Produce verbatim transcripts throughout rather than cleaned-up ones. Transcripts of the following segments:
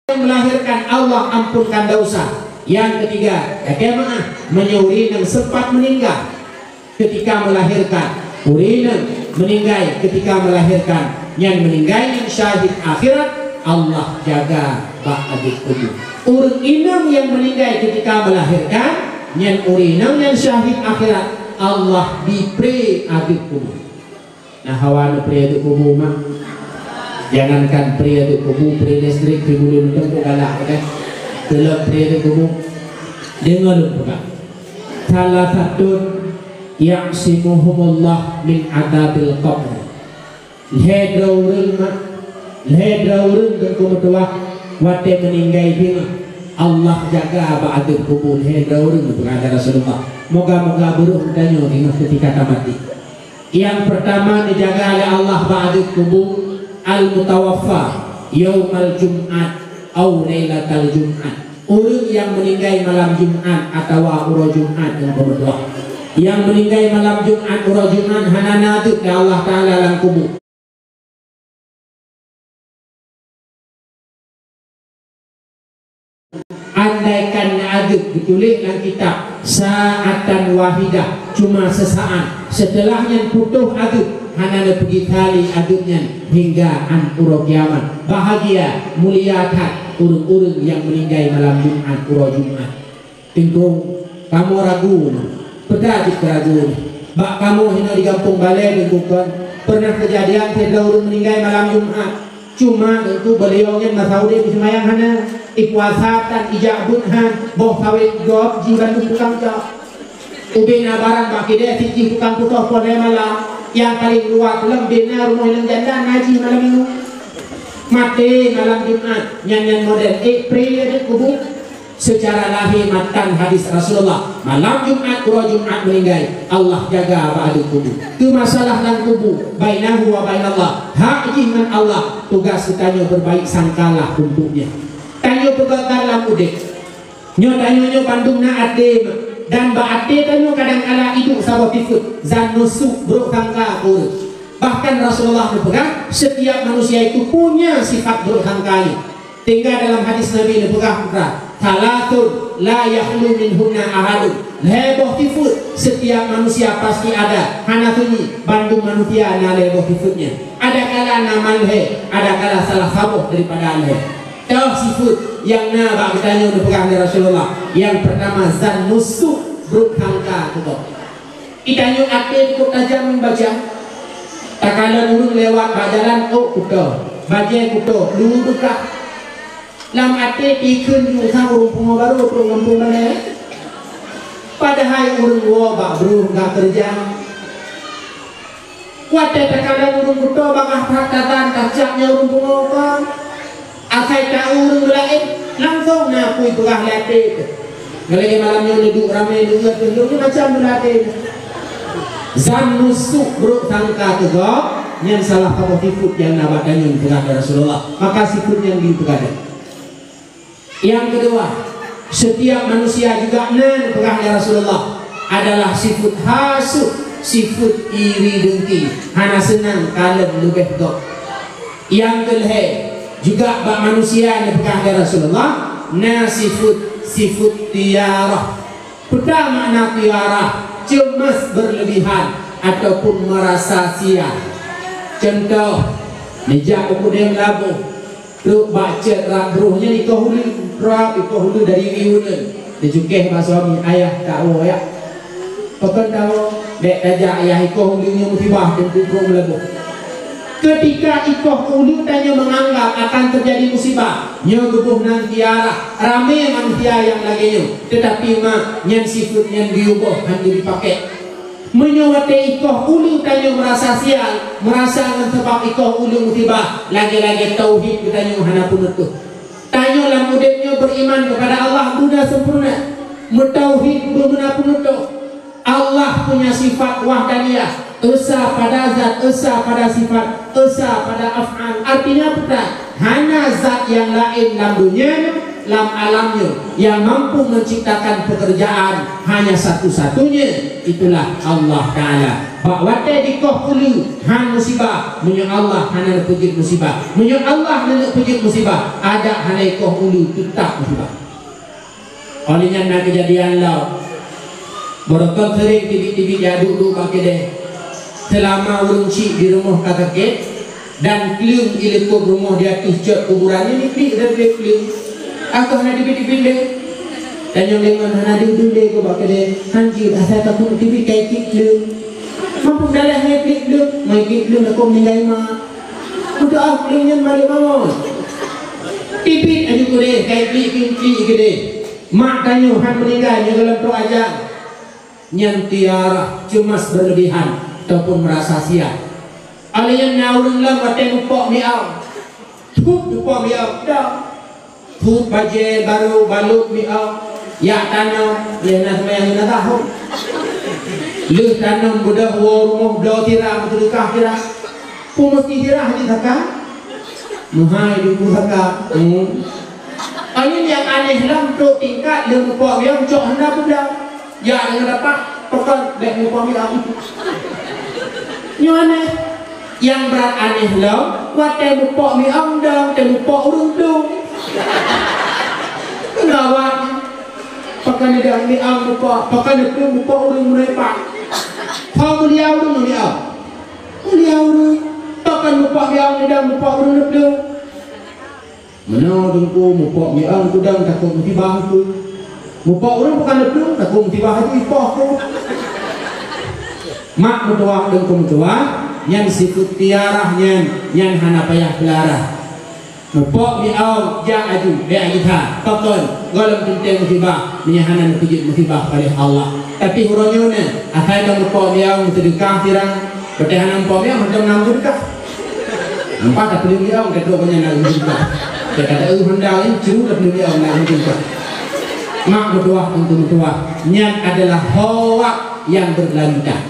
Yang melahirkan, Allah ampunkan dosa. Yang ketiga, kakek maaf, menyuri yang sempat meninggal ketika melahirkan. Ureueng meninggai ketika melahirkan, nyan meninggai nyan syahid akhirat, Allah jaga bak adeup kubu. Ureueng inong nyang meninggai ketika melahirkan, nyan ureueng inong nyang syahid akhirat, Allah bri pré adeup kubu. Nah, hawa neupré adeup kubu, mak. Jangankan pré adeup kubu, pré listrik pih buleuen teumpuk galak, kan? Teulok pré adeup kubu. Deungoe lôn peugah. Salasatun ya'simuhumullah min adzabil qabr. Lhée droe ureueng, mak. Lhée droe ureueng Teungku meutuwah, watée meuninggai teuma, Allah jaga bak adeup kubu lhée droe ureueng, peugah Rasulullah. Moga-moga beurôh geutanyoe teungoh keutika tamaté. Nyang peurtama neujaga lé Allah bak adeup kubu, al-mutawaffa yaumal jum'at au lailatal jum'at. Ureueng nyang meuninggai malam Jumat atawa uroe Jumat nyang beumeutuah. Nyang meuninggai malam Jumat, uroe Jumat hana na adeup lé Allah Taala lam kubu. Andaikan na adeup geutuléh lam kitab sa'atan wahidah, cuma seusaát, seuteulah nyan putôh adeup, hana neupeugét kali adeup nyan hingga 'an uroe kiamat. Bahagia, mulia that ureueng-ureueng nyang meuninggai malam Jumat, uroe Jumat. Teungku, kamoe ragu, peue jeuet ragu? Bak kamoe hinoe di gampông balée, Teungku, kon pernah keujadian sidroe ureueng meuninggai malam Jumat. Cuma Teungku, beuliau nyan masa udeb seumayang hana, ipuasa tan, ijak beuet han, boh sawét gob jih bandum tukang cok. Ubena barang bak keudè sit jih tukang putôh poh lhée malam, nyang paleng luwat lom bena rumoh inong janda na jih malam Minggu. Maté malam Jumat, nyan-nyan model ék pré adeup kubu. Seucara lahé matan hadis Rasulullah, malam Jumat, uroe Jumat meuninggai, Allah jaga bak adeup kubu. Keu masalah lam kubu, bainahu wa bainallah, hak jih ngon Allah, tugas geutanyoe beurbaik sangkalah untuknya. Tanyoe peugah lam udeb. Nyoe tanyoe nyoe bandum na até, dan bak até tanyoe kadang kala iduek saboh sifeuet, zan nusuk, brok sangka keu ureueng. Bahkan Rasulullah neupeugah, setiap manusia itu punya sifat brok sangka nyoe. Sehingga dalam hadis Nabi neupeugah putra, "Tsalatsun la yakhlu minhunna ahadun." Lhée boh sifeuet setiap manusia pasti ada, hana sunyi, bandum manusia na lhée boh sifeuet nyan. Ada kala na malhée, ada kala salah saboh daripada lhée. Toh sifeuet nyang na bak geutanyoe neupeugah lé Rasulullah. Nyang peurtama, zan nusuk, brok sangka keu gob. Geutanyoe até cukôp tajam ngon bajang. Takalon ureueng lewat bak jalan, ôk kuto, bajée kuto, lu beukah. Lam até pikheun, "Nyoe sang ureueng pungo barô trok gampông balée." Padahai ureueng woe bak brôh ka keureuja. Watée takalon ureueng kuto, bagaih that tadan tacak nyoe ureueng pungo kon. Asai ta ureueng laén, langsong na peue peugah lé até teuh. Ngalai malam nyoe neuduek ramé neueu teuh, nyoe macam beulagée. Zan nusuk, brok sangka keu gob, nyan salah saboh sifeuet nyang na bak tanyoe peugah lé Rasulullah. Maka sifeuet nyan geupeugah. Nyang keudua, setiap manusia juga na neupeugah lé Rasulullah adalah sifeuet hasud, sifeuet iri dengki, hana seunang kalon leubeh gob. Nyang keulhée, juga bak manusia neupeugah lé Rasulullah, na sifeuet, sifeuet tiyarah. Peue makna tiyarah? Ceumas beureulebihan ataupun meurasa sial. Cuntoh, neujak u keudée meulaboh, trok bak cot rab brôh nyan ikoh uleue, rab ikoh uleue dari ié uleue. Neucukéh bak suami, "Ayah, tawoe ya." "Pakon tawoe?" "Bék tajak ayah, ikoh uleue nyoe musibah, teungku trok meulaboh." Ketika ikoh uleue tanyoe menganggap akan terjadi musibah, nyoe geuboh nan tiyarah, ramé manusia nyang lagée nyoe. Teutapi mak, nyan sifeuet nyan geuyue boh hana jipakék. Meunyoe watée ikoh uleue tanyoe meurasa sial, meurasa ngon sabab ikoh uleue musibah, lagée-lagée tauhid geutanyoe hana peunutoh. Tanyoe lam udeb nyoe beriman kepada Allah beuna sempurna, meutauhid beuna peunutoh. Allah punya sifat wahdaniyah, esa pada zat, esa pada sifat, esa pada af'al. Artinya peue? Hana zat nyang laén lam donya nyoe Lam alam nyoe, yang mampu menciptakan pekerjaan hanya satu-satunya, itulah Allah Ta'ala. Bak watée dikoh uleue, han musibah, meunyoe Allah hana neupeujeuet musibah. Meunyoe Allah hana neupeujeuet musibah, adak hana ikoh uleue, teutap musibah. Óh lheueh nyan na keujadian lom. Barokon seuring teubiet-teubiet jak duek-duek bak keudè. Seulama ureuëng chik di rumoh ka sakét, dan kleueng di likot rumoh di ateueh cot kuburan nyan, iblih dari kleueng. Akoh na teubiet-teubiet lé. Tanyong deungon hana deuh-deuh lé keu bak keudè. Han jeuet asai takot teubiet ka ikleueng. Mampu dalah ngon ikleueng, ngon ikleueng takot meuninggai mak. Meudoá kleueng nyan malée bangon. Teubiet aju keudè, ka ikleueng-kleueng keudè. Mak tanyoe han meuninggai nyoe gohlom trok ajang. Nyan tiarah, cemas berlebihan, ataupun merasa sial. Óh lheueh nyan na ureuëng lom watée mupok miáu. Thut mupok miáu, dah. Thut bajée barô balot miáu. Jak tanom, lheueh na seumayang na tahom. Lheueh tanom beudôh woe rumoh bloe sira, beuteudeukah sira. Peue meusti sira jih zakat? Meuhai jih peue zakat. Hmm. Nyan nyang aneh lom trok tingkat lheueh mupok miáu cok hana peudong. Jak deungon tapak, pakon bèk mupok miáu. Nyoe aneh. Nyang brat aneh lom, watée mupok miáu dong, teuh mupok ureuëng dong. Gawat. Pakon dong miáu mupok, pakon dong mupok ureuëng meuneupak. Ho mulia ureuëng miáu. Mulia ureuëng. Pakon mupok miáu dong mupok ureuëng dong. Meunoe teungku mupok miáu kudang takot musibah tu. Mupok ureuëng bukan leplueng takot musibah tu ipoh tu. Mak meutuwah teungku meutuwah, nyan sifeuet tiarah nyan, nyan hana payah peulara. Mupok miáu jak aju, bèk aju that. Pakon, gohlom teuntèe musibah, meunyo hana neupeujeuet musibah oleh Allah. Tapi uroe nyoe nyan, asai ka mupok miáu meuseudeukah sira, Watèe hana mupok miáu, mantong na meudeukah. Nampak tapeuleueng miáu, ka trok nyan na meudeukah. Ka taeu honda nyan, curu tapeuleueng miáu na meudeukah. Mak meutuwah, teungku meutuwah, nyan adalah hoak nyang beureulantan.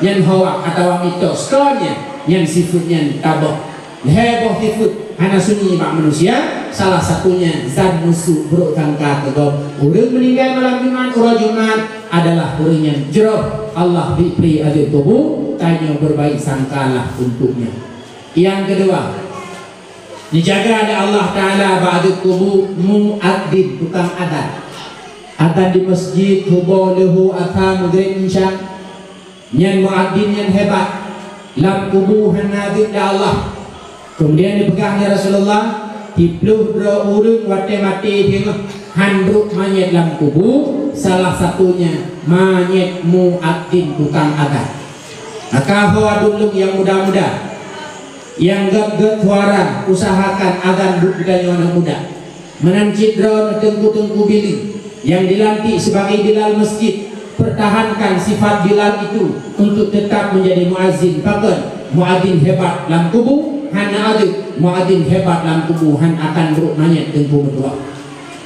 Nyan hoak atawa mitos. Kon nyan, nyan sifeuet nyan taboh. Lhèe boh sifeuet hana sunyi bak manusia, salah satunya zan musuh, buruk sangka keu gob. Ureueng meuninggai malam Jumat, uroe Jumat, adalah ureueng nyang jroh Allah bri, bri azab kubu, tanyoe berbaik sangkalah untuknya. Nyang keudua, dijaga lé Allah Taala bak azab kubu muadzin, tukang azan. Azan di masjid, suboh, leuhô, asa, maghrib, isya. Nyan muadzin nyang hebat. Lam kubu hana azab lé Allah. Kemudian dipeugah lé Rasulullah, siplôh droe ureueng watèe maté singoh han brôk manyèt lam kubu, salah satunya manyèt muadzin, tukang azan. Maka ho aduen lôn nyang muda-muda, nyang gèt-gèt suara, usahakan azan buet geutanyoe aneuk muda. Meunan cit droe teungku-teungku bileue nyang dilantik sebagai bilal masjid, pertahankan sifat bilal itu untuk tetap menjadi muazin. Pakon? Muazin hebat lam kubu hana azab, muazin hebat lam kubu han akan brôk manyèt, teungku meutuwah.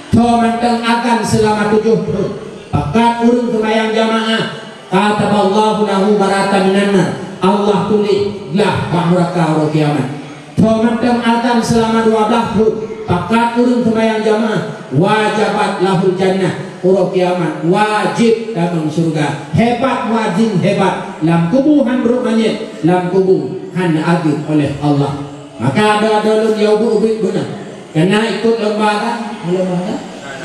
Tho mantong azan seulama tujoh thôn, pakat ureueng seumayang jamaah, kataballahu lahu bara'atan minan nar, Allah tuléh glah bak nuraka uroe kiamat. Tho mantong azan seulama dua blah thôn, pakat ureueng seumayang jamaah, wajabat lahul jannah, uroe kiamat wajéb tamong syeuruga. Hebat muazin, hebat, lam kubu han brôk manyèt, lam kubu han azab oleh Allah. Maka adoe-adoe lôn nyang ubit-ubit beuna, keuneuk ikot lomba kan? Lomba kan?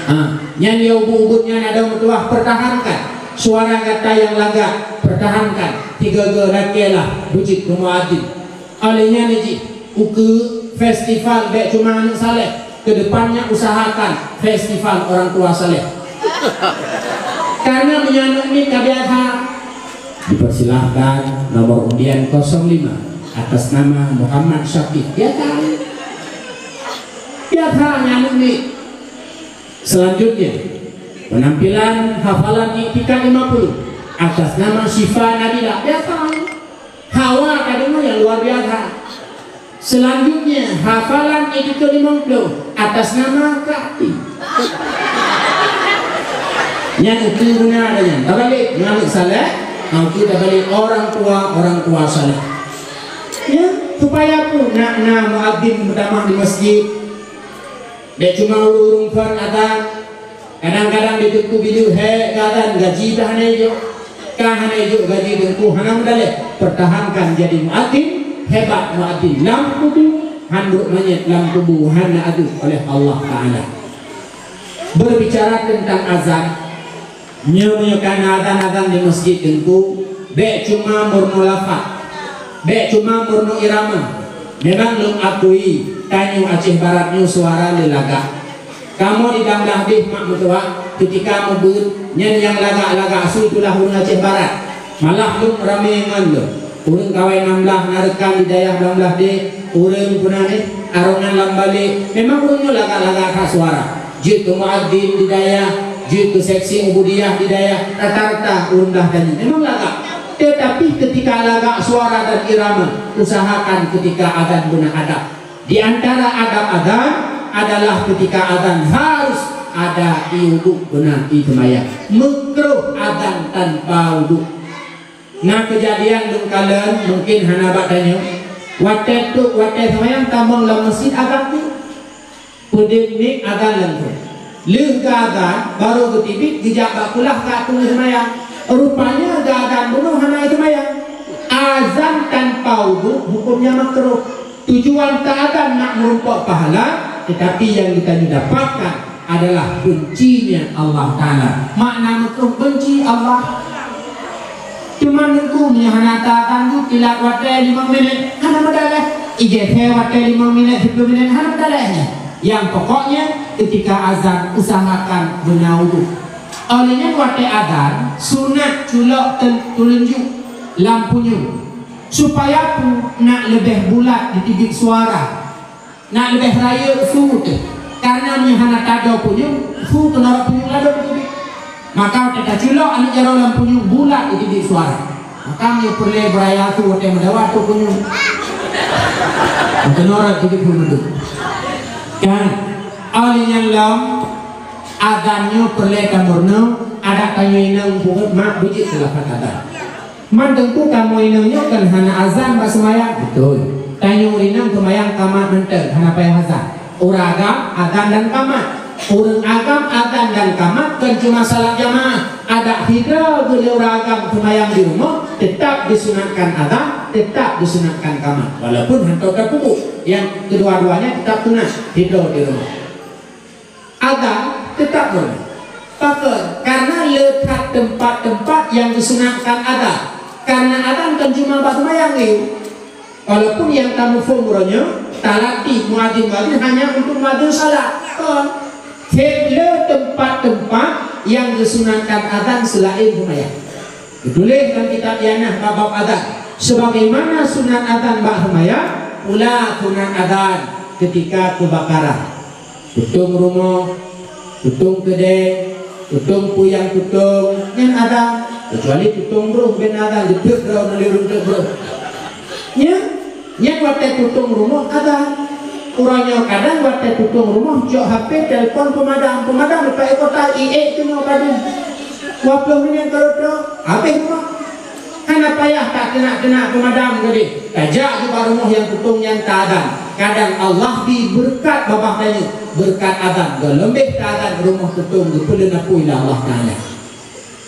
Ha, nyan nyang ubit-ubit nyan adoe meutuwah, pertahankan suara gata nyang lagak, pertahankan, sigoe-goe lakèe lah beujeuet keu muazin. Óh lheueh nyan jih, ukeue festival bèk cuma aneuk saleh, keudepannya usahakan festival orang tua saleh. Karena meunyo aneuk miet ka biasa. Dipersilahkan nomor undian kosong lima atas nama Muhammad Syakib. Biasa. Biasa nyan aneuk miet. Selanjutnya, penampilan hafalan Iktikad lima puluh atas nama Syifa Nabila. Biasa. Hawa ka deungoe nyang luar biasa. Selanjutnya, hafalan Iktikad limong ploh atas nama Kak Ti. Nyan ukeue beuna dah nyan. Tabalek, ngon aneuk saleh, ukeue tabalek orang tua, orang tua saleh. Ya, supaya pun nak na muadzin meutamah di masjid. Bèk cuma ureueng-ureueng phôn azan. Kadang-kadang di teungku bileue hék geuazan, gaji pih hana ijok. Ka hana ijok gaji teungku, hana meudaleh. Pertahankan jadi muadzin, hebat muadzin lam kubu, handuk monyét lam kubu, hana adeuh oleh Allah Taala. Berbicara tentang azan, nyoe meunyoe ka na azan-azan di masjid teungku, bèk cuma meurunoe lafaz, bèk cuma meurunoe irama. Memang lôn akui, tanyoe Aceh Barat nyoe suara lé lagak. Kamoe di Bangladesh mak meutuah, keutika meubeuet, nyan nyang lagak-lagak su itulah ureueng Aceh Barat. Malah lôn ramé ngon lôn. Ureueng kawai nam blah na rekan di dayah Bangladesh, ureueng puna neh, arongan lam balek, memang ureueng nyoe lagak-lagak that suara. Jeuet keu muadzin di dayah, jeuet keu seksi ubudiyah di dayah, rata-rata ureueng blah tanyoe memang lagak. Tetapi keutika lagak suara dan irama, usahakan keutika azan beuna adab. Di antara adab azan adalah keutika azan harus ada ié uduk beuna ié seumayang. Meukruh azan tanpa uduk. Na keujadian lôn kalon, mungken hana bak tanyoe. Watèe trok watèe seumayang tamong lam meuseujid azan teuk. Peudeueng mic azan langsông. Lheueh geuazan, barô geuteubiet geujak bak kulah ka teungoh seumayang. Rupanya geuazan bunoe hana seumayang. Azan tanpa uduk hukömnya makruh. Tujuan teuazan nak meurumpok pahala, tetapi nyang geutanyoe dapatkan adalah bencinya Allah Taala. Makna makruh benci Allah. Teuma nunggu meunyoe hana teuazan jeuet ilat watèe limong minét, hana meudaleh. Igèsè watèe limong minét, siplôh minét, hana meudaleh nyan. Nyang pokoknya keutika azan usahakan beuna uduk. Óh lheueh nyan watèe azan sunat culok teul-, tuleueng ju lam punyueng. Supaya peue? Nak leubeh bulat jiteubiet suara, nak leubeh rayeuk su teuh. Kareuna meunyoe hana tadoe punyueng, su keunoe rot punyueng ladôm jiteubiet. Maka watèe taculok aneuk jaroe lam punyueng, bulat jiteubiet suara. Maka meunyoe peureulèe beuraya su watèe meudawa ateueh punyueng, keunoe rot jiteubiet su meuduek. Kan? Óh lheueh nyan lom, azan nyoe peureulèe tameurunoe, adak tanyoe inong buet mak beujeuet keu lafaz azan. Man teungku kamoe inong nyoe kan hana azan bak seumayang. Beutôi. Tanyoe ureueng inong seumayang ka mat mantong, hana payah azan. Ureueng agam azan dan ka mat. Ureueng agam azan dan ka mat kon cuma salat jamaah. Adak sidroe geuh lé ureueng agam seumayang di rumoh, teutap disunatkan azan, teutap disunatkan ka mat. Walaupun hantom tapeubuet, nyang keudua-duanya teutap sunat, sidroe di rumoh. Azan teutap boleh. Pakon? Karena le that teumpat-teumpat nyang geusunatkan azan. Karena azan kon cuma bak seumayang lé. Walaupun nyang tamuphom uroe nyoe, talatih muadzin-muadzin hanya untuk muadzin salat. Kon. Seb le teumpat-teumpat nyang geusunatkan azan seulaén seumayang. Geutuléh lam kitab Ianah bab-bab azan, sebagaimana sunat azan bak seumayang, pula sunat azan keutika keubakaran. Tutong rumoh, tutong keudè, tutong peue nyang tutong, nyan azan. Keucuali tutong broh, bèk azan, geutreuk droe, meunurot geutreuk broh. Nyan, nyan watèe tutong rumoh azan. Uroe nyoe kadang watèe tutong rumoh cok H P telepon peumadam, peumadam dipaèk kota, iék teungoh padum. Dua ploh minét ka rot-rot, habéh rumoh. Hana payah takeunak-keunak peumadam keudéh. Tajak keu bak rumoh nyang tutong nyan taazan. Kadang Allah bri beureukat babah tanyoe, beureukat azan. Gohlom bèk taazan rumoh tutong geupeuleueng apui lé Allah Taala.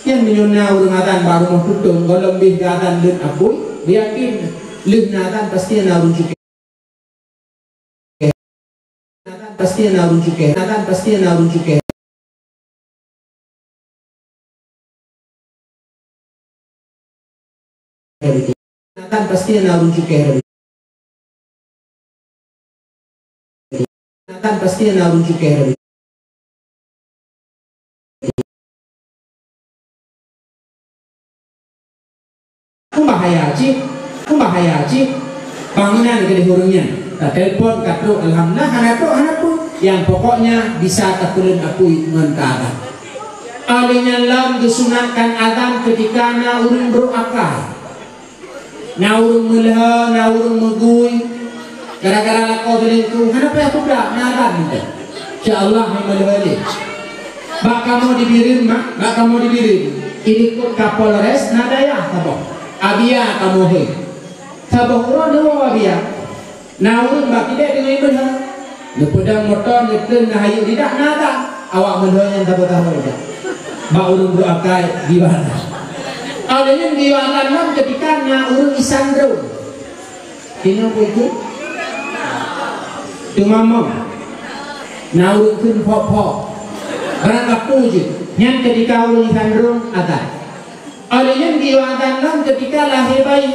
Nyan meunyoe na ureueng azan bak rumoh tutong, gohlom bèk geuazan leuet apui, beuyakin lheueh na azan pasti na ureueng cukéh. Pasti na ureueng cukéh. Pasti na ureueng cukéh. Pasti na ureueng cukéh. Pasti na ureueng cukéh. Pembahaya cit, pembahaya cit. Bangunan keudéh ureueng nyan. Ka telepon, ka trok, alhamdulillah, hana trok, hana peue. Nyang pokoknya bisa tapeuleueng apui ngon taazan. Óh lheueh nyan lom geusunatkan azan keutika na ureueng brok akai. Na ureueng meulhö, na ureueng meugui. Gara-gara lakoe teulintu, hana payah peugah, na lam teuh. Insya Allah, hai meulhö lé. Bak kamoe di Bireuen, mak, bak kamoe di Bireuen. Ilikot Kapolres na dayah saboh. Abia kamoe he. Saboh uroe neuwoe abia. Na ureueng bak idéh deungon imeulhö. Neupeudong moto, neutreun, neuhayeu didak na dah. Awak meulhö nyang saboh-saboh dah. Bak ureuëng brôk akai di Batam. Awak nyan di Batam nyan keutika na ureuëng isan droe. Inong peue itu? Teumamong. Na ureuëng kheun phok-phok. Barang kapeue jih. Nyan keutika ureuëng isan droe akai. Óh lheueh nyan geuyue azan lom keutika lahé bayi.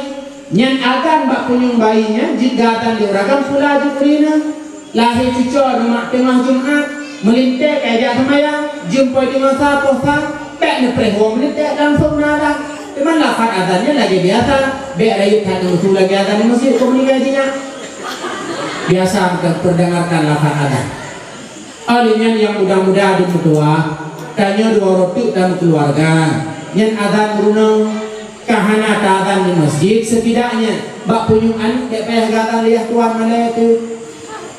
Nyan azan bak punyueng bayi nyan jeuet geuazan lé ureueng agam pula jeuet ureueng inong. Lahé cucoe nyoe mak teungoh Jumat, meulintèe ka jak seumayang, jeuem poh Jumasa poh sa, bèk neupreh woe meulintèe langsong na azan. Teuma lafaz azan nyan lagèe biasa, bèk rayeuk that neusu lagèe azan di meuseujid keu meuninggai jih nyan. Biasa meupeurdengarkan lafaz azan. Óh lheueh nyan nyang muda-muda di meutuah, tanyoe dua uroe teuk tameukeuluwarga. Nyan azan meurunoe, ka hana taazan di meuseujid, setidaknya bak punyueng aneuk bèk payah gata lé yah tuan malèe teuh.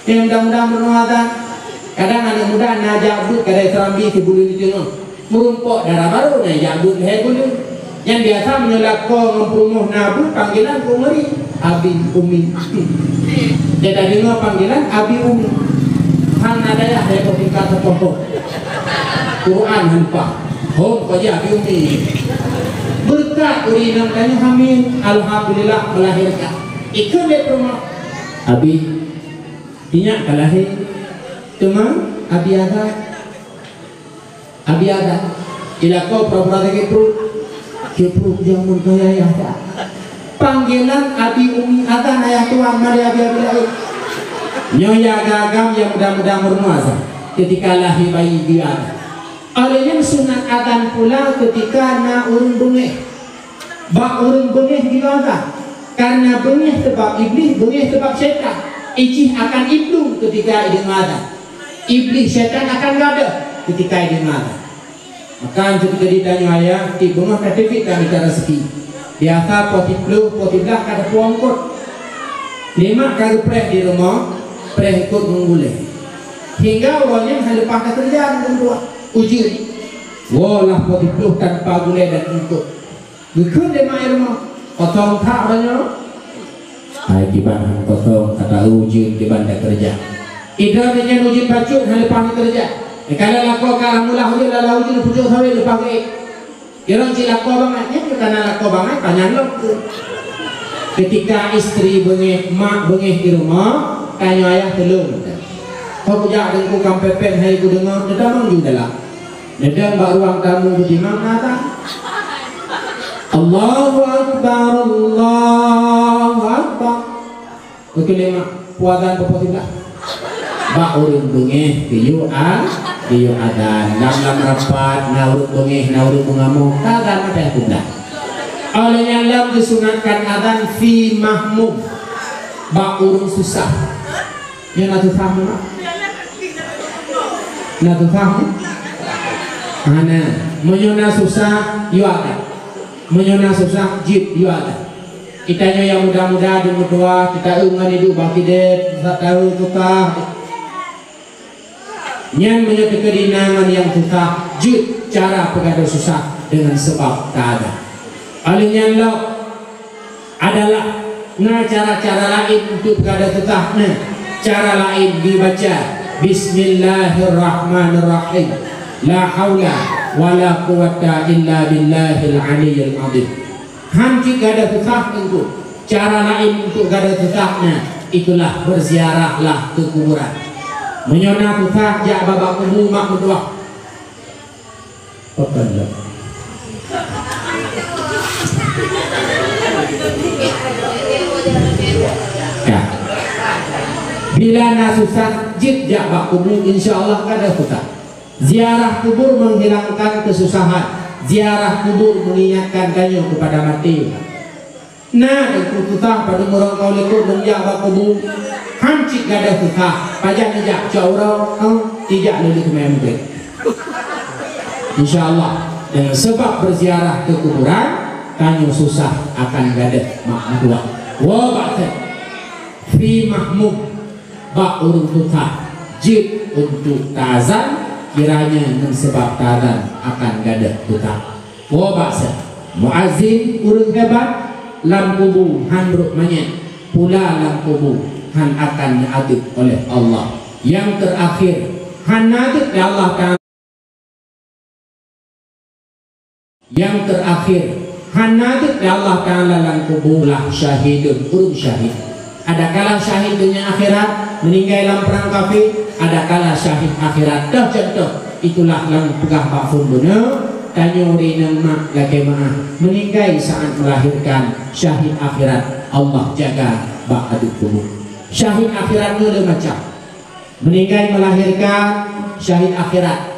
Nyang muda-muda meurunoe azan. Kadang aneuk muda na jak beuet kadai seurambi sibuleuen di teungoh. Meurumpok dara barô na jak beuet lhèe buleuen. Nyang biasa meunyoe lakoe ngon peurumoh na beuet panggilan keu Umari, Abi Umi. Jadi deungoe panggilan Abi Umi. Hana dayah lhèe boh tingkat teupoh-poh. Quran han pah. Hom ko ji Abi Umi. Beureukat ureueng inong tanyoe hamil, alhamdulillah melahirkan. Ikheun lé peurumoh. Abi, inyak ka lahé. Teuma Abi ada Abi ada, ilakoe pura-pura sakét pruet. Sakét pruet jameun keu yah dah. Panggilan Abi Umi azan ayah tuan malèe abi-abi laén. Nyoe yah agam nyang muda-muda meurunoe azan. Keutika lahé bayi geuazan. Óh lheueh nyan sunat azan pula keutika na ureueng beungéh. Bak ureueng beungéh geuazan. Karena beungéh sabab Iblih, beungéh sabab syaitan. Ijih akan iblung keutika ideungoe azan. Iblih syaitan akan gadôh keutika ideungoe azan. Maka keutika ditanyoe ayah, tiep beungoh ka teubiet tamita raseuki. Biasa poh siplôh, poh siblaih ka teupeue eungkôt. Lé mak ka geupreh di rumoh, preh eungkôt ngon gulèe. Hingga uroe nyan han leupah takeureuja ngon ureueng tuha. Ujeuen. Woe lah poh siplôh tanpa gulèe dan eungkôt. Geukheun lé mak i rumoh, "Kosong that uroe nyoe?" "Hai kiban han kosong, ka taeu ujeuen kiban takeureuja." Idroe nyan ujeuen bacut han leupah takeureuja. Ka lheueh lakoe ka meulah ujeuen, lala ujeuen pucok sawét leupah geuék. Irong cit lakoe bangai, nyan ka na lakoe bangai, panyang lom tu. Keutika istri beungéh, mak beungéh di rumoh, tanyoe ayah teulông. Kok kujak deungku kam pepet hai kudeungoe, teutamong ju dalam. Neudong bak ruang tamu beutimang na tan. Allahu Akbar, Allahu Akbar. Oke, lima. Puadan popo siblah. Bak ureueng beungéh geuyue a-, geuyue adan. Lam-lam rapat, na ureueng beungéh, na ureueng beungamoe. Ka adan apa yang kublah. Oleh nyan lam disunatkan adan fi mahmum. Bak ureueng susah. Nyoe na susah, Mak? Na susah, Mak? Hana. Meunyoe na susah, yue adan. Meunyoe na susah, jeuet yue adan. Geutanyoe nyang muda-muda di meutuah, teuta eu ngon iduek bak kidée, susah tahu susah. Nyan meunyoe teukeudi na ngon nyang susah, jeuet cara peugadôh susah deungon seubab ta adan. Oleh nyan lom, adalah na cara-cara laén untuk gata susah na. Cara laén dibaca, "Bismillahirrahmanirrahim. La haula wala quwwata illa billahil aliyyil azim." Han cit gata susah teungku. Cara laén untuk gata susah na, itulah berziarahlah ke kuburan. Meunyoe na susah, jak babah kubu mak meutuah. Pakon lom. Ya. Bila na susah, jeuet jak bak kubu, insya Allah kada susah. Ziarah kubur menghilangkan kesusahan. Ziarah kubur mengingatkan tanyoe kepada mati. Na teungku susah padub meurangkau likot lôn jak bak kubu. Han cit gata susah, pajan ijak cok uroe, eh, ijak lé lheueh teuma meugreb. Insya Allah, deungon seubab berziarah ke kuburan, tanyoe susah akan gadôh mak meutuah. Woe bak teuh, fi mahmum, bak ureueng susah, jeuet untuk taazan, kiranya ngon seubab taazan akan gadôh susah. Woe bak seh, muazin ureueng hebat, lam kubu han rot manyét, pula lam kubu han akan neuadeueb oleh Allah. Nyang teurakhir, hana teuk lé Allah Ta'ala. Nyang teurakhir, hana teuk lé Allah Ta'ala lam kubu lah syahidun, ureuëng syahid. Adakala syahid donya akhirat, meuninggai lam prang kafé, adakala syahid akhirat. Toh contoh, itulah nyang peugah bak phon bunoe, tanyoe ureuëng inong mak lakée meuáh, meuninggai saát melahirkan, syahid akhirat Allah jaga bak ateueh kubu. Syahid akhirat nyoe dua macam. Meuninggai melahirkan, syahid akhirat.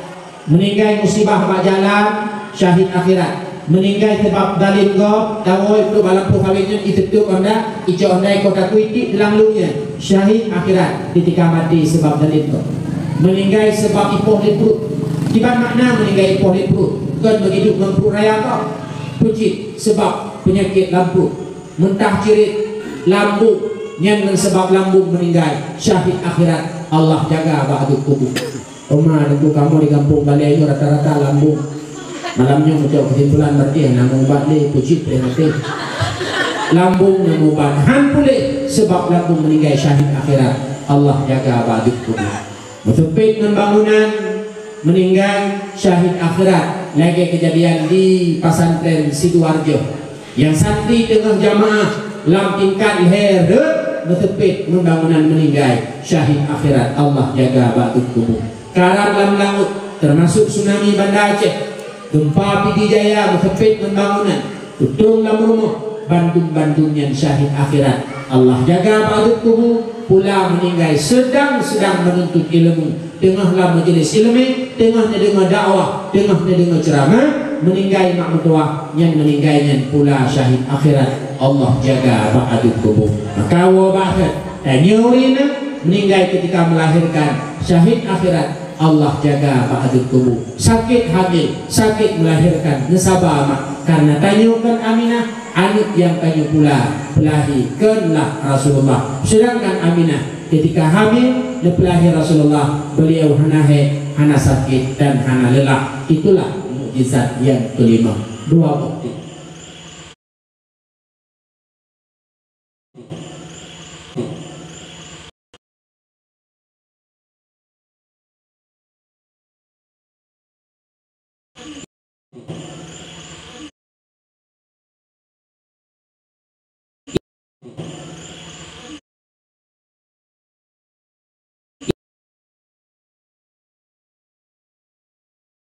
Meuninggai musibah bak jalan, syahid akhirat. Meuninggai sabab zalim gob, dawoe peuduek bak lampôh sawét nyan, iteutuek honda, icok honda ikoh takue tiek dilang lueng nyan, syahid akhirat. Ketika maté sabab zalim gob. Meuninggai sabab ipoh lé pruet. Kiban makna meuninggai ipoh lé pruet? Kon meuidup ngon pruet raya gob. Peue cit? Sabab peunyakét lam pruet. Meuntah cirit, lambung, nyan ngon sabab lambung meuninggai, syahid akhirat, Allah jaga bak ateueh kubu. Oma, teungku kamoe di gampông balée nyoe rata-rata lambung. Malam nyoe meucok keusimpulan, berarti hana meu-ubat lé, peue cit pih maté. Lambung nyang meu-ubat, han puléh, sabab lambung meuninggai, syahid akhirat, Allah jaga bak ateueh kubu. Meuseupet ngon bangunan, meuninggai, syahid akhirat, lagée keujadian di pesantren Sidoarjo. Nyang santri teungoh jamaah lam tingkat lhée rhot, meuseupet ngon bangunan, meuninggai, syahid akhirat, Allah jaga bak ateueh kubu. Karam lam laôt, teumasok tsunami Banda Aceh, geumpa Pidie Jaya, meuseupet ngon bangunan, tutong lam rumoh, bandum-bandum nyan syahid akhirat, Allah jaga bak ateueh kubu. Pula meuninggai seudang-seudang meununtut ilmu, teungoh lam majelis ilmu, teungoh neudeungoe dakwah, teungoh neudeungoe ceuramah, meuninggai mak meutuwah, nyan meuninggai nyan pula syahid akhirat, Allah jaga bak ateueh kubu. Maka woe bak kheun, tanyoe ureuëng inong meuninggai ketika melahirkan, syahid akhirat, Allah jaga bak ateueh kubu. Sakét hamil, sakét melahirkan, neusaba mak, karena tanyoe kon Aminah, aneuëk nyang tanyoe pula peulahé kon lah Rasulullah. Sedangkan Aminah ketika hamil neupeulahé Rasulullah, beliau hana hék, hana sakét, dan hana lelah. Itulah mukjizat nyang kelima. Dua bukti.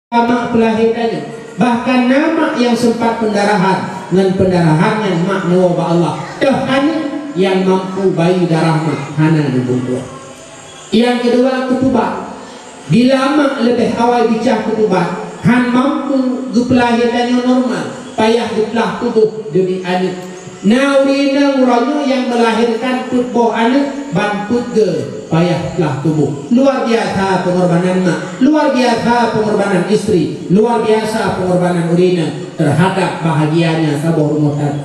Mak peulahé tanyoe. Bahkan na mak nyang sempat pendarahan, ngon pendarahan nyan mak neuwoe bak Allah. Toh aneuëk nyang mampu bayeue darah mak hana neubeuet. Nyang keudua, keutubat. Bila mak leubeh awai bicah keutubat, han mampu geupeulahé tanyoe normal, payah geuplah tuboh deumi aneuëk. Na ureuëng inong uroe nyoe nyang meulahérkan peuet boh aneuëk ban peuet geu payah plah tuboh. Luar biasa pengorbanan mak, luar biasa pengorbanan istri, luar biasa pengorbanan ureuëng inong terhadap bahagianya saboh rumoh tangga.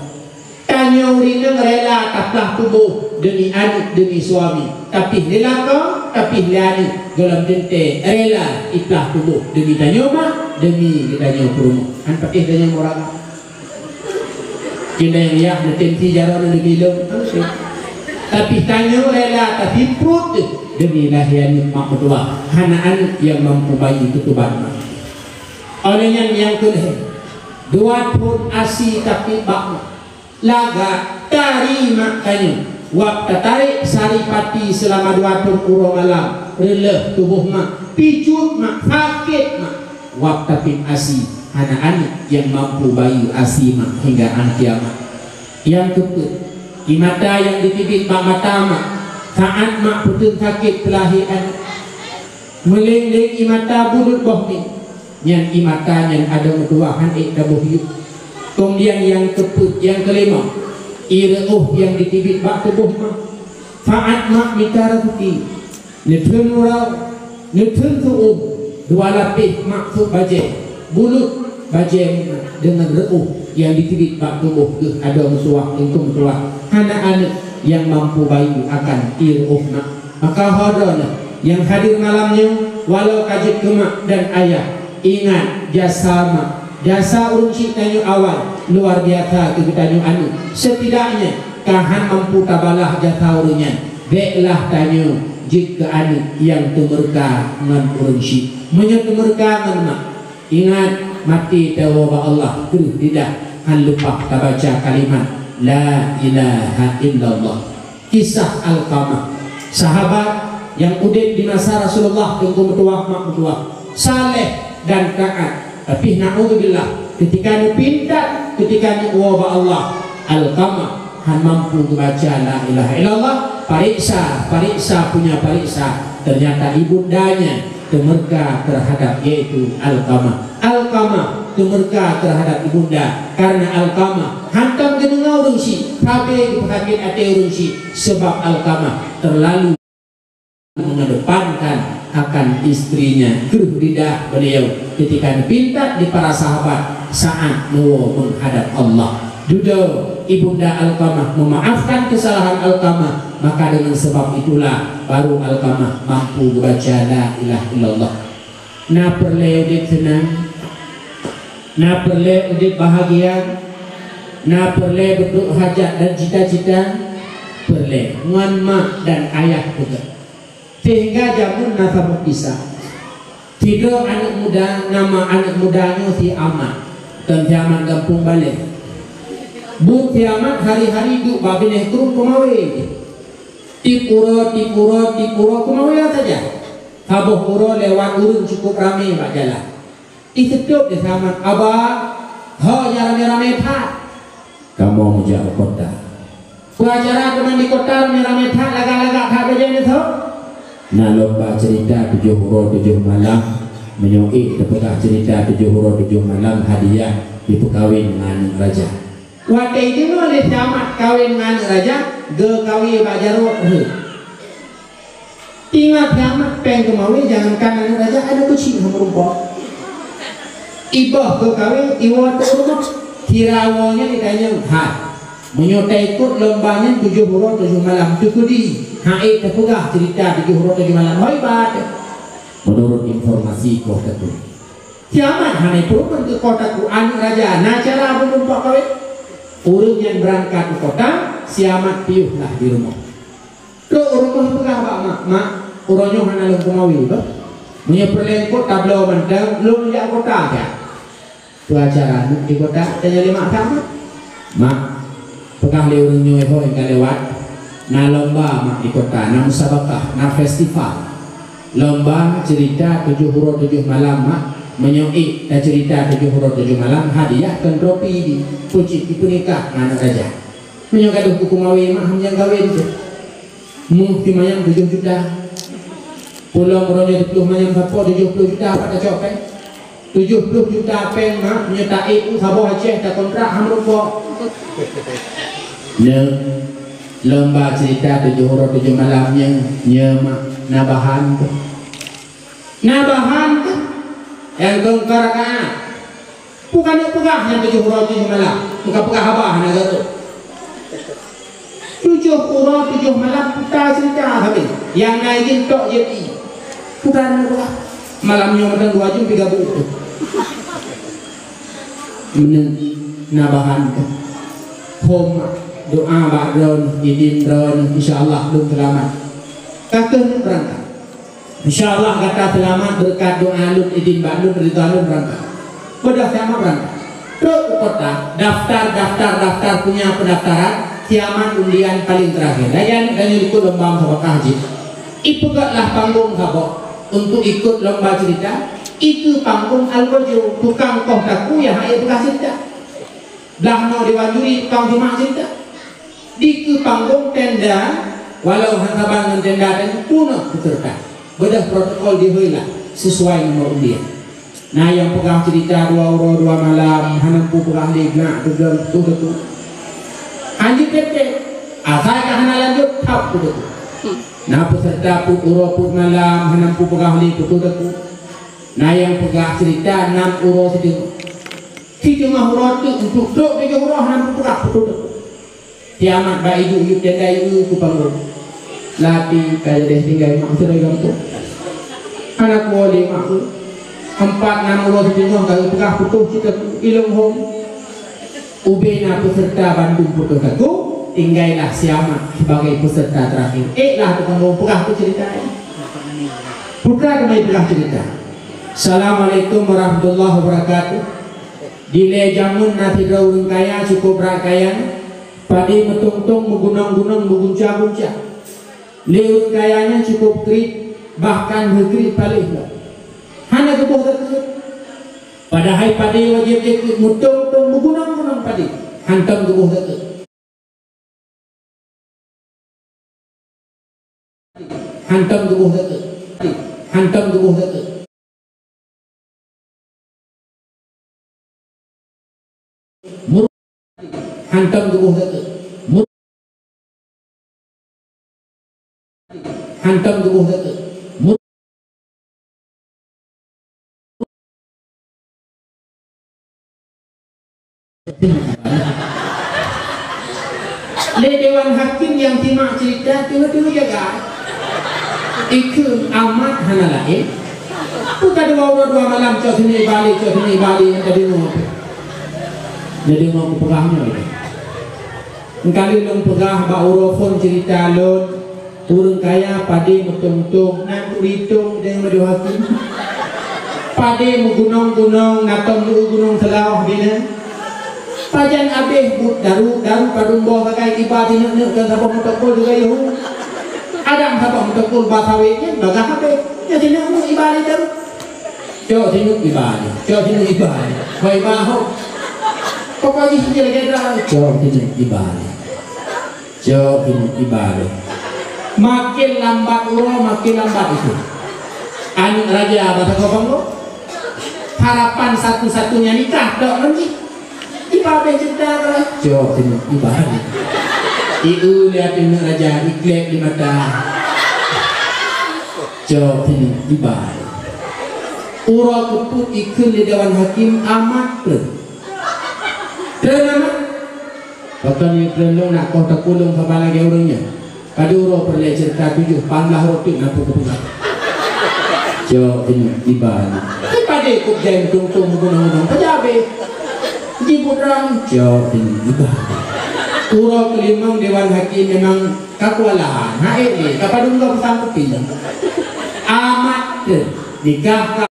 Tanyoe ureuëng inong rela taplah tuboh deumi aneuëk, deumi suami. Tapi rela kon, tapi lé aneuëk golom teuntée rela iplah tuboh deumi tanyoe mak, deumi geutanyoe peurumoh. Han patéh tanyoe murah. Keuneuk yah neutem si jaroe neudeungi lom. Tapi tanyoe rela tapeuprot deumi lahé aneuëk mak meutuwah, hana aneuëk nyang mampu bayeue keutuban mak. Óh lheueh nyan nyang keulhée, dua thon asi tapi bak mak. Lagak tari mak tanyoe. Wab tatarek sari pati seulama dua thon uroe malam, reuleuh tuboh mak, picut mak, sakét mak. Wab tapiep asi, hana aneuëk nyang mampu bayeue asi mak hingga án kiamat. Nyang keupeuet, ie mata nyang jiteubiet bak mata mak, saát mak peuteun sakét peulahé aneuëk. Meuléng-léng ie mata buleuen boh mi, nyan ie mata nyan adoe meutuwah han ék taboh yub. Keumudian nyang keupeuet, nyang keulima, ie reuôh nyang jiteubiet bak tuboh mak. Saát mak mita raseuki, neutheun uroe, neutheun su-uem, dua lapéh mak sôk bajée, buleuen bajée deungon reuôh nyang jiteubiet bak tuboh geuh adoe meutuwah, teungku meutuwah, hana aneuëk nyang mampu bayeue akan ie reuôh mak. Maka ho droeneuh nyang hadir malam nyoe, walau ka jeuet keu mak dan ayah, ingat jasa mak, jasa ureuëng syik tanyoe awai luar biasa keu geutanyoe aneuëk. Setidaknya ka han mampu tabalah jasa ureuëng nyan, béklah tanyoe jeuet keu aneuk nyang teumeureuka ngon ureuëng syiek. Meunyoe teumeureuka ngon mak, ingat, maté tawoe bak Allah, kreueh lidah, hán lumpah tabaca kalimat la ilaha illallah. Kisah Alqamah, sahabat nyang udeb di masa Rasulullah, teungku meutuwah, mak meutuwah, saleh dan taat. Tapi, naudzubillah, keutika neupintat, keutika neuwoe bak Allah, Alqamah hán mampu geubaca la ilaha illallah. Pareksa, pareksa, punya pareksa, ternyata ibundanya teumeureuka terhadap, yaitu Alqamah. Alqamah teumeureuka terhadap ibunda, karena Alqamah hantom geudeungoe ureuëng syiek, sabe geupeusakét até ureuëng syiek, sebab Alqamah terlalu mengedepankan akan istrinya, kreueh lidah beliau ketika neupintat di para sahabat saat neuwoe menghadap Allah. Dudoe ibunda Alqamah memaafkan kesalahan Alqamah, maka dengan sebab itulah baru Alqamah mampu geubaca la ilaha illallah. Na peureulée udeb seunang, na peureulée udeb bahagia, na peureulée beuduek hajat dan cita-cita, peureulée ngon mak dan ayah peugah. Sehingga jameun na saboh kisah. Sidroe aneuk muda, nama aneuk muda nyoe si Amat, dan si Amat gampông Balée. Buet si Amat hari-hari duek bak binéh krueng peumawe. Tiep uroe, tiep uroe, tiep uroe, peumawe saja. Saboh uroe lewat ureuëng cukup ramé bak jalan. Iseutôt lé si Amat, "Abah, ho nyang ramé-ramé that." "Kamoe meujak u kota." "Peue acara teuma di kota ramé-ramé that, lagak-lagak that bajée nyoe?" "Na lomba cerita tujoh uroe tujoh malam. Meunyoe ék teupeugah cerita tujoh uroe tujoh malam, hadiah, jipeukawen ngon aneuk raja." Watée jideungoe lé si Amat kawen ngon aneuk raja, geukawen bak jaroe rhot. Ingat si Amat péng geumawe, jangankan aneuk raja, aneuk keuchik hana meurumpok. Iboh geukawen, iwoe teuk u rumoh. Sira woe nyan itanyong, "Hai, meunyoe taikot lomba nyan tujoh uroe tujoh malam, teukeudi han ék tapeugah cerita tujoh uroe tujoh malam, hoi ba teuh?" "Menurut informasi koh teupeu." Si Amat hana peurumoh keu kota, keu aneuk raja, na cara beumeurumpok kawen. Ureuëng nyan beurangkat u kota, si Amat piôh lah di rumoh. Trok u rumoh peugah bak mak, "Mak, uroe nyoe hana lôn peumawe bah. Meunyoe peureulée eungkôt tabloe mantong, lôn jak u kota jak." "Peue acara neuk di kota?" tanyong lé mak si Amat. "Mak, peugah lé ureuëng nyoe ho nyang ka lewat, na lomba mak di kota, na musabakah, na festival. Lomba cerita tujoh uroe tujoh malam mak, meunyoe ék tacerita tujoh uroe tujoh malam, hadiah kon tropi di peucit jipeunikah ngon aneuk raja. Meunyoe gadôh keu peumawe mak, han nyang kawen teuh." Muh timanyong tujoh juta. Pulang uroe nyoe tujoh manyong sapo tujoh ploh juta pat tacok péng. Tujoh ploh juta péng mak, nyoe taék u saboh Aceh takontrak han meurumpok. Nyoe lomba cerita tujoh uroe tujoh malam nyoe, nyoe mak, na bahan teuh. Na bahan teuh. Nyang keungkar ka. Bukan neuk peugah nyang tujoh uroe tujoh malam, bukan peugah haba hana garo. Tujoh uroe tujoh malam puta cerita sabe. Nyang na izin tok je pi. Puta neuk peugah. Malam nyoe mantong dua jeuem pih gabu tu. Meunan na bahan tu. Hom doa bak droeneuh, idin droeneuh, insya Allah lôn seulamat. Ka keuh neuk beurangkat. Insya Allah gata seulamat beureukat doa lôn, idin bak lôn, ridha lôn beurangkat. Beudôh si Amat beurangkat. Trok u kota, daftar, daftar, daftar, punya pendaftaran, si Amat undian paléng teurakhé. Lagée nyan tanyoe likot lomba musabakah jih. Ipeugét lah panggong saboh untuk ikot lomba cerita, ikeue panggong algojo, tukang koh takue nyang han ék peugah cerita. Blah noe dewan juri tukang simak cerita. Dikeue panggong tenda, walau han saban ngon tenda teuh peunoh peuseureuta. Beudôh protokol dihôi lah sesuai nomor undian. Na nyang peugah cerita dua uroe dua malam, hana mampu peugah lé, geunyak teuh putôh teungku. Hanjeuet tép-tép, asai ka hana lanjut, thab putôh teungku. Na peuseureuta peuet uroe peuet malam, hana mampu peugah lé, putôh teungku. Na nyang peugah cerita nam uroe siteungoh. Siteungoh uroe teuk untuk trok tujoh uroe hana mampu peugah, putôh teungku. Si Amat bak iduek-iduek tenda ieu keu panggong. Lati ka jadeh tinggai mak sidroe gampông. Hana kuwoe lé mak ku. Empat nam uroe siteungoh ka geupeugah putôh cit teungku, ilong hom. Ubé na peuseureuta bandum putôh teungku. Tinggai lah si Amat sebagai peserta terakhir. Eh lah tukang boh peugah tu cerita ni. Putra kami peugah cerita. Assalamualaikum warahmatullahi wabarakatuh. Dilée jameun na sidroe ureuëng kaya cukup brat kaya, padé meutong-tong, meugunong-gunong, meugunca-gunca. Lé ureuëng kaya nyan cukup kriet, bahkan meukriet paléh lom. Hana geuboh zakeuet. Padahai padé wajéb zakeuet, meutong-tong, meugunong-gunong padé, hantom geuboh zakeuet. Hantom geuboh zakeuet. Hantom geuboh zakeuet. Mur-, hantom geuboh zakeuet. Mur-, hantom geuboh zakeuet. Mur-, Lé dewan hakim nyang simak cerita, tiba-tiba jaga. Ikheun Amat hana laén. Bukan dua uroe dua malam, cok sini bali, cok sini bali, nyang tadi mau. Jadi mau kupeugah nyoe. Engkali lôn peugah bak uroe phon cerita lôn. Ureuëng kaya padé meutong-tong, na turi tong deungon majoh hakim. Padé meugunong-gunong, na tom dua gunong seulawah bina. Pajan abéh buet daru, daru padum boh sagai iba sineuk-neuk keu saboh meutokol juga yue. Adam saboh meutokol ba sawét nyan bagah abéh. Nyan sineuk-neuk iba lé daru. Cok sineuk iba lé, cok sineuk iba lé. Kau iba ho. Pokok jih sijil lagée daru, cok sineuk iba lé. Cok ini ibarat. Makin lambat uroe, makin lambat itu. Aneuk raja basa gobang lo. Harapan satu-satunya nikah tok nanti. Ibarat cerita lah. Cok ini ibarat. Iu lihat aneuk raja, iklek di mata. Cok ini ibarat. Uroe keuput ikheun di dewan hakim Amat tu. Keu nama? Pakon nyoe keu lôn nak koh takulong saban lagée ureuëng nyan. Ka di uroe peureulée cerita tujoh, pahnlah roti na peugah-peugah. Cok ini iba ni. Tapi padé kok jai meutong-tong meugunong-gunong pajabe. Jibut rang, cok ini iba. Uroe keulimong dewan hakim memang ka keuwalahan. Hai lé, ka padum goe peusang kupi. Amat deh, nikah ka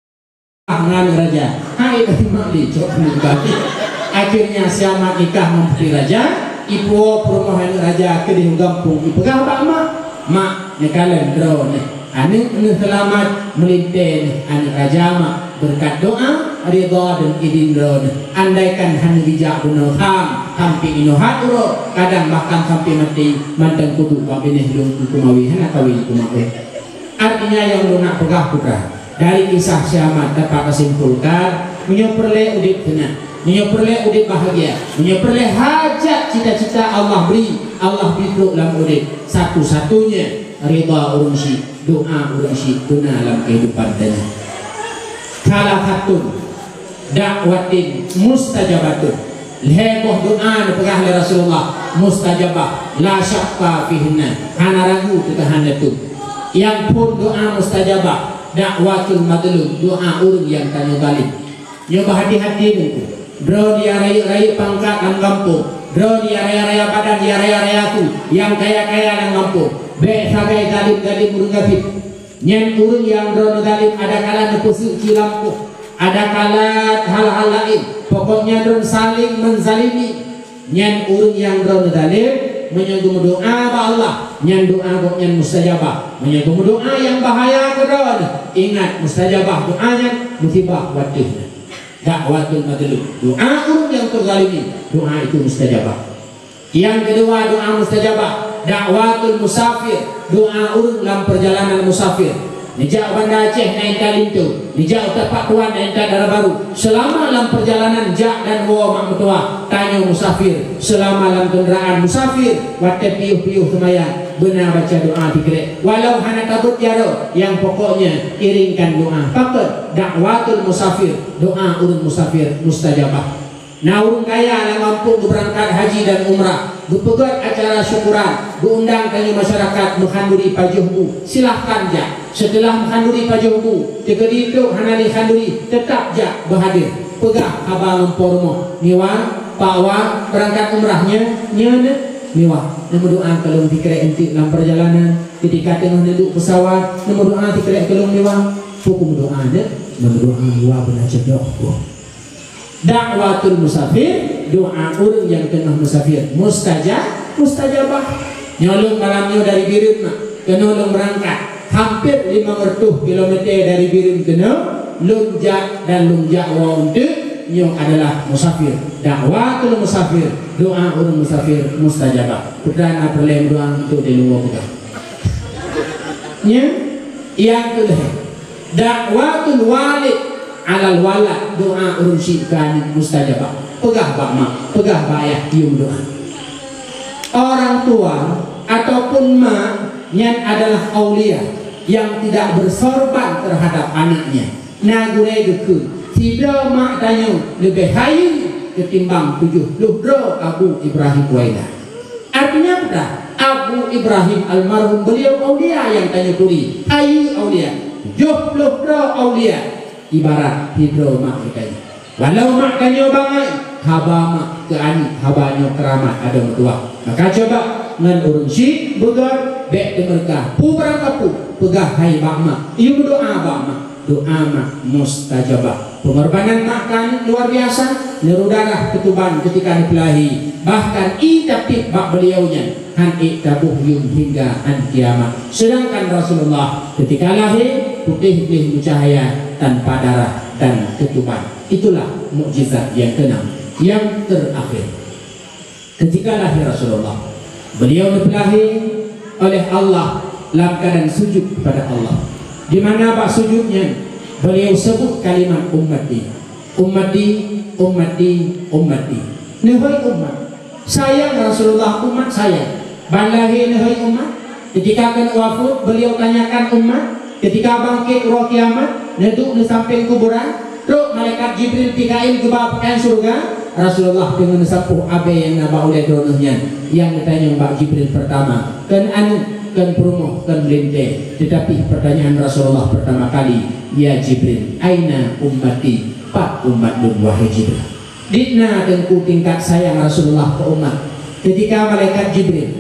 ngon raja. Hai, mak li cok peue bagi. Akhirnya si Amat nikah ngon putri raja, ipuwoe peurumoh aneuk raja keudeh u gampông, ipeugah bak mak, "Mak, neukalon droeneuh. Aneuk neuh seulamat, meulintée neuh aneuk raja, mak. Beureukat doa, ridha dan idin droeneuh. Andaikan hana geujak bunoe tham, sampoe inoe hat uroe, kadang bahkan sampoe maté, mantong kuduek bak binéh lôn keu mawi, hana kawén keu mak." Artinya nyang lôn nak peugah putra, dari kisah si Amat dapat tasimpulkan, meunyoe peureulée udeb seunang, meunyoe peureulée udeb bahagia, meunyoe peureulée hajat cita-cita Allah bri, Allah bri trok lam udeb, satu-satunya ridha ureuëng syik, doa ureuëng syik guna lam kehidupan tanyoe. Salah satu da'watin mustajabatun. Lhée boh doa neupeugah lé Rasulullah, mustajabah, la syakka fihinna, hana ragu keu keuhandatun. Nyang phon doa mustajabah, da'watul mazlum, doa ureuëng nyang tanyoe zalim. Nyoe beuhati-hati Teungku. Droeneuh nyang rayeuk-rayeuk pangkat lam gampông, droeneuh nyang raya-raya badan, nyang raya-raya su, nyang kaya-kaya lam gampông. Bék sagai zalim-zalim ureuëng gasien. Nyan ureuëng nyang droeneuh zalim, adakala neupeuseuk cit lampôh, adakala hal-hal laén, pokoknya droeneuh saling menzalimi. Nyan ureuëng nyang droeneuh zalim, meunyoe geumeudoá bak Allah, nyan doá gobnyan mustajabah. Meunyoe geumeudoá nyang bahaya keu droeneuh, ingat mustajabah doá nyan musibah watée nyan. Da'watul mazlum, doá ureuëng nyang teuzalimi, doá itu mustajabah. Nyang keudua doá mustajabah, da'watul musafir, doá ureuëng lam peurjalanan musafir. Neujak u Banda Aceh na intat linto, neujak u Tapak Tuan na intat dara barô. Seulama lam peurjalanan jak dan woe mak meutuwah, tanyoe musafir. Seulama lam keundaraan musafir, watée piôh-piôh seumayang, beuna baca doá sikrek. Walau hana tabeuet jaroe, nyang pokoknya iringkan doá. Pakon? Da'watul musafir, doá ureuëng musafir mustajabah. Na ureuëng kaya lam gampông geubeurangkat haji dan umrah, geupeugét acara syukuran, geuundang tanyoe masyarakat meuhan duri pajoh bu. Silahkan jak. Seuteulah meuhan duri pajoh bu, teukeudi trok hana lé khanduri, teutab jak beuhadér. Peugah haba ngon po rumoh, "Ni Wan, Pak Wan, beurangkat umrah nyoe, nyoe nyoe." meuwah. Neumeudoa keu lôn sikrek eunteuk lam peurjalanan. Keutika teungoh neuduek peusawat, neumeudoa sikrek keu lôn meuwah. Peue meudoa nyan? Neumeudoa meuwah beuna ceudoh. Dakwatul musafir, doa ureuëng nyang teungoh musafir, mustajab, mustajabah. Nyoe lôn malam nyoe dari Bireuen mak, keunoe lôn meurangkat, hampir limong reutôh kilometer dari Bireuen keunoe, lôn jak dan lôn jak woe eunteuk, nyoe adalah musafir. Dakwatul musafir, doa ureuëng musafir, mustajabah. Peue na peureulée meudoa eunteuk di luwa buka. Nya, nyang keulhée, dakwatul walid alal walad, doa ureuëng syik keu aneuk mustajabah. Peugah bak mak, peugah bak ayah, yum doa. Orang tua ataupun mak nyan adalah aulia yang tidak bersorban terhadap anaknya. Na gurée geukheun, sidroe mak tanyoe leubeh hayeue ketimbang tujoh ploh droe Abu Ibrahim Waila. Artinya peue? Abu Ibrahim almarhum beliau aulia nyang tanyoe turi, hayeue aulia, tujoh ploh droe aulia, ibarat sidroe mak geutanyoe. Walau mak tanyoe bangai, haba mak keu aneuk haba nyoe keuramat adoe meutuwah. Maka cuba ngon ureuëng syik beugét, bék teumeureuka, peue barang kapeue, peugah hai bak mak, yue meudoa bak mak. Doa mak mustajabah. Peungorbanan mak keu aneuk luar biasa, neurôh darah keutuban keutika neupeulahé, bahkan ie tapiep bak beuliau nyan hán ék taboh yum hingga án kiamat. Seudangkan Rasulullah keutika lahé putéh gleh meucahya tanpa darah dan keutuban. Itulah mukjizat nyang keunam, nyang teurakhé. Keutika lahé Rasulullah, beliau neupeulahé oleh Allah lam keuadaan sujud kepada Allah, di mana bak sujud nyan beliau sebut kalimat ummati, ummati, ummati, ummati. Neuhôi umat, sayang Rasulullah umat sayang. Ban lahé neuhôi umat, keutika keuneuk wafeuet beliau tanyakan umat, keutika bangkét uroe kiamat neuduek neusampéng kuburan, trok malaikat Jibril Mikail geuba peukayan syeuruga, Rasulullah teungoh neusapoh abée nyang na bak ulée droeneuh nyan. Nyang neutanyong bak Jibril peurtama, kon aneuk, kon peurumoh, kon meulintée. Teutapi peurtanyaan Rasulullah peurtama kali, "Ya Jibril, aina ummati?" Pat umat lôn, wahai Jibril? Dikna teungku tingkat sayang Rasulullah keu umat. Keutika malaikat Jibril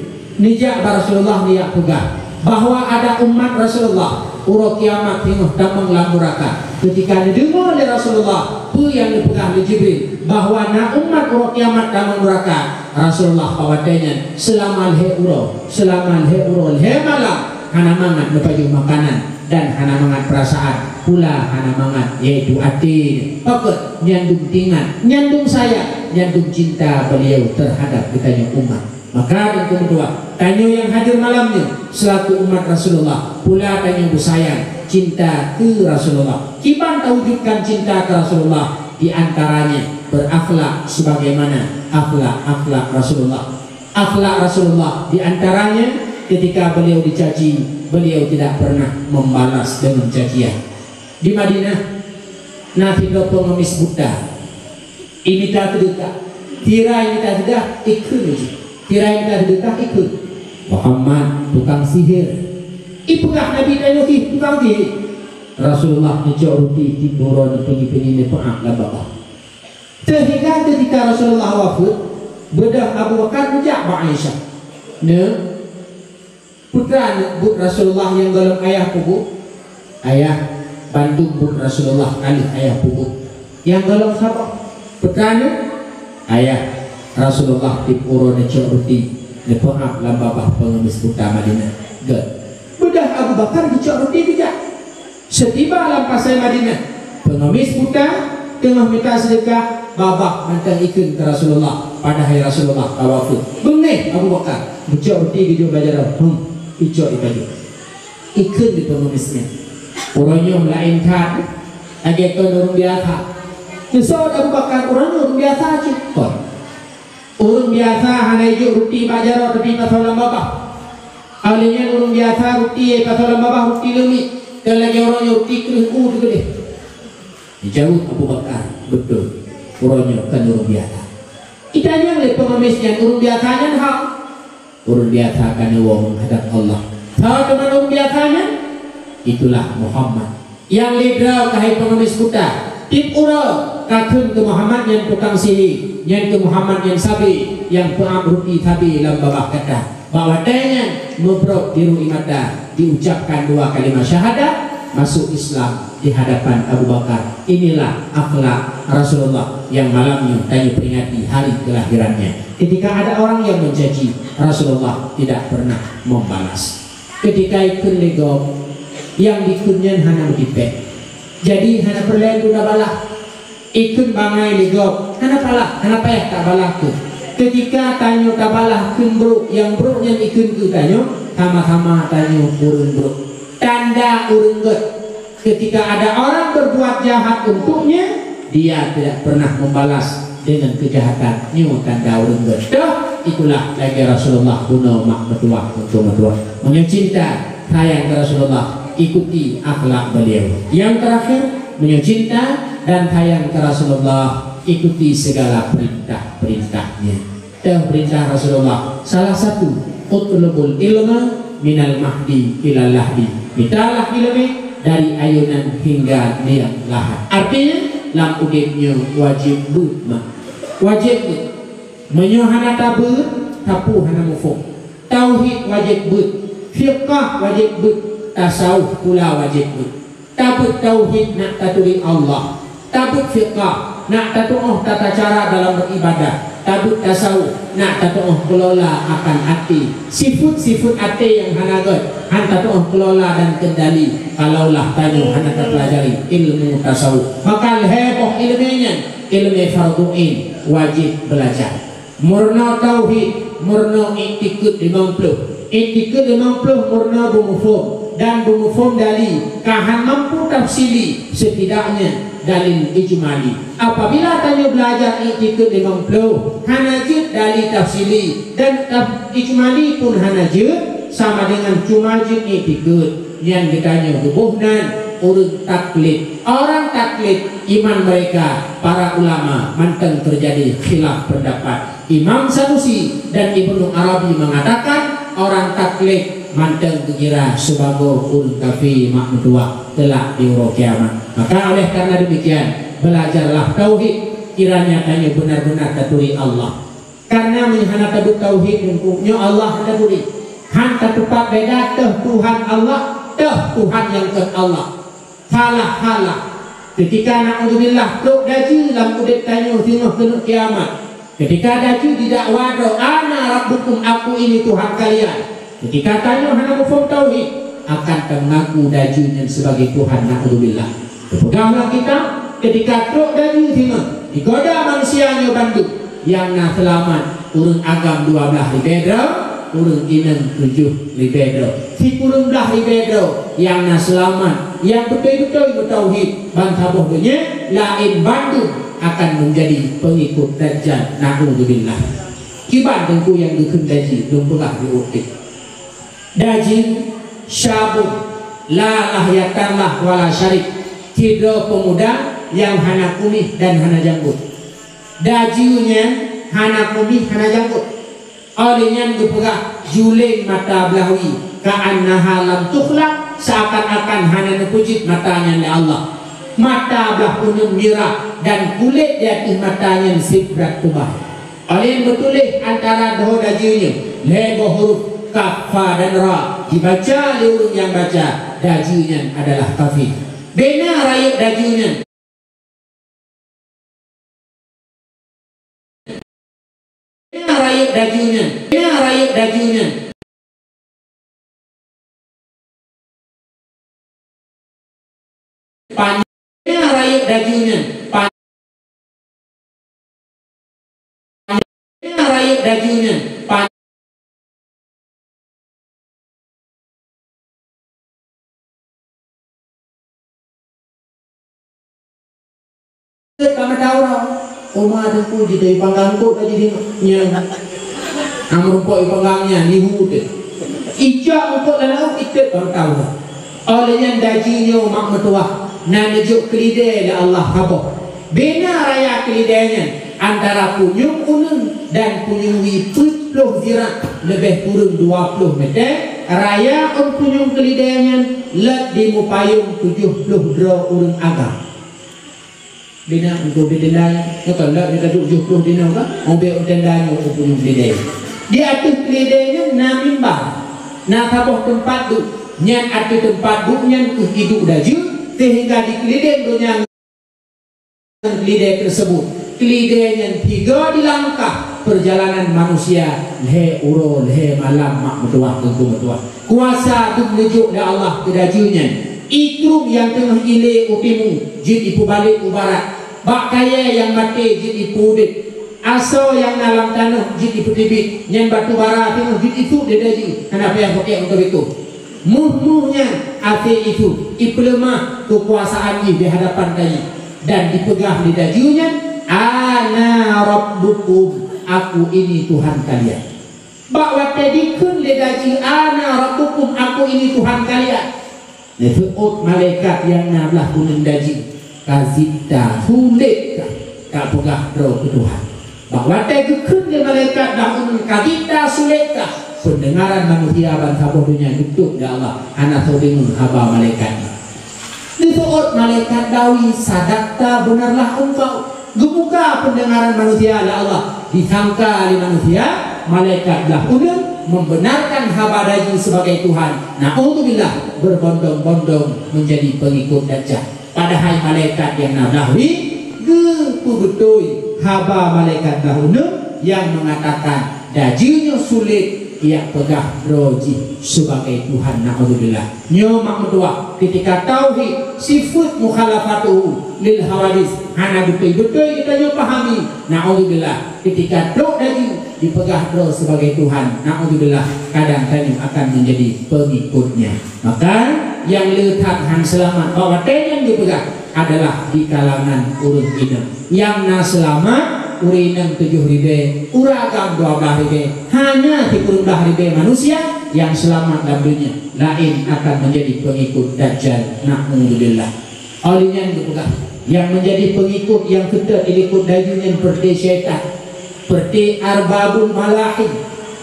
neujak bak Rasulullah neujak peugah bahwa ada umat Rasulullah uroe kiamat teungoh tamong lam nuraka. Keutika neudeungoe lé Rasulullah peue nyang neupeugah lé Jibril bahwa na umat uroe kiamat tamong nuraka, Rasulullah bak watée nyan seulama lhée uroe, seulama lhée uroe lhée malam hana mangat neupajoh makanan dan hana mangat peurasaan, pula hana mangat, yaitu até. Pakon? Nyan dum tingat, nyan dum sayang, nyan dum cinta beliau terhadap geutanyoe umat. Maka, teungku meutuah, tanyoe nyang hadir malam nyoe selaku umat Rasulullah, pula tanyoe beusayang cinta keu Rasulullah. Kiban tawujudkan cinta keu Rasulullah? Di antaranya berakhlak sebagaimana akhlak-akhlak Rasulullah. Akhlak Rasulullah di antaranya, ketika beliau dicaci, beliau tidak pernah membalas dengan cacian. Di Madinah, na sidroe pengemis buta. Imita seudeukah. Sira imita seudeukah, ikheun jih. Sira imita seudeukah, ikheun. "Muhammad, tukang sihir." Ipeugah Nabi tanyoe jih tukang sihir. Rasulullah neucok ruti tiep uroe neupeungi-peungi neupeu'ah lam babah. Sehingga ketika Rasulullah wafeuet, beudôh Abu Bakar neujak bak Aisyah. Neu, peue treuk buet Rasulullah nyang gohlom ayah peubuet? Ayah, bandum buet Rasulullah ka lheueh ayah peubuet. Nyang gohlom saboh. Peue treuk? Ayah, Rasulullah tiep uroe neucok ruti, neupeu'ah lam babah pengemis buta Madinah. Gét. Beudôh Abu Bakar geucok ruti geujak. Seutiba lam pasai Madinah, pengemis buta teungoh mita seudeukah, babah mantong ikheun keu Rasulullah, padahai Rasulullah ka wafeuet. Beungéh Abu Bakar, geucok ruti geujok bak jaroe, hum, icok ipajoh. Ikheun di pengemis nyan. Uroe nyoe laén that, lagée kon ureuëng biasa. Neuseuôt Abu Bakar, uroe nyoe ureuëng biasa cit kon. Ureuëng biasa hana ijok ruti bak jaroe tapi ipasoe lam babah. Óh lheueh nyan ureuëng biasa ruti ipasoe lam babah ruti leumiek, kon lagée uroe nyoe ruti kreueh u teukeudeh. Jaweueb Abu Bakar, "Beutôi, uroe nyoe kon ureuëng biasa." Itanyong lé pengemis nyan, "Ureuëng biasa nyan ho?" "Ureuëng biasa ka neuwoe meuhadab Allah." "Soe teuma ureuëng biasa nyan?" "Itulah Muhammad." Nyang lé droe keuhai pengemis buta, tiep uroe Takheun keu Muhammad nyan tukang sihé, nyan keu Muhammad nyan sabe nyang peuamruti sabe lam babah gata. Bak watée nyan meubrok biru ie mata, diucapkan dua kalimat syahadat, masuk Islam di hadapan Abu Bakar. Inilah akhlak Rasulullah yang malam nyoe tanyoe peringati hari kelahirannya. Ketika ada orang yang mencaci, Rasulullah tidak pernah membalas. Ketika ikheun lé gob, nyang dikheun nyan hana meutipéh. Jadi hana peureulée tabalah. Ikheun bangai lé gob, hana palah, hana payah tabalah kheun. Ketika tanyoe tabalah kheun brok, nyang brok nyan ikheun keu tanyoe, sama-sama tanyoe ureuëng brok. Tanda ureuëng gét. Ketika ada orang berbuat jahat untuknya, dia tidak pernah membalas dengan kejahatan. Nyoe tanda ureuëng gét. Toh, itulah lagée Rasulullah bunoe mak meutuwah untuk meutuwah. Meunyoe cinta, sayang ke Rasulullah, ikuti akhlak beliau. Yang terakhir, meunyoe cinta dan sayang ke Rasulullah, ikuti segala perintah-perintahnya. Teuh perintah Rasulullah, salah satu, "Utlubul ilma minal mahdi ilal lahdi." Mitalah ileumé dari ayunan hingga liang lahat. Artinya, lam udeb nyoe wajéb beuet mak. Wajéb beuet. Meunyoe hana tabeuet, tapeue hana muphom. Tauhid wajéb beuet, fiqah wajéb beuet, tasawuf pula wajéb beuet. Tabeuet tauhid nak taturi Allah, tabeuet fiqah nak tatuoh tata cara dalam beribadah, tabeuet tasawuf nak tatuoh kelola akan até. Sifeuet-sifeuet até nyang hana gét han tatuoh kelola dan kendali kalaulah tanyoe hana tapeulajari ilmu tasawuf. Maka lhée boh ileumé nyan, ileumé fardhu ain, wajéb beulajar. Meurunoe tauhid, meurunoe iktikeuet limong ploh. Iktikeuet limong ploh meurunoe beumuphom dan beumuphom dali ka han mampu tafsili, setidaknya dalil ijmali. Apabila tanyoe beulajar iktikeuet limong ploh, hana jeuet dali tafsili dan taf-, ijmali pun hana jeuet, sama dengan cuma jeuet iktikeuet. Nyan geutanyoe geuboh nan ureuëng taklid. Orang taklid iman mereka para ulama mantong terjadi khilaf pendapat. Imam Sanusi dan Ibnu Arabi mengatakan, orang taklid mantong geukira sibagoe ureuëng kafé mak meutuwah teulak di uroe kiamat. Maka oleh karena demikian, belajarlah tauhid, kiranya tanyoe benar-benar taturi Allah. Karena meunyoe hana tabeuet tauhid, nyoe Allah hana taturi. Han tatupat beda teuh Tuhan Allah, teuh Tuhan nyang kon Allah. Salah-salah. Ketika, naudzubillah, trok dajeu lam udeb tanyoe singoh keuneuk kiamat. Ketika dajeu didakwa droe, "Ana rabbukum, aku ini Tuhan kalian." Ketika tanyoe hana muphom tauhid, akan teungaku dajeu nyan sibagai Tuhan, naudzubillah. Teupeugah lam kitab, ketika trok dajeu singoh, digoda manusia nyoe bandum, nyang na seulamat ureuëng agam dua blaih ribée droe, ureuëng inong tujoh ribée droe. Sikureueng blaih ribée droe nyang na seulamat, nyang beutôi-beutôi meutauhid ban saboh donya, laén bandum akan menjadi pengikut Dajjal, naudzubillah. Kiban teungku nyang geukheun dajeu, lôn peugah di uteuk. Dajeu, syabun, la lahyatan lah wala syarib, sidroe peumuda nyang hana kumieh dan hana janggot. Dajeu nyan hana kumieh, hana janggot. Óh lheueh nyan geupeugah, juleng mata blaih wie, ka'annaha lam tukhlaq, seakan-akan hana neupeujeuet mata nyan lé Allah. Mata blaih uneun mirah dan kulét di ateueh mata nyan sibrat teubah. Óh lheueh nyan meutuléh antara dhoe dajeu nyoe lhée boh huruf kaf, fa dan ra, jibaca lé ureuëng nyang baca, dajeu nyan adalah kafé. Bena rayeuk dajeu nyan. Bena rayeuk dajeu nyan. Bena rayeuk dajeu nyan. Panyang rayeuk dajeu nyan. Panyang rayeuk dajeu nyan. Panyang Teuk bak mata uroe, uma teungku jiteuka panggang eungkôt laju di nyan. Nyang meurumpok di panggang nyan, lihu teuh. Ijak eungkôt lam laôt, iteuek bak mata uroe. Óh lheueh nyan dajeu nyoe mak meutuwah, na neujok keulidée lé Allah saboh. Bena raya keulidée nyan antara punyueng uneun dan punyueng wie peuet ploh zira, leubeh kureueng dua ploh meuté. Raya ôn punyueng keulidée nyan lheueh dimupayong tujoh ploh droe ureuëng agam. Bina untuk keudilai, nyoe kan lheueh ka duek jih ploh dinoe ka, ubé u tenda nyoe u punyueng keudilai. Di ateueh keudilai nyan na mimbar, na saboh teumpat duek. Nyan ateueh teumpat duek nyan keuh iduek dajeu, seuhingga di keulileng donya ngon keudilai teusebut. Keudilai nyan tiga di langkah peurjalanan manusia lhée uroe lhée malam mak meutuwah teungku meutuwah. Kuasa dum neujok lé Allah keu dajeu nyan. Ié krueng nyang teungoh ilé u timu jeuet ipeubalek u barat. Bak kayée nyang maté jeuet ipeuudeb. Asoe nyang na lam tanoh jeuet ipeuteubiet, nyan batu bara teungoh jeuet isuet lé dajeu, hana payah pakék meukeubiko. Muh-muh nyan até isuet, ipeuleumah keukuasaan jih di hadapan dajeu, dan jipeugah lé dajeu nyan, "Ana rabbukum, aku ini Tuhan kalian." Bak watée jikheun lé dajeu, "Ana rabbukum, aku ini Tuhan kalian." Neuseuôt malaikat nyang na blah uneuen dajeu, ka zikta sulet ka, ka peugah droe keu Tuhan. Bak watée geukheun lé malaikat blah uneuen ka zikta sulet ka, peundengaran manusia bansaboh donya geutôp lé Allah, hana soe deungoe haba malaikat nyan. Neuseuôt malaikat dawi, "Sadakta, beunarlah engkau." Geubuka peundengaran manusia lé Allah, disangka lé manusia malaikat blah uneuen membenarkan haba dajeu sebagai Tuhan. Naudzubillah, berbondong-bondong menjadi pengikut Dajjal. Padahai malaikat nyang na blah wie geupeubeutôi haba malaikat blah uneuen nyang meungatakan dajeu nyoe sulet, jak peugah droe jih sebagai Tuhan. Naudzubillah. Nyoe mak meutuwah, keutika tauhid sifeuet mukhalafatuhu lil hawadis hana beutôi-beutôi geutanyoe pahami. Naudzubillah, keutika trok dajeu jipeugah droe sebagai Tuhan, naudzubillah, kadang tanyoe akan menjadi pengikutnya. Maka nyang le that han seulamat bak watée nyan geupeugah adalah di kalangan ureuëng inong. Nyang na seulamat ureuëng inong tujoh ribée, ureuëng agam dua blaih ribée, hanya sikureueng blaih ribée manusia nyang seulamat lam donya. Laén akan menjadi pengikut Dajjal, naudzubillah. Óh lheueh nyan geupeugah, nyang menjadi pengikut nyang keutôt dilikot dajeu nyan peureuté syaitan, peureuté arbabul malahi.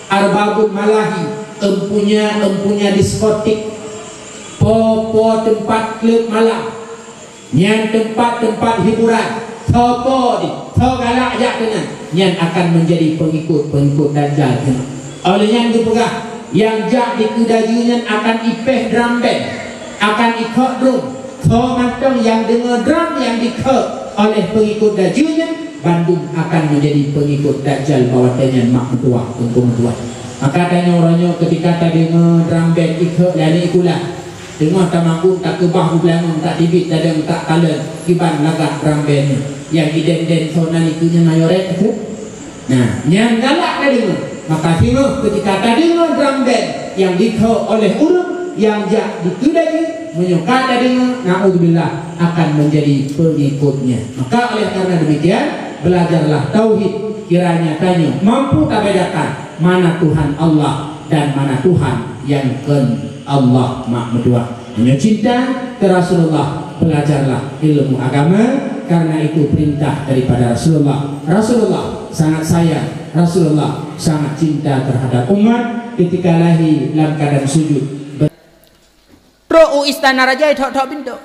Arbabul malahi, empunya-empunya diskotik, po-po teumpat kleueb malam. Nyan teumpat-teumpat hiburan, soe po di, soe galak jak keunan, nyan akan menjadi pengikut-pengikut Dajjal keunan. Óh lheueh nyan geupeugah, nyang jak dikeue dajeu nyan akan ipéh drum band, akan ikheuk drum. Soe mantong nyang deungoe drum nyang dikheuk oleh pengikut dajeu nyan, bandum akan menjadi pengikut Dajjal bak watée nyan mak meutuwah, teungku meutuwah. Maka tanyoe uroe nyoe keutika tadeungoe drum band ikheuk lé aneuk sikula, teungoh tamangkun takeubah bublangon, tateubiet tadong, takalon, kiban lagak drum band nyoe. Nyang idendeng soe na dikeue nyan mayorek tu. Nah, nyang galak tadeungoe. Maka singoh keutika tadeungoe drum band nyang dikheuk oleh ureuëng nyang jak dikeue dajeu, meunyoe ka tadeungoe, naudzubillah, akan menjadi pengikutnya. Maka oleh karena demikian, belajarlah tauhid, kiranya tanyoe mampu tabedakan mana Tuhan Allah dan mana Tuhan nyang kon Allah mak meutuwah. Meunyoe cinta keu Rasulullah, belajarlah ilmu agama, karena itu perintah daripada Rasulullah. Rasulullah sangat sayang, Rasulullah sangat cinta terhadap umat. Ketika lahir lam keadaan sujud, trok u istana raja, ithok-thok pintoe.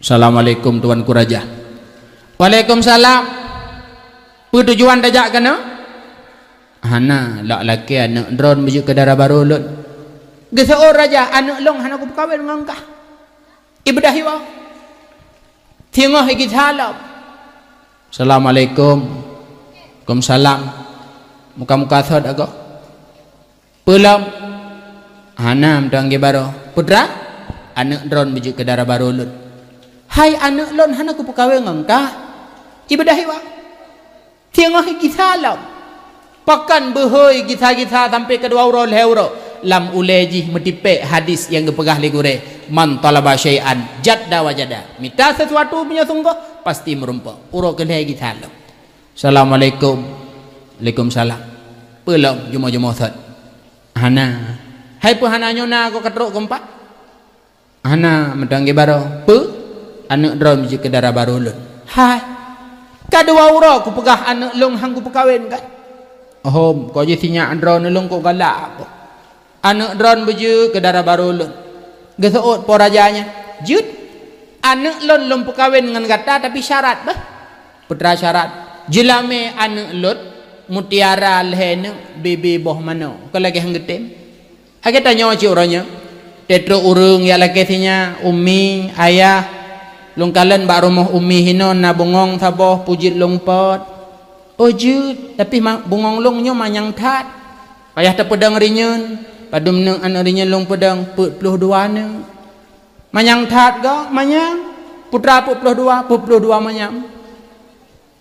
"Assalamualaikum, Tuanku Raja." "Waalaikumsalam. Peue tujuan tajak keunoe?" "Hana, lak lakée aneuk droen beujeuet keu dara barô lôn." "Geuseuôt raja, aneuk lôn hana kupeukawen ngon kah. Ibeudah iwa. Singoh igisa lom." "Assalamualaikum." "Waalaikumsalam. Muka-muka sot agoe." "Peue lom?" "Hana, meutuang geubarô." "Peue treuk?" "Aneuk droen beujeuet keu dara barô lôn." "Hai aneuk lôn hana kupeukawen ngon kah. Ibeudah iwa. Singoh igisa lom." Pakon beuhôi gisa-gisa sampoe keudua uroe lhée uroe. Lam ulée jih meutipék hadis nyang geupeugah lé gurée, "Man talaba syai'an jadda wajada." Mita sesuatu meunyoe sunggoh, pasti meurumpok. Uroe keu lhée gisa lom. "Assalamualaikum." "Waalaikumsalam." "Peue lom, jumoe-jumoe sot?" "Hana." "Hai peue hana, nyoe na goe ka trok keumpat?" "Hana, meutuang geubarô." "Peue?" "Aneuk droen beujeuet keu dara barô lôn." "Hai. Ka dua uroe kupeugah aneuk lôn han kupeukawen kan?" "Hom, ko jih sinyak droen lôn kok galak ko." "Aneuk droen beujeuet keu dara barô lôn." Geuseuôt po raja nyan, "Jeuet." Aneuk lôn lôn peukawen ngon gata, tapi syarat bah. Peue teuma syarat? Jeulamé aneuk lôn mutiara lhèe neuk, bebe boh manok. Kon lagèe han geutem. Lagèe tanyoe cit uroe nyoe. Teutrok ureueng jak lakèe sinyak, "Umi, ayah, lôn kalon bak rumoh umi hinoe na bungong saboh, peue jeuet lôn pot?" "Oh jeuet, tapi ma-, bungong lôn nyoe manyang that." Payah tapeudong rinyeun, padum neuk aneuk rinyeun lôn peudong, peuet ploh dua neuk. Manyang that goe, manyang. Peue teuma peuet ploh dua, peuet ploh dua manyang.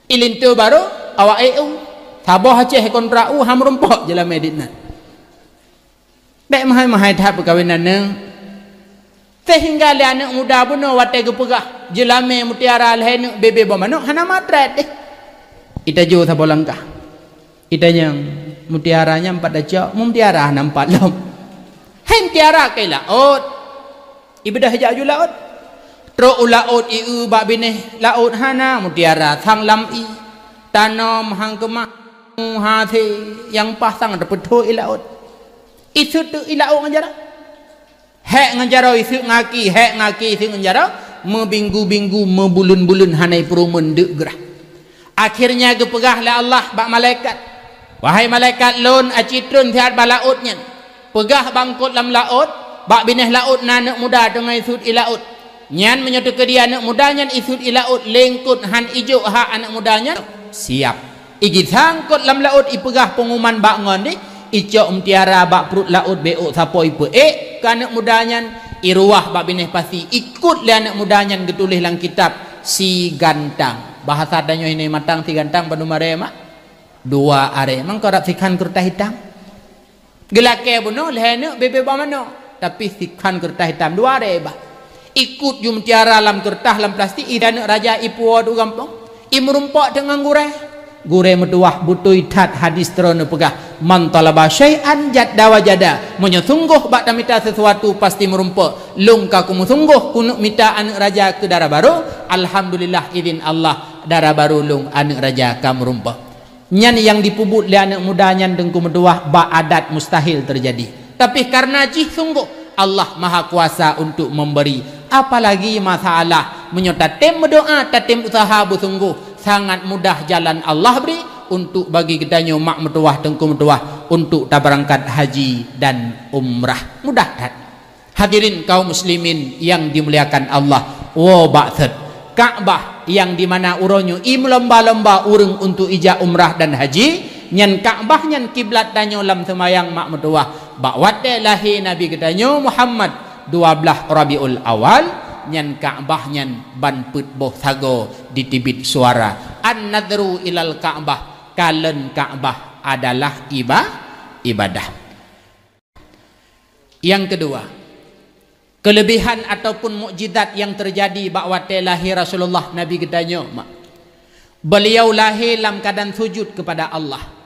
Ilinto barô, awak ék u. Saboh Aceh kontrak u, han meurumpok jeulamé dit nan. Bèk meuhai-meuhai that peukawen aneuk. Sehingga lé aneuk muda bunoe watèe geupeugah, jeulamé mutiara lhèe neuk, bebe boh manok, hana meutrép deh. Itajo saboh langkah. Itanyong, "Mutiara nyan pat tacok?" "Mutiara hana pat lom." "Hai mutiara keu laôt." Ibeudôh jak aju laôt. Trok u laôt, ieu bak binéh laôt, hana mutiara, sang lam ié. Tanom han keumah, hasé nyang paih sang tapeuthô i laôt. Isut teuk i laôt ngon jaroe. Hék ngon jaroe isut ngaki, hék ngaki isut ngon jaroe, meubinggu-binggu, meubuleuen-buleuen hana ipeurumeun deuk grah. Akhirnya geupeugah lé Allah bak malaikat, "Wahai malaikat lôn, aci treun siat bak laôt nyan. Peugah bak eungkôt lam laôt, bak binéh laôt na aneuk muda teungoh isut i laôt. Nyan meunyoe teukeudi aneuk muda nyan isut i laôt, lé eungkôt han ijok hak aneuk muda nyan, siap." Igisa eungkôt lam laôt, ipeugah peunguman bak ngon deh, icok mutiara bak pruet laôt, bèk ôk sapo ipeuék keu aneuk muda nyan, iruwah bak binéh pasi, ikôt lé aneuk muda nyan geutuléh lam kitab si gantang. Bahasa tanyoe hinoe matang si gantang bandum aré mak? Dua aré. Mangko rab sikhan keureutah itam. Geulakèe bunoe lhèe neuk bebe boh manok, tapi sikhan keureutah itam dua aré bah. Ikôt ju mutiara lam keureutah lam plastik, i aneuk raja ipuwoe u gampông, imeurumpok teuk ngon gurèe. Gurèe meutuwah, beutôi that hadis Droeneuh peugah, "Man talaba syai'an jadda wajada." Meunyoe sunggoh bak tamita sesuatu pasti meurumpok. Lôn ka kumeusunggoh keuneuk mita aneuk raja keu dara barô, alhamdulillah idin Allah dara barô lôn aneuk raja ka meurumpok. Nyan nyang jipeubuet lé aneuk muda nyan Teungku meutuwah bak adat mustahil teujadi. Tapi kareuna jih sunggoh Allah Mahakuasa untuk memberi, apalagi masalah meunyoe tatem meudoa, tatem useuha beusunggoh, sangat mudah jalan Allah bri untuk bagi geutanyoe mak meutuwah Teungku meutuwah untuk tabeurangkat haji dan umrah. Mudah that. Hadirin kaum muslimin yang dimuliakan Allah, woe bak thot Ka'bah yang di mana uroe nyoe imeulomba-lomba ureuëng untuk ijak umrah dan haji, nyan Ka'bah nyan kiblat tanyoe lam seumayang mak meutuwah. Bak watée lahé Nabi geutanyoe Muhammad dua blaih Rabiul Awal, nyan Ka'bah nyan ban peuet boh sagoe jiteubiet suara, "An-nadhru ilal Ka'bah," kalon Ka'bah adalah iba-, ibadah. Yang kedua, kelebihan ataupun mukjizat yang terjadi bak watée lahé Rasulullah Nabi geutanyoe, mak. Beliau lahé lam keadaan sujud kepada Allah.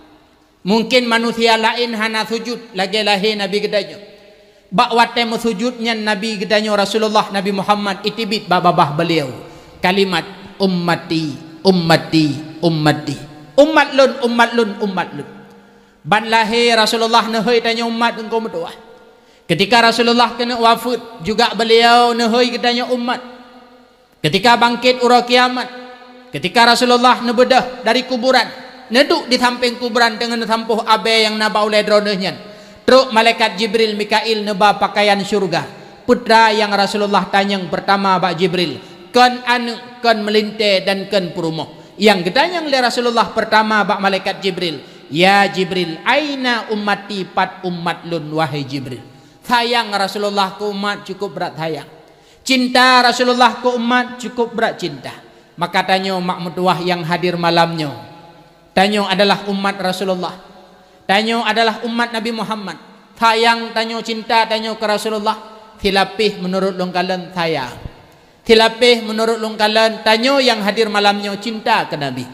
Mungkin manusia laén hana sujud lagée lahé Nabi geutanyoe. Bak watée meusujud nyan Nabi geutanyoe Rasulullah Nabi Muhammad iteubiet bak babah beliau kalimat, "Ummati, ummati, ummati." Umat lôn, umat lôn, umat lôn. Ban lahé Rasulullah neuhôi tanyoe umat Teungku meutuwah. Ketika Rasulullah keuneuk wafeuet, juga beliau neuhôi geutanyoe umat. Ketika bangkét uroe kiamat, ketika Rasulullah neubeudôh dari kuburan, neuduek di sampéng kuburan teungoh neusampôh abée nyang na bak ulée droeneuh nyan, trok malaikat Jibril Mikail neuba peukayan syeuruga. Peue teuma nyang Rasulullah tanyong peurtama bak Jibril, kon aneuëk, kon meulintée, dan kon peurumoh. Nyang geutanyong lé Rasulullah peurtama bak malaikat Jibril, "Ya Jibril, aina ummati, pat umat lôn, wahai Jibril?" Sayang Rasulullah keu umat cukup brat sayang. Cinta Rasulullah keu umat cukup brat cinta. Maka tanyoe mak meutuwah nyang hadir malam nyoe, tanyoe adalah umat Rasulullah. Tanyoe adalah umat Nabi Muhammad. Sayang tanyoe, cinta tanyoe keu Rasulullah, silapéh meunurot lôn kalon sayang. Silapéh meunurot lôn kalon, tanyoe nyang hadir malam nyoe cinta keu Nabi.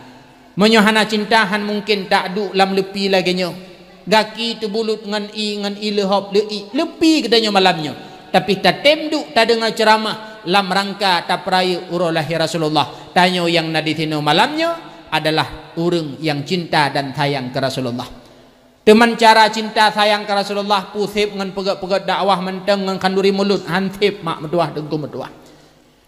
Meunyoe hana cinta, han mungken taduek lam leupi lagée nyoe. Gaki teubulut ngon ie, ngon ie leuhop leuiek, leupi geutanyoe malam nyoe. Tapi tatem duek tadeungoe ceuramah lam rangka tapeurayeuk uroe lahé Rasulullah. Tanyoe nyang na disinoe malam nyoe adalah ureuëng nyang cinta dan sayang keu Rasulullah. Teuma cara cinta sayang keu Rasulullah peue seb ngon peugét-peugét dakwah mantong ngon khanduri mulod, han seb mak meutuwah Teungku meutuwah.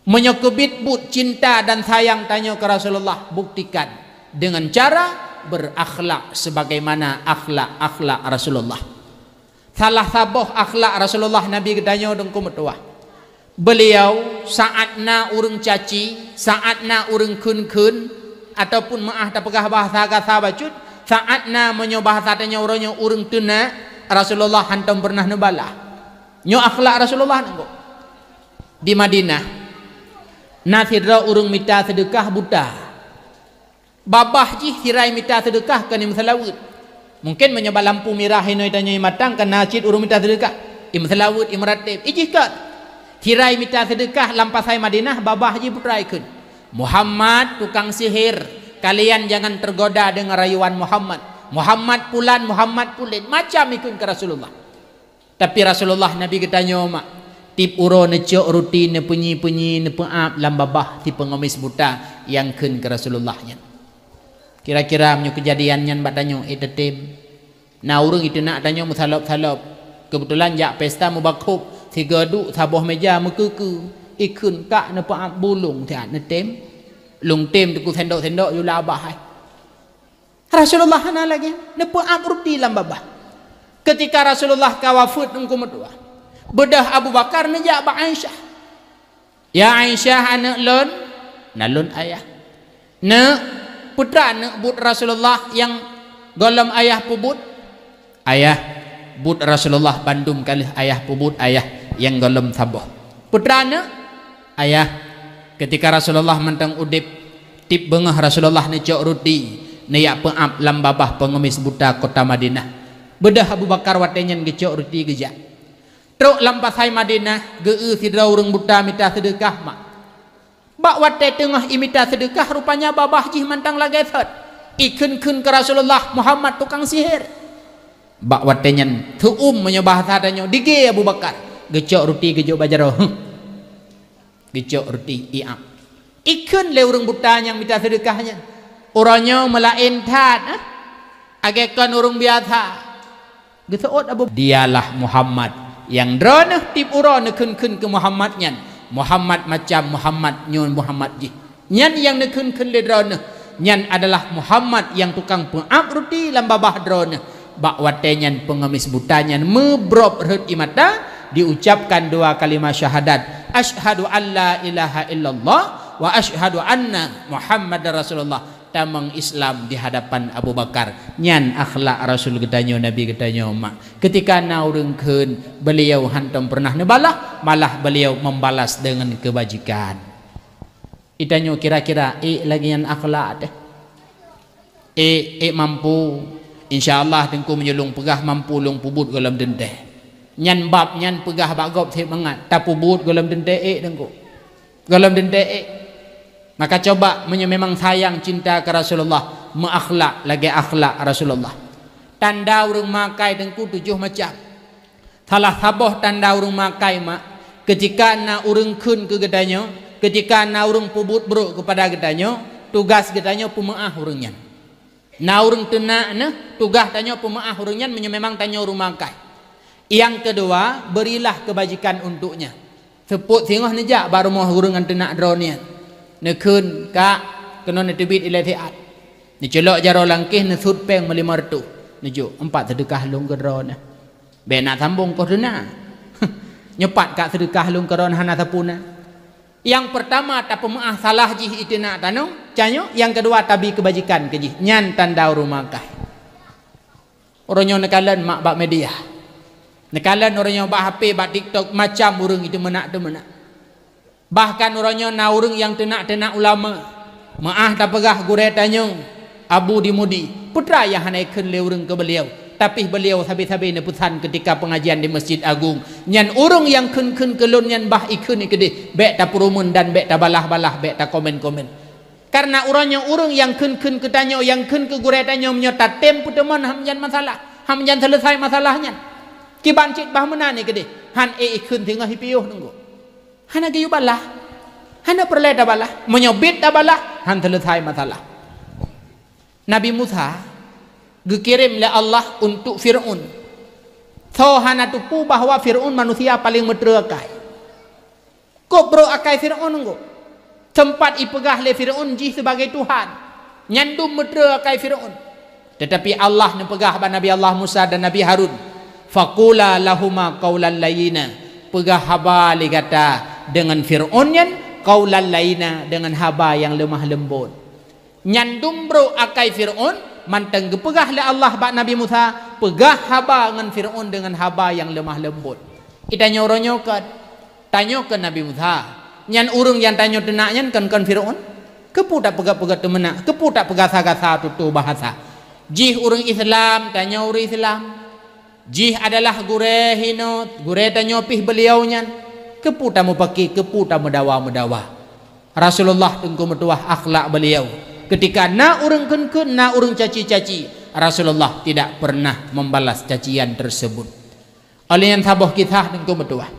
Meunyoe keubiet buet cinta dan sayang tanyoe keu Rasulullah, buktikan dengan cara berakhlak sebagaimana akhlak-akhlak Rasulullah. Salah saboh akhlak Rasulullah Nabi geutanyoe, Teungku meutuah. Beliau saat na ureuëng caci, saat na ureuëng kheun-kheun, ataupun meuáh tapeugah bahasa gasa bacut, saat na, meunyoe bahasa tanyoe uroe nyoe, ureuëng teunak, Rasulullah hantom peureunah neubalah. Nyoe akhlak Rasulullah nangko. Di Madinah, na sidroe ureuëng mita seudeukah buta. Babah jih sirai mita seudeukah keu neumeuseulaweuet. Mungken meunyoe bak lampu mirah inoe tanyoe matang, kana cit ureuëng mita seudeukah. Imeuseulaweuet, imeurateb, ijih kot. Sirai mita seudeukah lam pasai Madinah, babah jih putra ikheun, "Muhammad tukang sihir, kalian jangan tergoda dengan rayuan Muhammad. Muhammad pulan, Muhammad pulen," macam ikheun keu Rasulullah. Tapi Rasulullah Nabi geutanyoe mak, tieb uroe neucok ruti, neupeunyie-peunyie, neupeuab lam babah si peungemis buta nyang kheun keu Rasulullah nyan. Kira-kira meunyoe keujadian nyan bak tanyoe, eh, teutem. Na ureuëng iteunak tanyoe meusalop-salop. Keubeutulan jak pesta mubakhob, sigoe duek saboh meja meukeue-keue, ikheun kak neupeuab bulong siat neutem. Lôn tem teungku sendok-sendok yula abah hai. Rasulullah hana lagée, neupeuab ruti lam babah. Keutika Rasulullah ka wafeuet, Teungku meutuah, beudôh Abu Bakar neujak bak Aisyah. "Ya Aisyah, aneuëk lôn," na lôn ayah. "Neuk, peue teuma neuk buet Rasulullah nyang gohlom ayah peubuet?" "Ayah, buet Rasulullah bandum ka lheueh ayah peubuet, ayah, nyang gohlom saboh." "Peue teuma neuk?" "Ayah, keutika Rasulullah mantong udeb, tieb beungoh Rasulullah neucok ruti, neujak peuab lam babah peungemis buta kota Madinah. Beudôh Abu Bakar watée nyan geucok ruti geujak. Trok lam pasai Madinah, geu-eu sidroe ureuëng buta mita seudeukah mak. Bak watée teungoh imita seudeukah, rupanya babah jih mantong lagée sot. Ikheun-kheun keu Rasulullah, 'Muhammad tukang sihir.' Bak watée nyan, teuuem meunyoe bahasa tanyoe, digée Abu Bakar, geucok ruti geujok bak jaroe. Huh. Geucok ruti, iab. Ikheun lé ureuëng buta nyang mita seudeukah nyan, "Uroe nyoe meulaén that, eh? Lagée kon ureuëng biasa." Geuseuôt Abu, "Dialah Muhammad nyang droeneueh tieb uroe neukheun-kheun keu Muhammad nyan. Muhammad macam Muhammad nyoe Muhammad jih. Nyan nyang neukheun-kheun lé droeneueh, nyan adalah Muhammad nyang tukang peuab ruti lam babah droeneueh." Bak watée nyan peungemis buta nyan meubrôb rhot ie mata, diucapkan dua kalimah syahadat, "Asyhadu an la ilaha illallah wa asyhadu anna Muhammadar Rasulullah." Tamong Islam di hadapan Abu Bakar. Nyan akhlak Rasul geutanyoe, Nabi geutanyoe mak. Keutika na ureuëng kheun, beliau hantom peureunah neubalah, malah beliau membalas dengan kebajikan. Itanyoe kira-kira ék lagée nyan akhlak teuh? Ék, ék mampu, insya Allah Teungku meunyoe lôn peugah mampu lôn peubuet gohlom teuntée. Nyan bab nyan peugah bak gob seumangat, tapeubuet gohlom teuntée ék Teungku. Gohlom teuntée ék. Maka coba meunyoe memang sayang cinta keu Rasulullah, meuakhlak lagée akhlak Rasulullah. Tanda ureuëng makai Teungku tujoh macam. Salah saboh tanda ureuëng makai mak, keutika na ureuëng kheun keu geutanyoe, keutika na ureuëng peubuet brôk keupada geutanyoe, tugaih geutanyoe peumeuáh ureuëng nyan. Na ureuëng teunak neuh, tugaih tanyoe peumeuáh ureuëng nyan meunyoe memang tanyoe ureuëng makai. Nyang keudua, berilah kebajikan untuknya. Seupôt singoh neujak bak rumoh ureuëng nyang teunak droe nyan. Neukheun, "Kak, keunoe neuteubiet ilée siat." Neuculok jaroe langkéh, neusut péng meulimong reutôh. Neujok, "Empat seudeukah lôn keu droeneuh." Bék na sambong koh teuna. Nyoe pat ka seudeukah lôn keu droeneuh hana sapeue na. Nyang peurtama tapeumeuáh salah jih iteunak tanoh, tanyoe, nyang keudua tabi keubajikan keu jih. Nyan tanda ureuëng makai. Uroe nyoe neukalon mak bak media. Neukalon uroe nyoe bak H P, bak TikTok, macam ureuëng itu meunak-teuh meunak. Bahkan uroe nyoe na ureuëng nyang teunak-teunak ulama. Meuáh tapeugah gurée tanyoe, Abu di Mudi, peue teuma nyang hana ikheun lé ureuëng keu beliau, tapi beliau sabe-sabe neupeusan keutika peungajian di Masjid Agung. Nyan ureuëng nyang kheun-kheun keu lôn nyan bah ikheun keudeh, bék tapeurumeun dan bék tabalah-balah, bék takomen-komen. Kareuna uroe nyoe ureuëng nyang kheun-kheun keu tanyoe, nyang kheun keu gurée tanyoe meunyoe tatem peuteumon, han nyan masalah, han nyan seuleusai masalah nyan. Kiban cit bah meunan keudeh, han ék ikheun singoh ipiôh Teungku. Hana geuyue balah. Hana peureulée tabalah. Meunyoe biet tabalah, han seuleusai masalah. Nabi Musa geukirém lé Allah untuk Fir'aun. Soe hana teupeue bahwa Fir'aun manusia paleng meuteureukai. Kok brok akai Fir'aun ngon? Teumpat ipeugah lé Fir'aun jih sibagai Tuhan. Nyan dum meutreue akai Fir'aun. Teutapi Allah neupeugah bak Nabi Allah Musa dan Nabi Harun, "Faqula lahuma qaulan layyina." Peugah haba lé gata deungon Fir'aun nyan, qaulan layyina, deungon haba nyang leumah leumbot. Nyan dum brok akai Fir'aun, mantong geupeugah lé Allah bak Nabi Musa, peugah haba ngon Fir'aun deungon haba nyang leumah leumbot. Itanyoe uroe nyoe kon, tanyoe kon Nabi Musa. Nyan ureuëng nyang tanyoe teunak nyan kon, kon Fir'aun. Keupeue tapeugah-peugah teumeunak, keupeue tapeugasa-gasa tutoe bahasa. Jih ureuëng Islam, tanyoe ureuëng Islam. Jih adalah gurée hinoe, gurée tanyoe pih beuliau nyan. Keupeue tameupaké, keupeue tameudawa-meudawa. Rasulullah teungku meutuwah akhlak beuliau. Keutika na ureuëng kheun-kheun, na ureuëng caci-caci, Rasulullah tidak pernah membalas cacian tersebut. Oleh nyan saboh kisah teungku meutuwah.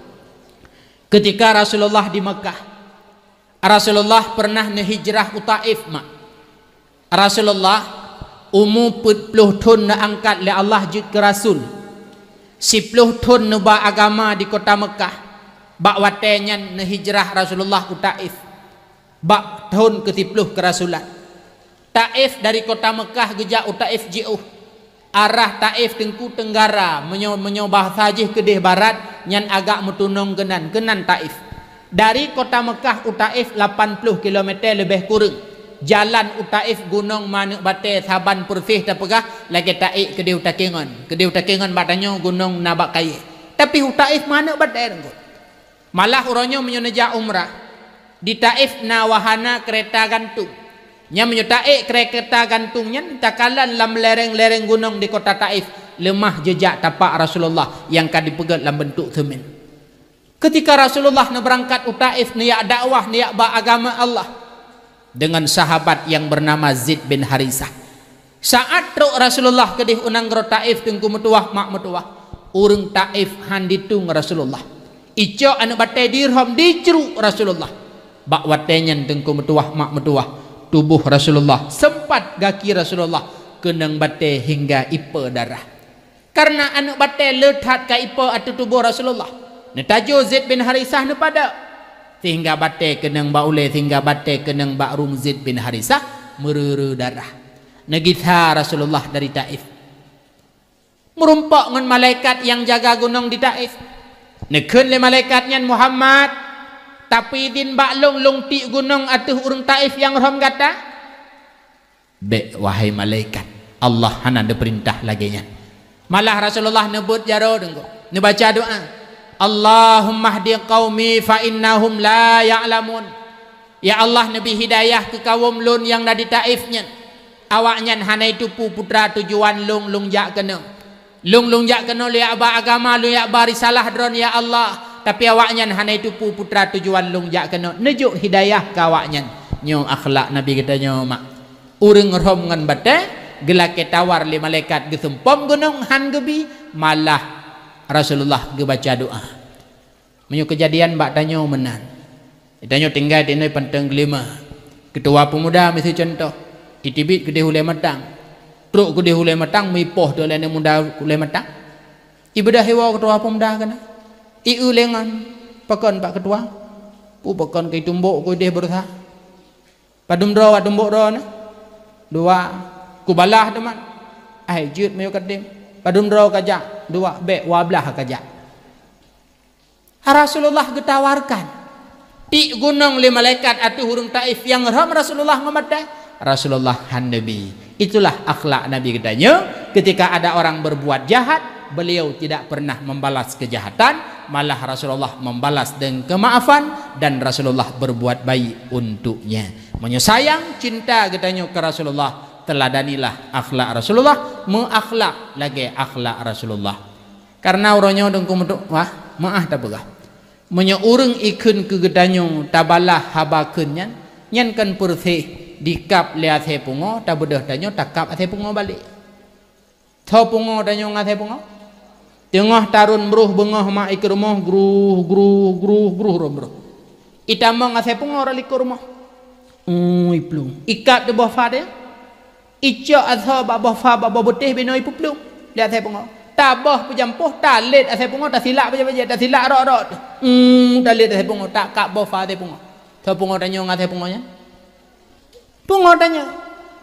Keutika Rasulullah di Meukah, Rasulullah pernah neuhijrah u Taif, mak. Rasulullah umu peuet ploh thon neuangkat lé Allah jeuet keu rasul. Siploh thon neuba agama di kota Meukah. Bak watée nyan neuhijrah Rasulullah u Taif. Bak thon keusiploh keurasulan. Taif dari kota Meukah geujak u Taif jiôh. Arah Taif teungku teunggara, meunyoe, meunyoe bahasa jih keudeh barat, nyan agak meutunong keunan, keunan Taif. Dari kota Meukah u Taif lapan ploh kilometer leubeh kureueng. Jalan u Taif gunong maneuek batée saban peureuseh tapeugah lagée taék keudeh u Takengon. Keudeh u Takengon bak tanyoe gunong na bak kayée. Tapi u Taif maneuek batée teungku. Malah uroe nyoe meunyoe neujak umrah, di Taif na wahana keureta gantung. Nyan meunyoe taék keureta gantung nyan takalon lam lereng-lereng gunong di kota Taif, leumah jeujak tapak Rasulullah nyang ka dipeugét lam beuntuk seumen. Keutika Rasulullah neubeurangkat u Taif, neujak dakwah, neujak ba agama Allah, deungon sahabat nyang beunama Zaid bin Harisah. Saat trok Rasulullah keudeh u nanggroe Taif, teungku meutuwah, mak meutuwah, ureuëng Taif han ditueng Rasulullah. Icok aneuëk batée dirhom, dicruk Rasulullah. Bak watée nyan, teungku meutuwah, mak meutuwah, tuboh Rasulullah, seumpat gaki Rasulullah keunong batée hingga ipe darah. Kareuna aneuëk batée le that ka ipe ateueh tuboh Rasulullah, neutajo Zaid bin Harisah neupadok, sehingga batée keunong bak ulée, sehingga batée keunong bak rueng Zaid bin Harisah, meureu-reu darah. Neugisa Rasulullah dari Taif. Meurumpok ngon malaikat nyang jaga gunong di Taif. Neukheun lé malaikat nyan, "Muhammad, tapeuidin bak lôn, lôn tiek gunong ateueh ureuëng Taif nyang rhom gata?" "Bék, wahai malaikat, Allah hana neupeurintah lagée nyan." Malah Rasulullah neubeuet jaroe teungku, neubaca doá, "Allahummahdi qaumi fa innahum la ya'lamun." Ya Allah, neubi hidayah keu kawöm lôn nyang na di Taif nyan. Awaknyan hana jiteupeue peue teuma tujuan lôn, lôn jak keunoe. Lôn, lôn jak keunoe lôn jak ba agama, lôn jak ba risalah Droe, ya Allah. Tapi awaknyan hana jiteupeue peue teuma tujuan lôn jak keunoe. Neujok hidayah keu awaknyan. Nyoe akhlak Nabi geutanyoe, mak. Ureuëng rhom ngon batée, geulakée tawar lé malaikat, geusumpom gunong han geubi, malah Rasulullah geubaca doá. Meunyoe keujadian bak tanyoe meunan. Tanyoe tinggai di inoe Panton Geulima. Keutua peumuda miseue cuntoh, iteubiet keudeh ulée matang. Trok keudeh ulée matang, meuipoh teuh lé aneuëk muda ulée matang. Ibeudôh iwoe keutua peumuda keunan. Ieu lé ngon, "Pakon, Pak Keutua?" "Peue pakon, keu itumbok keudeh beureusa." "Padum droe wak tumbok droeneuh?" "Dua." "Kubalah teuma." "Ai, jeuet meunyoe ka tem." "Padum droe kajak?" "Dua." "Bék, dua blaih kajak." Rasulullah geutawarkan, tiek gunong lé malaikat ateueh ureuëng Taif nyang rhom Rasulullah ngon batée. Rasulullah han neubi. Itulah akhlak Nabi geutanyoe, ketika ada orang berbuat jahat, beliau tidak pernah membalas kejahatan, malah Rasulullah membalas dengan kemaafan dan Rasulullah berbuat baik untuknya. Meunyoe sayang, cinta geutanyoe keu Rasulullah, teuladanilah akhlak Rasulullah, meuakhlak lagée akhlak Rasulullah. Kareuna uroe nyoe teungku meutuwah, meuáh tapeugah. Meunyoe ureuëng ikheun keu geutanyoe tabalah haba kheun nyan, nyan kon peureuseh dikab lé asée pungoe, tabeudôh tanyoe takab asée pungoe balek. Tho pungoe tanyoe ngon asée pungoe. Teungoh tarôn broh beungoh mak i keu rumoh, gruh, gruh, gruh, gruh, rhom broh. Itamong asée pungoe rot likot rumoh. Ui, plueng. Ikab teuh boh fa teuh. Icok asoe bak boh fa, bak boh beutéh, binoe ipeuplueng lé asée pungoe. Taboh peujampôh, talét asai pungoh, tasilak bajèe-bajèe, tasilak rot-rot. Hmm, talét asai pungoh, takab boh fa asai pungoh. Soe pungoh tanyoe ngon asai pungoh nyan? Pungoh tanyoe.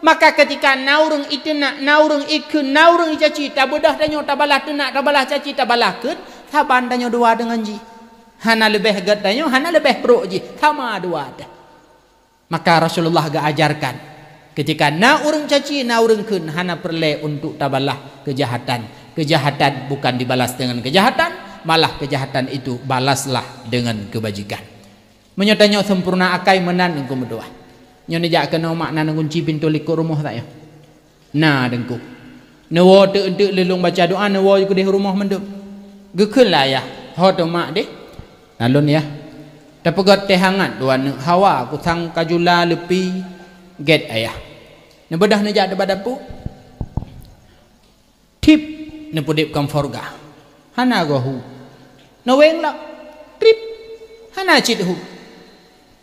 Maka keutika na ureueng iteunak, na ureueng ikheun, na ureueng icaci, tabeudôh tanyoe, tabalah teunak, tabalah caci, tabalah kheun, saban tanyoe dua deungon jih. Hana leubeh gèt tanyoe, hana leubeh pruet jih, sama dua teuh. Maka Rasulullah geuajarkan, keutika na ureueng caci, na ureueng kheun, hana peureulèe untuk tabalah keujahatan. Keujahatan bukan dibalas dengan keujahatan, malah keujahatan itu balaslah dengan keubajikan. Meunyoe tanyoe sempurna akai meunan Teungku meutuah. Nyoe neujak keunoe mak na neugunci pintoe likot rumoh tanyoe. Na Teungku. Neuwoe teuk-teuk lé lôn baca doa, neuwoe keudéh rumoh mandum. Geukheun lé ayah, "Ho teuma mak deh?" "Na lôn, yah." "Tapeugöt teh hangat dua neuk hawa, kusang kajula leupi gèt ayah." Neubeudôh neujak bak dapu. Tip, neupeudép kompor gah. Hana goe hu. Neuweng lom. Trip. Hana cit hu.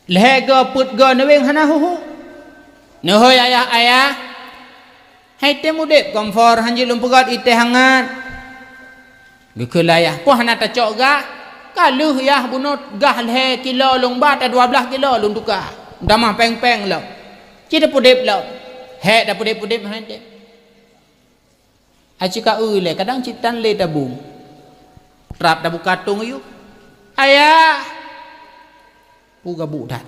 Lhèe goe peuet goe neuweng hana hu-hu. Neuhôi ayah-ayah. Hai tém udép kompor, han jeuet lôn peugöt ié teh hangat. Geukheun lé ayah, "Poh hana tacok gah? Ka lheueh yah bunoe gah lhèe kilo lôn ba, ta dua blaih kilo lôn tuka. Tamah péng-péng lom. Ci tapeudép lom." Hék tapeudép-peudép hai tém. Aci ka eu lé, kadang cit tan lé tabông. Trap tabuka tông ayeueng. "Ayah!" Peue gabuk that.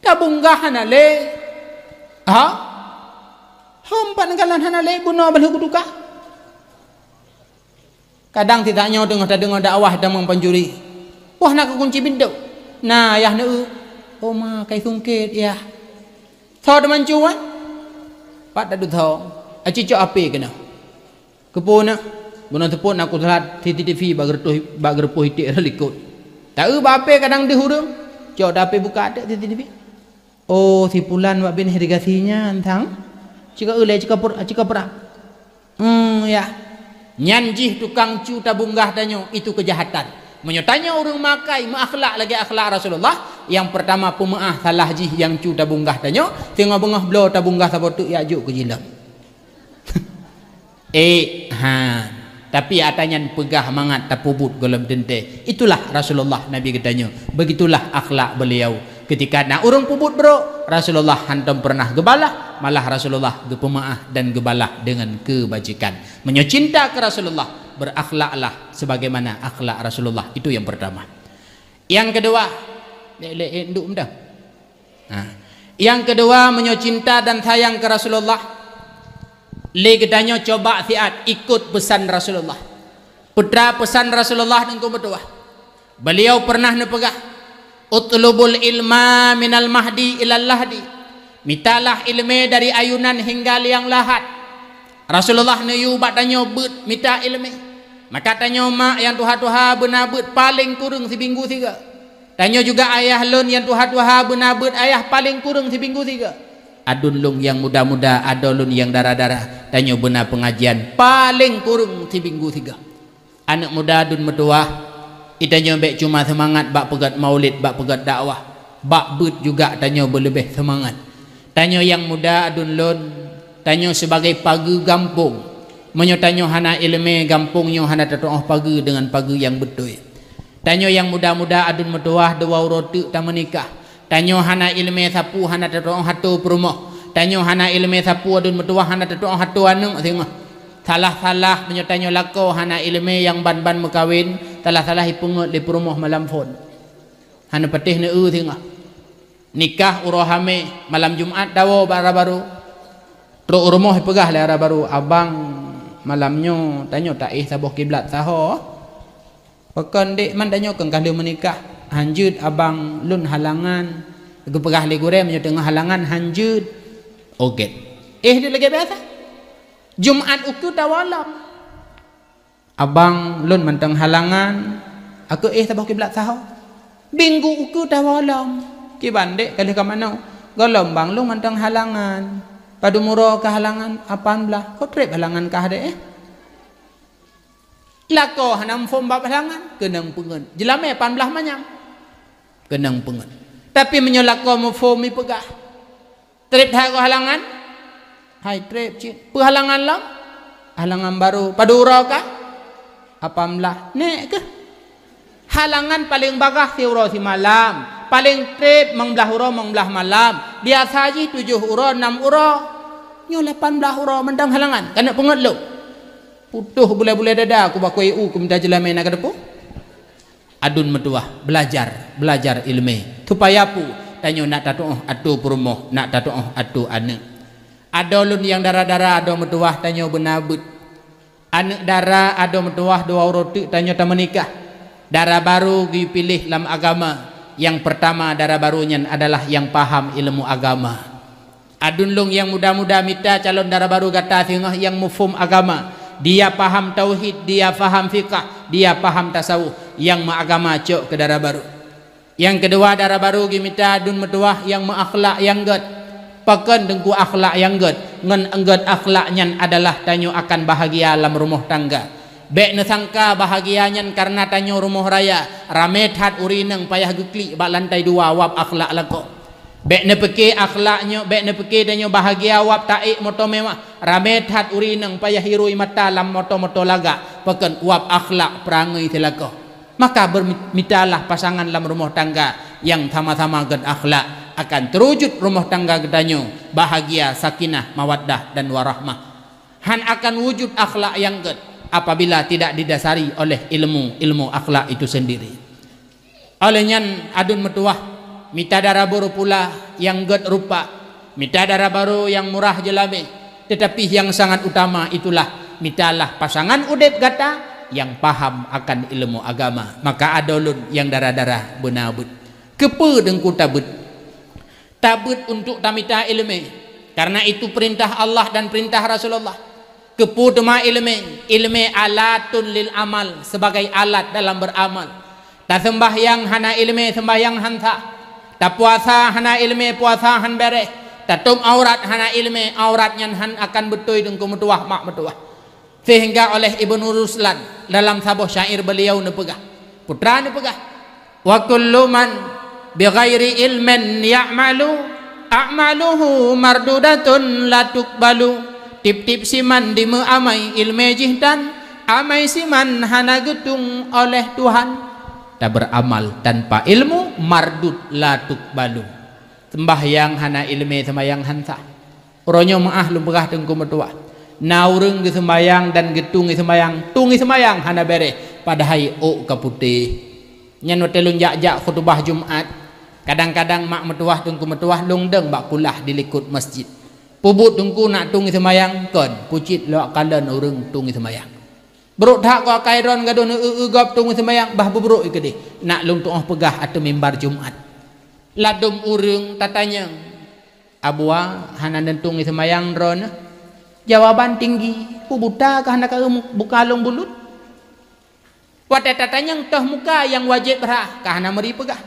"Tabông gah hana lé." "Ha? Hom pat neukalon hana lé, bunoe ban lheueh kutuka?" Kadang teutanyoe teungoh tadeungoe dakwah tamong pancuri. Wah, na keukunci pintoe. Na ayah neueu. "Oh ma, kai sungkét yah." Tho teumancu, eh? Pat taduek tho. Aci cok api keunoe. Keupeue na? Bunoe seupôt na kusalat C C T V bak geureutoh, bak geureupoh iték lam likot. Taeu bak api kadang deuh ureueng. Cok api buka até C C T V. "Oh, si pulan bak bin irigasi nyan, sang. Cika ulée, cika per-, cika perang." Hmm, ya. Nyan jih tukang cu tabunggah tanyoe, itu keujahatan. Meunyoe tanyoe ureueng makai meuakhlak lagée akhlak Rasulullah, nyang peurtama peumeuáh salah jih nyang cu tabunggah tanyoe, singoh beungoh bloe tabunggah saboh teuk jak jok keu jilom. Eh, ha. Tapi ata nyan peugah mangat tapeubuet gohlom teuntée. Itulah Rasulullah Nabi geutanyoe. Begitulah akhlak beliau. Keutika na ureueng peubuet brok, Rasulullah hantom peureunah geubalah, malah Rasulullah geupeumeuáh dan geubalah deungon keubajikan. Meunyoe cinta keu Rasulullah, berakhlaklah sebagaimana akhlak Rasulullah. Itu nyang peurtama. Nyang keudua, lé, lé, eh, nduk meudah. Ha. Nyang keudua, meunyoe cinta dan sayang keu Rasulullah, lé geutanyoe coba siat ikot peusan Rasulullah. Peue teuma peusan Rasulullah Teungku meutuah. Beliau pernah neupeugah, "Utlubul ilma minal mahdi ilal lahdi." Mitalah ileumé dari ayunan hingga liang lahat. Rasulullah neuyue bak tanyoe beuet mita ileumé. Maka tanyoe mak nyang tuha-tuha beuna beuet paleng kureueng sibinggu sigoe. Tanyoe juga ayah lôn nyang tuha-tuha beuna beuet ayah paleng kureueng sibinggu sigoe. Aduen lôn nyang muda-muda, adoe lôn nyang dara-dara, tanyoe beuna peungajian paleng kureueng sibinggu sigoe. Aneuëk muda aduen meutuwah, geutanyoe bék cuma seumangat bak peugét maulid, bak peugét dakwah, bak beuet juga tanyoe beuleubeh seumangat. Tanyoe nyang muda aduen lôn, tanyoe sibagai pageue gampông. Meunyoe tanyoe hana iéleumé, gampông nyoe hana tatuoh pageue deungon pageue nyang beutôi. Tanyoe nyang muda-muda aduen meutuwah dua uroe teuk tameunikah. Tanyoe hana iéleumé sapeue hana tatuoh atô peurumoh. Tanyoe hana iéleumé sapeue aduen meutuwah hana tatuoh atô aneuëk singoh. Salah-salah meunyoe tanyoe lakoe hana iéleumé nyang ban-ban meukawen, salah-salah ipeungét lé peurumoh malam phon. Hana patéh neueu singoh. Nikah uroe hamé, malam Jumat tawoe bak dara barô. Trok u rumoh ipeugah lé dara barô, "Abang, malam nyoe tanyoe taéh saboh kiblat saho." "Pakon, Dek, man tanyoe kon ka lheueh meunikah?" "Han jeuet, Abang, lôn halangan." Geupeugah lé gurée, "Meunyoe teungoh halangan, han jeuet." Ogét. Éh deuek lagée biasa. Jumat ukeue tawoe lom. "Abang, lôn mantong halangan." "Akeue éh saboh kiblat saho." "Minggu ukeue tawoe lom." "Kiban, Dek, ka lheueh ka manoe?" "Gohlom, Bang, lôn mantong halangan. Padum uroe kah halangan?" "Lapan blaih." "Ka treb halangan kah, Dek, éh?" Lakoe hana muphom bab halangan, keunong peungét. Jeulamé lapan blaih manyam. Keunong peungét. Tapi meunyoe lakoe muphom ipeugah, "Treb that kah halangan?" "Hai treb cit." "Peue halangan lom?" "Halangan barô." "Padum uroe kah?" Lapan blah, nèk keuh. Halangan paleng bagaih siuroe simalam, paleng trép limong blah uroe limong blah malam, biasa jih tujoh uroe nam uroe. Nyoe lapan blah uroe mantong halangan, ka nèk peungeut lôn. Putôh bulèe-bulèe dada ku bak kue u ku mita jeulamèe na ka teupeu. Aduen meutuwah, beulajar, beulajar iéleumé. Supaya peue? Tanyoe nak tatuoh atô peurumoh, nak tatuoh atô aneuk. Adoe lôn nyang dara-dara, adoe meutuwah, tanyoe beuna beuet. Aneuk dara, adoe meutuwah, dua uroe teuk tanyoe tameunikah. Dara barô geupiléh lam agama. Nyang peurtama dara barô nyan adalah nyang paham iéleumé agama. Aduen lôn nyang muda-muda, mita calon dara barô gata singoh nyang muphom agama. Dia paham tauhid, dia paham fiqah, dia paham tasawuf, nyang meuagama cok keu dara barô. Nyang keudua, dara barô geumita aduen meutuwah nyang meuakhlak nyang gèt. Pakon teungku akhlak nyang gèt? Ngon gèt akhlak nyan adalah tanyoe akan bahagia lam rumoh tangga. Bèk neusangka bahagia nyan kareuna tanyoe rumoh raya, ramé that ureueng inong payah geuklik bak lantai dua wab akhlak lakoe. Bèk neupike akhlak nyoe, bèk neupike tanyoe bahagia wab taék moto mewah, ramé that ureueng inong payah hiroi mata lam moto-moto lagak, pakon wab akhlak peurangui silakoe. Maka beurmi-, mitalah pasangan lam rumoh tangga nyang sama-sama gèt akhlak, akan teurujut rumoh tangga geutanyoe bahagia, sakinah, mawaddah, dan warahmah. Han akan wujud akhlak nyang gèt apabila tidak didasari oleh ilmu, ilmu akhlak itu sendiri. Oleh nyan, aduen meutuwah, mita dara barô pula nyang gèt rupa, mita dara barô nyang murah jeulamé, teutapi nyang sangat utama itulah mitalah pasangan udép gata nyang paham akan ilmu agama. Maka adoe lôn nyang dara-dara beuna beuet. Keupeue teungku tabeuet? Tabeuet untuk tamita iéleumé, kareuna itu peurintah Allah dan peurintah Rasulullah. Keupeue teuma iéleumé? Iéleumé alatun lil amal, sebagai alat dalam beramal. Taseumbahyang hana iéleumé, seumbahyang han sah. Tapuasa hana iéleumé, puasa han bèrèh. Tatôb aurat hana iéleumé, aurat nyan han akan beutôi teungku meutuwah, mak meutuwah. Sehingga oleh Ibnu Ruslan dalam saboh syair beliau neupeugah, putra neupeugah, "Wa kullu man bighairi ilmin ya'malu, a'maluhu mardudatun la tuqbalu." Tiep-tiep siman dimeuamai iéleumé jih tan, amai siman hana geutueng oleh Tuhan. Tabeuramal tanpa ilmu, mardud la tuqbalu. Seumbahyang hana iéleumé, seumbahyang han sah. Uroe nyoe meu'ah lôn peugah teungku meutuwah. Na ureueng geuseumbahyang dan geutueng seumbahyang, tueng seumbahyang hana bèrèh, padahai ôk ka putéh. Nyan watèe lôn jak-jak khutubah Jumat, kadang-kadang mak meutuwah teungku meutuwah lôn dong bak kulah di likot masjid. Peubuet teungku nak tueng seumbahyang, kon, pucit lôn kalon ureueng tueng seumbahyang. Brok that kok akai droen gadôh neu-eu-eu gob tueng seumbahyang, bah beubrok keudéh. Nak lôn tu'oh peugah ateueh mimbar Jumat. Ladôm ureueng tatanyong, "Abua, hana neutueng seumbahyang droeneuh?" Jawaban tinggi, "Peue buta kah hana ka buka lôn bulut?" Watèe tatanyong toh muka nyang wajéb rhah, ka hana meuri peugah.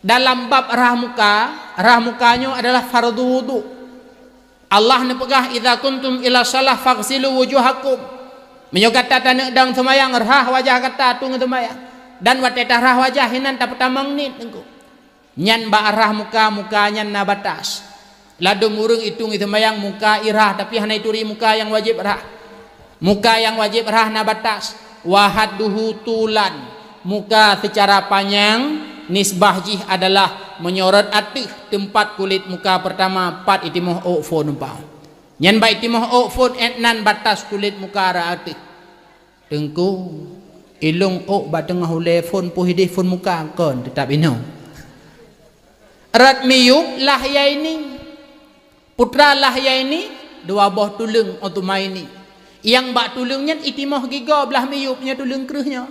Dalam bab rhah muka, rhah muka nyoe adalah fardhu wudhu. Allah neupeugah, "Idza qumtum ila shalah faghsilu wujuhakum." Meunyoe gata taneuk dong seumayang, rhah wajah gata tueng seumayang. Dan watèe tarhah wajah, hinan tapeutamong niet teungku. Nyan bak rhah muka, muka nyan na batas. Ladôm ureueng itueng seumayang muka irhah, tapi hana ituri muka nyang wajéb rhah. Muka nyang wajéb rhah na batas. Wa hadduhu tulan. Muka seucara panyang nisbah jih adalah meunyoe rot ateueh teumpat kulét muka peurtama pat itimoh ôk phôn umpama. Nyan bak itimoh ôk phôn, 'et nan batas kulét muka rot ateueh. Teungku, ilôn ôk bak teungoh ulèe phôn, peuh idéh phôn muka kon, teutap inoe. Rot miyueb lah yai ni. Putra lah yai ni, dua boh tuleueng Utsmaini. Nyang bak tuleueng nyan itimoh gigoe blah miyueb nyoe, tuleueng kreueh nyoe.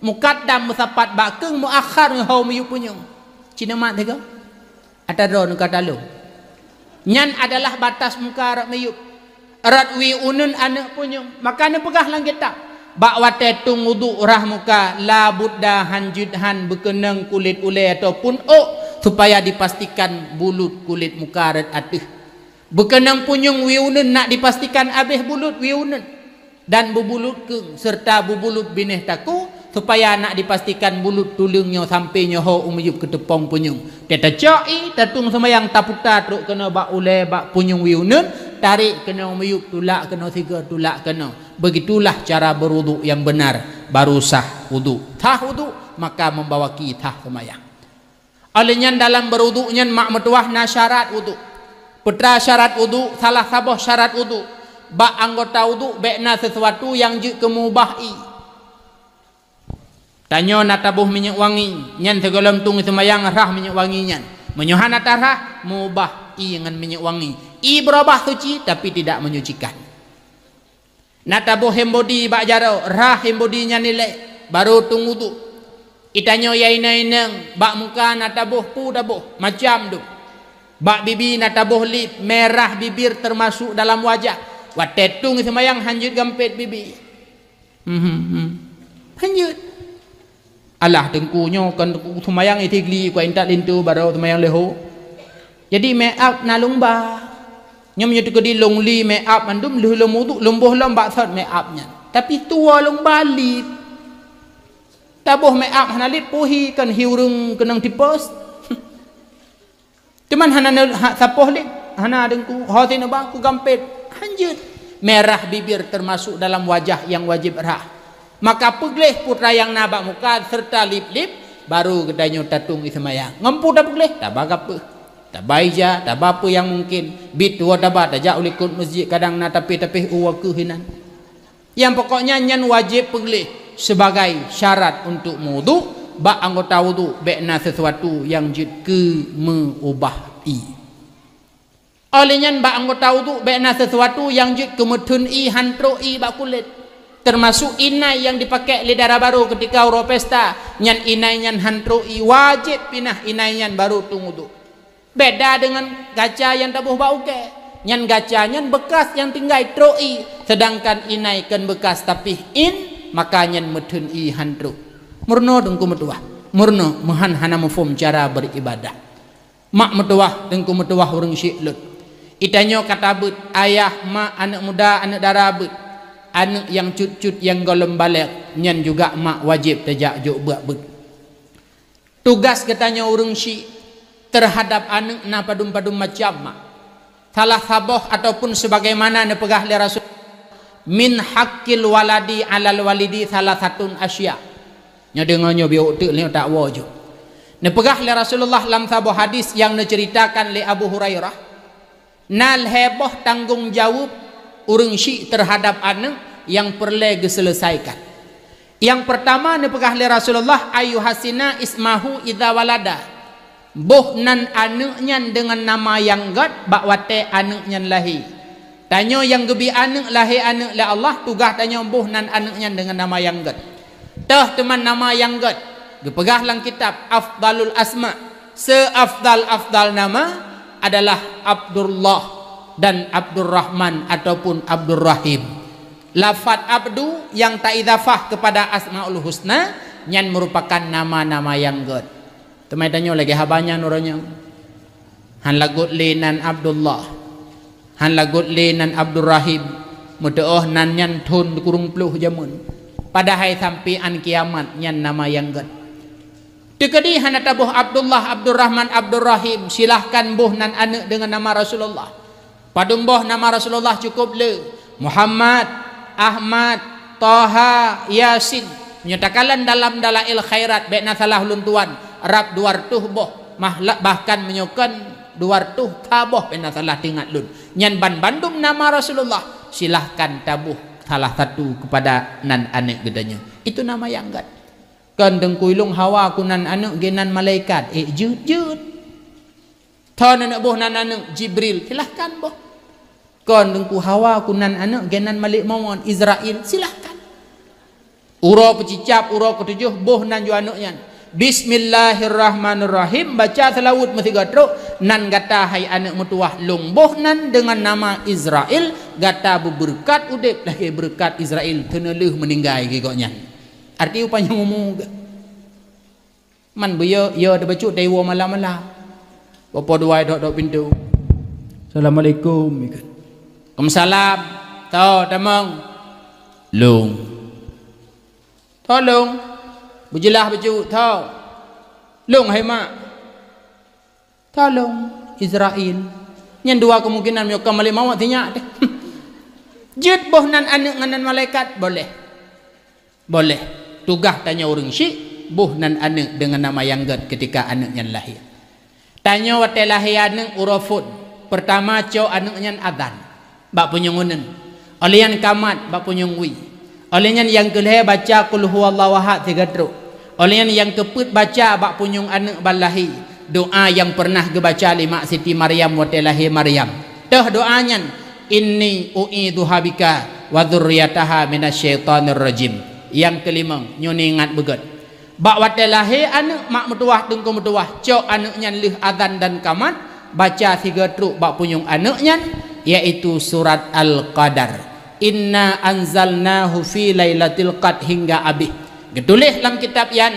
Mukaddam meusapat bak keueng, muakhar ngon ho miyueb punyueng. Cina mat tiga. Ata droe neuka talong. Nyan adalah batas muka rot miyueb. Rot wie uneuen aneuk punyueng. Maka neupeugah lam kitab, bak watèe tueng wudhu rhah muka, la budda han jeuet han beukeunong kulét ulèe ataupun ôk, supaya dipastikan bulut kulét muka rot ateueh. Beukeunong punyueng wie uneuen nak dipastikan abéh bulut wie uneuen. Dan beubulut keueng, seureuta beubulut binéh takue, supaya nak dipastikan bulut tuleueng nyoe sampoe nyoe ho u miyueb keu teupông punyueng. Teuh tacok ie, tatueng seumayang, taputa trok keunoe bak ulèe, bak punyueng wie uneuen, tarek keunoe u miyueb, tulak keunoe sigoe, tulak keunoe. Begitulah cara berwuduk yang benar, baru sah wuduk. Sah wuduk, maka membawaki sah seumayang. Oleh nyan, dalam berwuduk nyan mak meutuwah na syarat wuduk. Peue syarat wuduk? Salah saboh syarat wuduk, bak anggota wuduk bék na sesuatu nyang jeuet keu meubah ie. Tanyoe na taboh minyeuk wangi, nyan sigohlom tueng seumayang rhah minyeuk wangi nyan. Meunyoe hana tarhah, meubah ie ngon minyeuk wangi. Ie beurubah suci, tapi tidak menyucikan. Na taboh hand body bak jaroe, rhah hand body nyan ilée, barô tueng wuduk. Ie tanyoe nyang inong-inong, bak muka na taboh peue taboh, macam dum. Bak bibi na taboh lip, merah bibir termasuk dalam wajah. Watée tueng seumayang hanjeuet gampét bibi. Mhm, mhm. Hanjeuet. Alah, teungku, nyoe kon teungku seumayang itigli, kuintat linto barô seumayang leuho. Jadi make up na lôn ba. Nyoe meunyoe teukeudi lôn li make up mandum lheueh lôn wuduk, lôn boh lom bak sot make up nyan. Tapi tuwoe lôn ba lip. Taboh make up hana lip, peue hi kon hi ureuëng keunong tipes. Teuma hana neu-, ha, sapoh lip, hana deungku, ho sineuba ku gampét, hanjeuet. Merah bibir termasuk dalam wajah nyang wajéb rhah. Maka peugleh peue nyang na bak muka serta lip-lip, barô geutanyoe tatueng ie seumayang. Ngon peue tapeugleh? Taba gapeue, taba ija, taba peue nyang mungken. Biet tuwoe taba tajak u likot meuseujid, kadang na tapéh-tapéh u wakeuh inan. Nyang pokoknya nyan wajéb peugleh sebagai syarat untuk meuwuduk, bak anggota wuduk bék na sesuatu nyang jeuet keu meubah ie. Óh lheueh nyan bak anggota wuduk bék na sesuatu nyang jeuet keu meutheun ie, han trok ie bak kulét, teumasok inai nyang jipakék lé dara barô keutika uroe pesta, nyan inai nyan han trok ie, wajéb pinah inai nyan barô tueng wuduk. Beda deungon gaca nyang taboh bak ukée. Nyan gaca nyan beukas nyang tinggai trok ie, seudangkan inai kon beukas tapih in, maka nyan meutheun ie han trok. Meurunoe teungku meutuwah, meurunoe meuhan hana muphom cara beuribadah. Mak meutuwah, teungku meutuwah, ureuëng syik lôn. Ie tanyoe ka tabeuet, ayah, mak, aneuëk muda, aneuëk dara beuet, aneuëk nyang cut-cut nyang gohlom balek, nyan juga mak wajéb tajak jok bak beuet. Tugaih geutanyoe ureuëng syik teuhadab aneuëk na padum-padum macam mak. Salah saboh ataupun sebagaimana neupeugah lé Rasul, "Min haqqil waladi 'alal walidi salasatun asya." Nyoe deungoe nyoe biôh teuk lé tak woe ju. Neupeugah lé Rasulullah lam saboh hadis nyang neuceuritakan lé Abu Hurairah, na lhée boh tanggong jaweueb ureuëng syik teuhadab aneuëk nyang peureulée geuseuleusaikakan. Nyang peurtama neupeugah lé Rasulullah, "Ayyuhasina ismahu idza walada." Boh nan aneuëk nyan deungon nama nyang gét bak watée aneuëk nyan lahé. Tanyoe nyang geubi aneuëk, lahé aneuëk lé Allah, tugaih tanyoe boh nan aneuëk nyan deungon nama nyang gét. Toh teuma nama nyang gét, geupeugah lam kitab Afdalul Asma, seafdal-afdal nama adalah Abdullah dan Abdurrahman ataupun Abdurrahim. Lafaz Abdu nyang taidhafah keupada Asmaul Husna nyan meurupakan nama-nama nyang gét. Teuma tanyoe lagée haba nyan uroe nyoe. Han lagot lé nan Abdullah, han lagot lé nan Abdurrahim, meutuoh nan nyan thon kureueng ploh jameun. Padahai sampoe án kiamat nyan nama nyang gét. Teukeudi hana taboh Abdullah, Abdurrahman, Abdurrahim, silahkan boh nan aneuëk deungon nama Rasulullah. Padum boh nama Rasulullah cukup le, Muhammad, Ahmad, Toha, Yasin. Meunyoe takalon dalam Dalail Khairat, bék na salah lôn tuan, rab dua reutôh boh, mahla-, bahkan meunyoe kon dua reutôh ka boh bék na salah teuingat lôn. Nyan ban bandum nama Rasulullah, silahkan taboh salah satu keupada nan aneuëk geutanyoe. Itu nama nyang gét. Kon teungku ilong hawa ku nan aneuëk geunan malaikat, ék jeuet-jeuet. Tho neuneuk boh nan aneuëk Jibril, silahkan boh. Kon teungku hawa ku nan aneuëk geunan malek mawöt Izrail, silahkan. Uroe peucicab, uroe keutujôh boh nan ju aneuëk nyan. Bismillahirrahmanirrahim, baca seulaweuet meusigoe trok, nan gata hai aneuëk meutuwah lôn boh nan deungon nama Izrail, gata beubeureukat udeb lagée beureukat Izrail teuneulheueh meuninggai geuh gobnyan. Arti upanyang umu geuh. Man beuyo, yo teubacut dari woe malam-malam. Bapo dua dok-dok pintu. "Assalamualaikum," ikon. "Waalaikumsalam." "Tho, tamong." "Lôn." "Tho, lôn." Beujeulaih bacut, "Tho." "Lôn, hai mak." "Tho, lôn." Izrail. Nyan dua kemungkinan meunyoe ka malek mawöt sinyak teuh. Jeuet boh nan aneuk ngon nan malaikat? Boleh. Boleh. Tugaih tanyoe ureuëng syiek, boh nan aneuk deungon nama nyang gét ketika aneuk nyan lahé. Tanyoe watée lahé aneuk uroe phon, peurtama cok aneuk nyan azan bak punyueng uneuen, óh lheueh nyan kamat bak punyueng wie, óh lheueh nyan nyang keu lhée baca Qul Huwallahu Ahad sigoe trok, óh lheueh nyan nyang keu peuet baca bak punyueng aneuk ban lahé doá nyang peureunah geubaca lé mak Siti Maryam watée lahé Maryam. Toh doá nyan, "Inni u'idzuha bika wa dzurriyyataha minasy syaithanir rajim." Nyang keulimong, nyoe neuingat beugét. Bak watée lahé aneuk, mak meutuwah, teungku meutuwah, cok aneuk nyan lheueh azan dan kamat, baca sigoe trok bak punyueng aneuk nyan, yaitu surat Al-Qadar. "Inna anzalnahu fi lailatil qadr," hingga abéh. Geutuléh lam kitab nyan,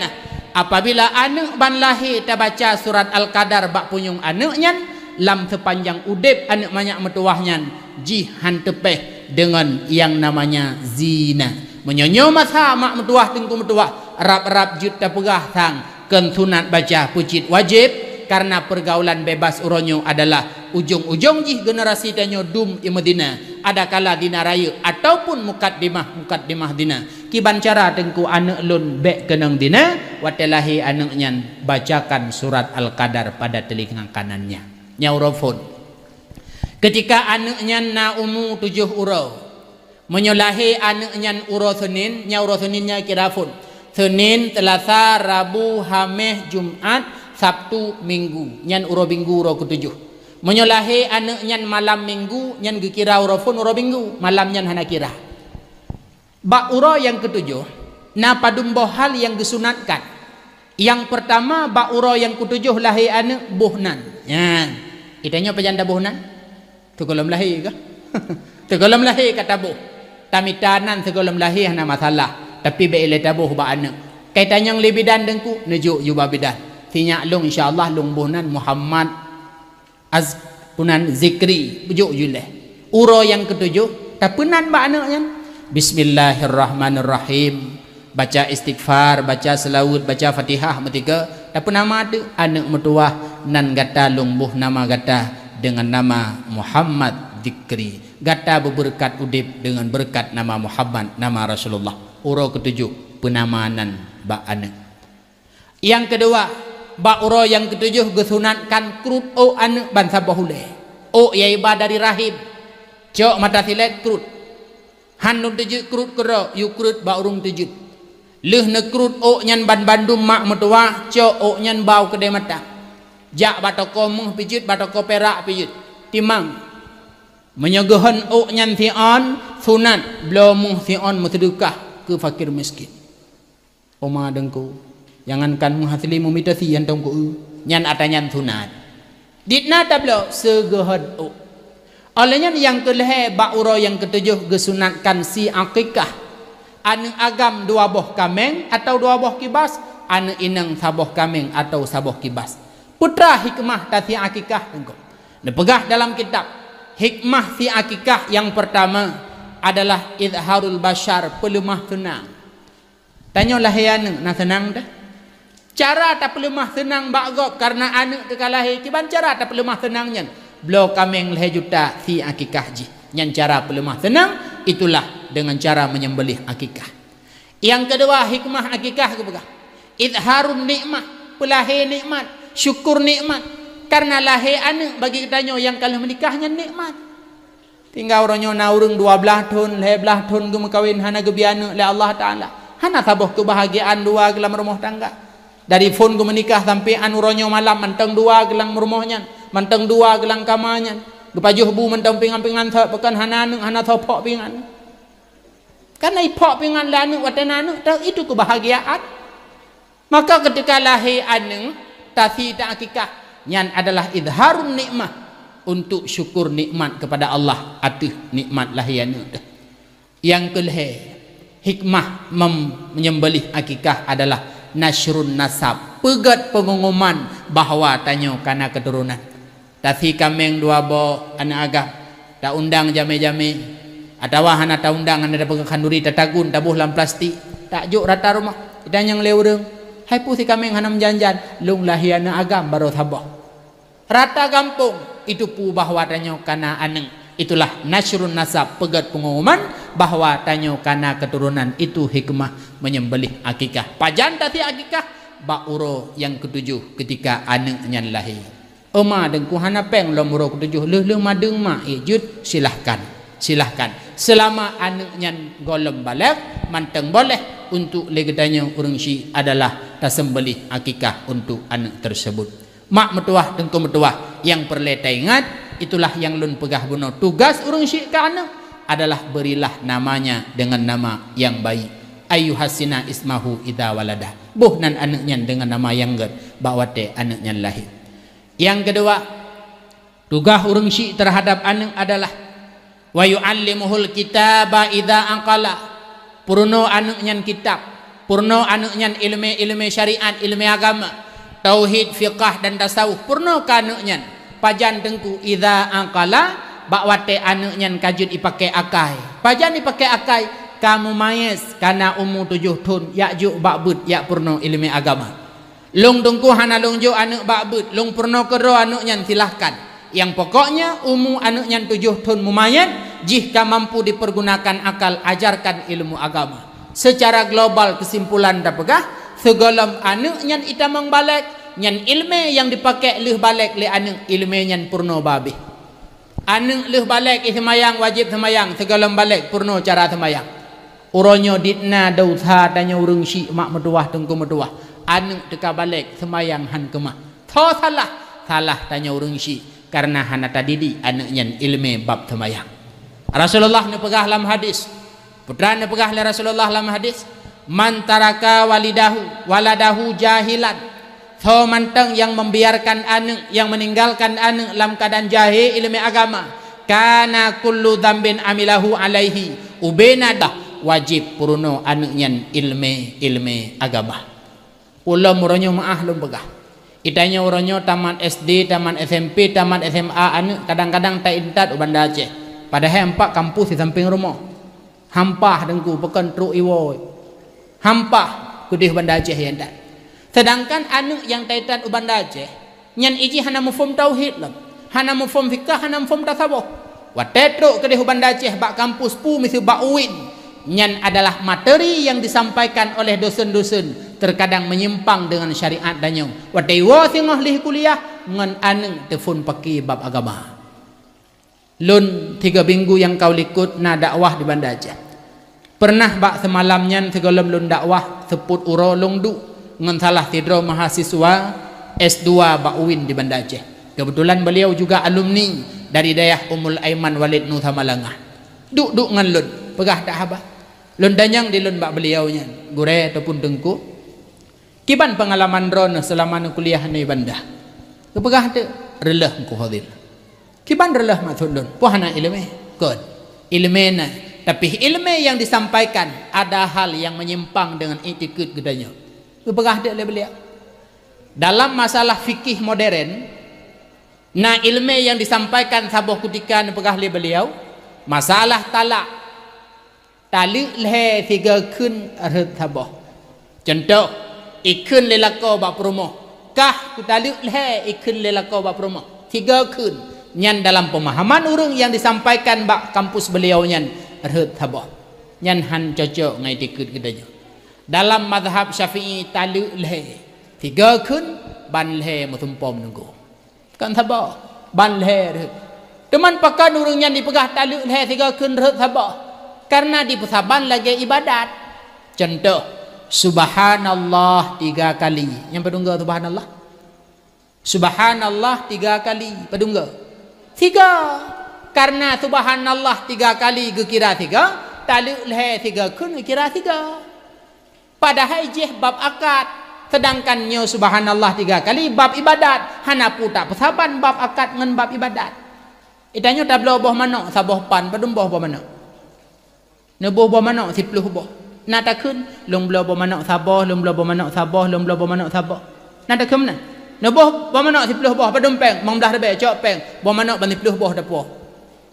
apabila aneuk ban lahé tabaca surat Al-Qadar bak punyueng aneuk nyan, lam seupanjang udeb aneuk manyak meutuwah nyan, jih han teupéh deungon nyang namanya zina. Meunyoe nyoe masa mak meutuwah, teungku meutuwah, rab-rab jeuet tapeugah sang kon sunat baca, peucit wajéb, karena peurgaulan bebas uroe nyoe adalah ujong-ujong jih generasi tanyoe dum i meuzina, adakala zina rayeuk ataupun mukaddimah-mukaddimah zina. Kiban cara teungku aneuk lôn bék keunong zina, watée lahé aneuk nyan bacakan surat Al-Qadar pada telinga kanannya. Nyan uroe phon. Keutika aneuk nyan na umu tujoh uroe. Meunyoe lahé aneuk nyan uroe Senin, nyan uroe Senin nyan kira phon. Senin, Seulasa, Rabu, Haméh, Jumat, Sabtu, Minggu. Nyan uroe Minggu uroe keutujoh. Meunyoe lahé aneuk nyan malam Minggu, nyan geukira uroe phon uroe Minggu. Malam nyan hana kira. Bak uroe nyang keutujoh, na padum boh hal nyang geusunatkan. Nyang peurtama, bak uroe nyang keutujoh lahé aneuk, boh nan. Nyan. Geutanyoe pajan taboh nan? Teugohlom lahé kah? Teugohlom lahé ka taboh. Tamita nan teugohlom lahé hana masalah, tapi bék ilée taboh bak aneuk. Kai tanyong lé bidan teungku, neujok ju bak bidan. Sinyak lôn, insya Allah, lôn boh nan Muhammad Az-, punan Zikri, beujok ju lé. Uroe nyang keutujoh, tapeunan bak aneuk nyan. Bismillahirrahmanirrahim. Baca istighfar, baca seulaweuet, baca Fatihah meutika, tapeunama teuk aneuk meutuwah nan gata lôn boh nama gata deungon nama Muhammad Zikri. Gata beubeureukat udeb deungon beureukat nama Muhammad, nama Rasulullah. Uroe keutujoh peunama nan bak aneuk. Nyang keudua, bak uroe nyang keutujoh geusunatkan krut ôk aneuk ban saboh ulée. Ôk nyang iba dari rahim. Cok mata silét krut. Han lôn teujeuet krut keudroe, yue krut bak ureuëng teujeuet. Lheueh neukrut ôk nyan banmandum mak meutuwah, cok ôk nyan ba u keudée mata. Jak bak toko méuh pijeuet, bak toko pirak pijeuet. Timang. Meunyoe geuhon ôk nyan siôn, sunat, bloe méuh siôn meuseudeukah keu fakir miskin. Oma teungku, jangankan meuhasli meumitasi hantom keu-eu, nyan atra nyan sunat. Dit na tabloe sigoe hot ôk. Óh lheueh nyan nyang keu lhée bak uroe nyang keutujoh geusunatkan sie akikah. Aneuk agam dua boh kaméng atawa dua boh kibas, aneuk inong saboh kaméng atawa saboh kibas. Peue teuma hikmah tasie akikah teungku? Neupeugah dalam kitab, hikmah sie akikah nyang peurtama adalah izharul basyar, peuleumah seunang. Tanyoe lahé aneuk na seunang teuh? Cara tapeuleumah seunang bak gob kareuna aneuk teuka lahé, kiban cara tapeuleumah seunang nyan? Bloe kaméng lhée juta sie akikah jih. Nyan cara peuleumah seunang, itulah deungon cara menyembelih akikah. Nyang keudua, hikmah akikah geupeugah, izharun nikmah, peulahé nikmat, syukur nikmat. Kareuna lahé aneuk bagi geutanyoe nyang ka lheueh meunikah nyan nikmat. Tinggai uroe nyoe na ureuëng dua blaih thon, lhée blaih thon geumeukawen hana geubri aneuk lé Allah Taala. Hana saboh keubahgiaan dua geulam rumoh tangga. Dari phon geumeunikah sampoe an uroe nyoe malam mantong dua geulam rumoh nyan, mantong dua geulam kama nyan. Geupajoh bu mantong pingan-pingan thot, pakon hana aneuk, hana soe phok pingan. Kareuna iphok pingan lé aneuk watée na aneuk, teuh itu keubahgiaan. Maka keutika lahé aneuk, tasie ta akikah, nyan adalah izharun nikmah, untuk syukur nikmat kepada Allah ateueh nikmat lahé aneuk teuh. Nyang keu lhée, hikmah mem-, menyembelih akikah adalah nasyrun nasab, peugét peungumuman bahwa tanyoe kana keuturonan. Tasie kaméng dua boh aneuk agam, taundang jamé-jamé, atawa hana taundang, hana tapeugah khanduri, tatagun, taboh lam plastik, tajok rata rumoh. Tanyong lé ureuëng, "Hai peue sie kaméng hana meujan-jan?" "Lôn lahé aneuk agam barô saboh." Rata gampông itu peue bahwa tanyoe kana aneuk. Itulah nasyrun nasab, peugét pengumuman bahwa tanyoe kana keuturonan, itu hikmah menyembelih akikah. Pajan tasi akikah? Bak uroe nyang keutujoh, keutika aneuk nyan lahé. Oma, Teungku, hana péng lom uroe keutujoh, lheueh-lheueh madeueng mak, ék jeuet, silahkan. Silahkan. Seulama aneuk nyan gohlom balek, mantong boleh untuk lé geutanyoe ureuëng syiek adalah tasembelih akikah untuk aneuk tersebut. Mak meutuwah, Teungku meutuwah, nyang peureulée taingat, itulah nyang lôn peugah bunoe, tugas ureuëng syiek keu aneuk adalah berilah namanya dengan nama yang baik. Ayyuhassina ismahu idza walada. Boh nan aneuk nyan deungon nama nyang gét bak watée aneuk nyan lahé. Nyang keudua, tugaih ureuëng syiek teuhadab aneuk adalah, "Wa yu'allimuhul kitaba idza aqala." Peurunoe aneuk nyan kitab, peurunoe aneuk nyan iéleumé-iéleumé syariat, iéleumé agama, tauhid, fiqah dan tasawuf. Peurunoe keu aneuk nyan. Pajan Teungku? Idza aqala, bak watée aneuk nyan ka jeuet jipakée akai. Pajan jipakée akai? Ka mumayez, kana umu tujoh thon, jak jok bak beuet, jak peurunoe iéleumé agama. Lôn Teungku hana lôn jok aneuk bak beuet, lôn peurunoe keudroe aneuk nyan, silahkan. Nyang pokoknya umu aneuk nyan tujoh thon mumayez, jih ka mampu dipergunakan akal, ajarkan ilmu agama. Secara global keusimpulan tapeugah, sigohlom aneuk nyan jitamong balek, nyan iéleumé nyang jipakée lheueh balek lé aneuk, iéleumé nyan peurunoe babeh. Aneuk lheueh balek jiseumayang, wajéb seumayang, sigohlom balek peurunoe cara seumayang. Uroe nyoe dit na desya tanyoe ureuëng syiek, mak meutuwah, Teungku meutuwah. Aneuk teuka balek seumayang han keumah. Tho salah, salah tanyoe ureuëng syiek, kareuna hana tadidik aneuk nyan iéleumé bab seumayang. Rasulullah neupeugah lam hadis, Putra neupeugah lé Rasulullah lam hadis, "Man taraka walidahu, waladahu jahilan." Soe mantong nyang membiarkan aneuk, nyang meninggalkan aneuk lam keadaan jahé iéleumé agama, "kana kullu dzambin amilahu alaihi." Ubena dah wajéb peurunoe aneuk nyan iéleumé-iéleumé agama. Ulôn uroe nyoe meuáh lôn peugah. Geutanyoe uroe nyoe tamat S D, tamat S M P, tamat S M A aneuk, kadang-kadang taintat u Banda Aceh. Padahai ampat kampus di sampéng rumoh. Hampah Teungku, pakon trok iwoe. Hampah keudeh Banda Aceh intat. Sedangkan aneuk nyang taintat u Banda Aceh, nyan jih hana muphom tauhid lom, hana muphom fikah, hana muphom tasawuf. Watée trok keudeh u Banda Aceh bak kampus, peue miseue bak UIN, nyan adalah materi nyang disampaikan oleh dosen-dosen, terkadang menyimpang dengan syariat tanyoe. Watée iwoe singoh lheueh kuliah, ngon aneuk teuphon paki bab agama. Lôn tiga minggu nyang ka likot na dakwah di Banda Aceh. Peureunah bak seumalam nyan sigohlom lôn dakwah, seupôt uroe lôn duek ngon salah sidroe mahasiswa S dua bak UIN di Banda Aceh. Keubeutulan beuliau juga alumni dari dayah Ummul Aiman Walid Nusa Malangah. Duek-duek ngon lôn, peugah that haba. Lôn tanyong di lôn bak beuliau nyan, "Gurée ataupun Teungku, kiban peungalaman droeneuh seulama neukuliah nyoe i Banda?" Geupeugah teuk, "Reuloh, Teungku Fadil." "Kiban reuloh maksud lôn?" "Peue hana iéleumé?" "Kon, iéleumé na, tapi iéleumé nyang disampaikan ada hal nyang menyimpang dengan iktikeuet geutanyoe." Geupeugah teuk lé beuliau. Dalam masalah fikih modern, na iéleumé nyang disampaikan saboh kutika, neupeugah lé beuliau, masalah talak. Taleuek lhée sigoe kheun rhot saboh. Cuntoh, ikheun lé lakoe bak peurumoh, "Kah kutaleuek lhée," ikheun lé lakoe bak peurumoh. Sigoe kheun. Nyan dalam peumahaman ureuëng nyang disampaikan bak kampus beuliau nyan rhot saboh. Nyan han cocok ngon iktikeuet geutanyoe. Dalam mazhab Syafi'i taleuek lhée sigoe kheun, ban lhée meusumpom Teungku. Kon saboh, ban lhée rhot. Teuma pakon ureuëng nyan jipeugah taleuek lhée sigoe kheun rhot saboh? Kareuna jipeusaban lagée iébadat. Cuntoh, subhanallah tiga kali. Nyan padum goe subhanallah? Subhanallah tiga kali, padum goe? Sigoe. Kareuna subhanallah tiga kali geukira sigoe, taleuek lhée sigoe kheun geukira sigoe. Padahai jih bab akad, seudangkan nyoe subhanallah tiga kali bab iébadat, hana peue tapeusaban bab akad ngon bab iébadat. Geutanyoe tabloe boh manok saboh pan, padum boh boh manok? Neuboh boh manok siplôh boh. Na takheun, "Lôn bloe boh manok saboh, lôn bloe boh manok saboh, lôn bloe boh manok saboh." Na takheun meunan? Neuboh boh manok siplôh boh, padum péng, limong blaih ribée, cok péng, boh manok ban siplôh boh tapuwoe.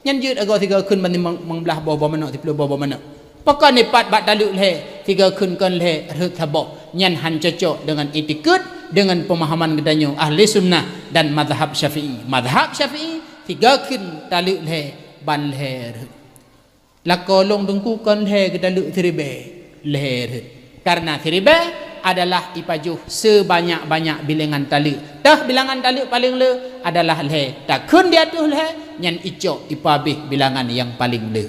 Nyan jeuet agoe sigoe kheun ban limong, limong blaih boh, boh manok siplôh boh, boh manok. Pakon dipat bak taleuek lhée sigoe kheun kon lhée rhot saboh? Nyan han cocok deungon iktikeuet, deungon peumahaman geutanyoe ahli sunnah dan mazhab Syafi'i. Mazhab Syafi'i, sigoe kheun taleuek lhée ban lhèe rhot. Lakoe lôn Teungku kon lhèe geutaleuek siribèe, lhèe rhot. Karena siribèe adalah ipajoh sebanyak-banyak bilangan taleuek. Toh bilangan taleuek paleng le adalah lhèe. Takheun di ateueh lhèe, nyan icok ipabeh bilangan nyang paleng le.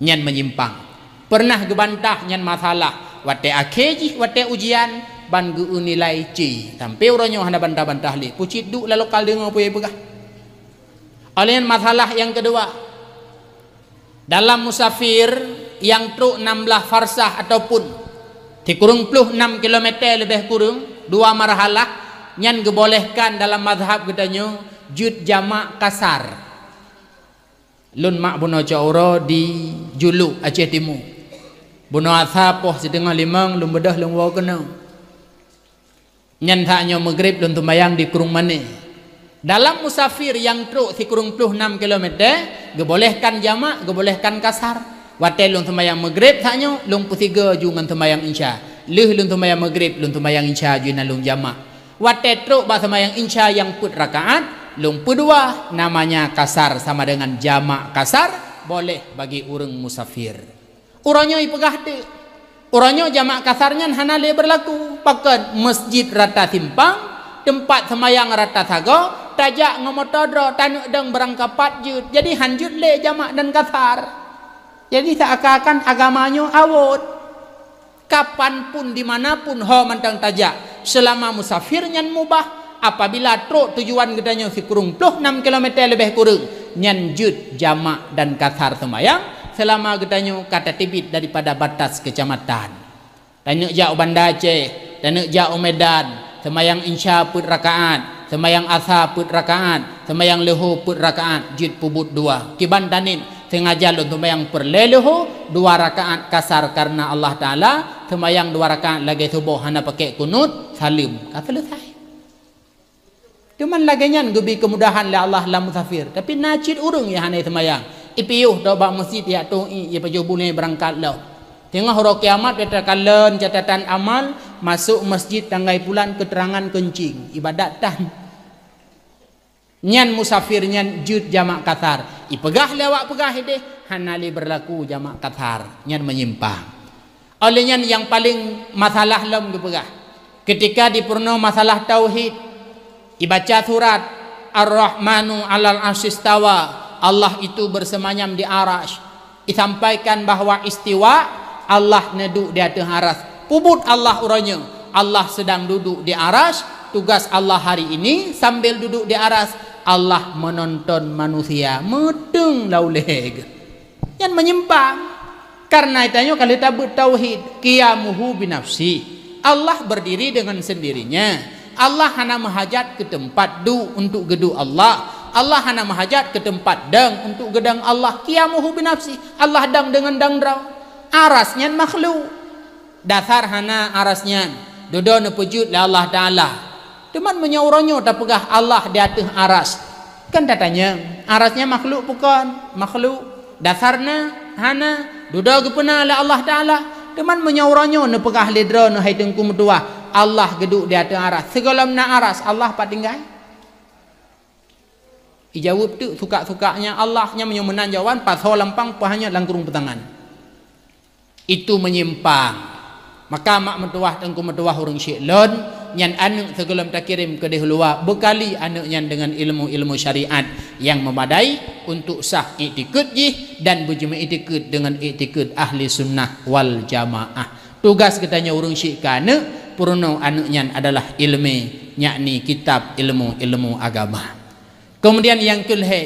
Nyan meunyimpang. Pernah geubantah nyan masalah. Watèe akhé jih, watèe ujian, ban geu-eu nilai C. Sampoe uroe nyoe hana bantah-bantah lé. Pucit duek lam lokal deungoe peue peugah. Oleh nyan masalah nyang keudua, dalam musafir nyang trok nam blah farsah ataupun sikureueng ploh nam kilometer leubeh kureueng, dua marhalah, nyan geubolehkan dalam mazhab geutanyoe jeuet jamak kasar. Lôn mak bunoe cot uroe di Juluk, Aceh Timu. Bunoe asa poh siteungoh limong lôn beudôh lôn woe keunoe. Nyan that nyoe Maghrib lôn seumayang di Krueng Mané. Dalam musafir nyang trok sikureueng ploh nam kilometer, geubolehkan jamak, geubolehkan kasar. Watèe lôn seumayang Maghrib that nyoe, lôn peusigoe ju ngon seumayang Isya. Lheueh lôn seumayang Maghrib, lôn seumayang Isya ju na lôn jamak. Watèe trok bak seumayang Isya nyang peuet rakaat, lôn peudua, namanya kasar sama dengan jamak kasar, boleh bagi ureueng musafir. Uroe nyoe ipeugah teuk. Uroe nyoe jamak kasar nyan hana lé beurlaku. Pakon? Masjid rata simpang, teumpat seumayang rata sagoe, tajak ngon moto droe, taneuk dong beurangkapat jeuet. Jadi han jeuet lé jamak dan kasar. Jadi seuakan-akan agama nyoe awot. Kapan pun, di mana pun ho mantong tajak, seulama musafir nyan mubah. Apabila trok tujuan geutanyoe sikureueng ploh nam kilometer leubeh kureueng, nyan jeuet jamak dan kasar seumayang, seulama geutanyoe ka tateubiet daripada batas keucamatan. Taneuk jak u Banda Aceh, taneuk jak u Medan, seumayang Isya peuet rakaat, seumayang Asa peuet rakaat, seumayang Leuhô peuet rakaat, jeuet peubuet dua. Kiban tanim, seungaja lôn seumayang peureulèe Leuhô, dua rakaat kasar kareuna Allah Taala, seumayang dua rakaat lagèe suboh hana pakèk kunut, saleuem, ka seuleusai. Teuma lagèe nyan geubi keumudahan lé Allah lam musafir. Tapi na cit ureueng nyang hana seumayang, ipiôh tôh bak meuseujid, jak toh ié, ié pajoh bunoe beurangkat lom. Teungoh uroe kiamat, takalon catatan amal, masôk meuseujid tanggai pulan keuteurangan keuncing, ibadat tan. Nyan musafir nyan jeuet jamak kasar. Ipeugah lé awak peugah idéh, hana lé beurlaku jamak kasar. Nyan meunyimpang. Oleh nyan nyang paleng masalah lom geupeugah. Keutika di peurunoe masalah tauhid, ibaca surat Ar-Rahmanu 'alal 'arsyistawa, Allah itu bersemayam di Arasy. Isampaikan bahwa istiwa, Allah neuduek di ateueh Arasy. Peubuet Allah uroe nyoe, Allah sedang duduk di Arasy. Tugas Allah hari ini sambil duduk di Arasy, Allah menonton manusia meudeueng lam ulèe geuh. Nyan meunyimpang. Kareuna tanyoe ka lheueh tabeuet tauhid, qiyamuhu binafsi. Allah berdiri dengan sendirinya. Allah hana meuhajat keu teumpat duek untuk geuduek Allah. Allah hana meuhajat keu teumpat dong untuk geudong Allah. Qiyamuhu binafsi. Allah dong deungon dong droe. Arasy nyan makhluk. Dasar hana Arasy nyan. Dudoe neupeujeuet lé Allah Taala. Teuma meunyoe uroe nyoe tapeugah Allah di ateueh Arasy, kan tatanyong, Arasy nyan makhluk bukon? Makhluk. Dasar na? Hana. Dudoe geupeuna lé Allah Taala. Teuma meunyoe uroe nyoe neupeugah lé droeneuh, hai Teungku meutuwah, Allah geuduek di ateueh Arasy, sigohlom na Arasy, Allah pat tinggai? Ijaweueb teuk suka-sukanya Allah, nyan meunyoe meunan jawaban, pasoe lampang, peuhanyot lam krueng peutangan. Itu meunyimpang. Maka mak meutuwah, Teungku meutuwah, ureueng syik lôn, nyan aneuk sigohlom takirém keudéh luwa, beukali aneuk nyan deungon ilmu-ilmu syariat nyang meumadai untuk sah iktikeuet jih dan beujimeuiktikeuet deungon iktikeuet ahli sunnah wal jamaah. Tugas geutanyoe ureueng syik keu aneuk, peurunoe aneuk nyan adalah ileumèe, yakni kitab ilmu-ilmu agama. Keumudian nyang keulhèe,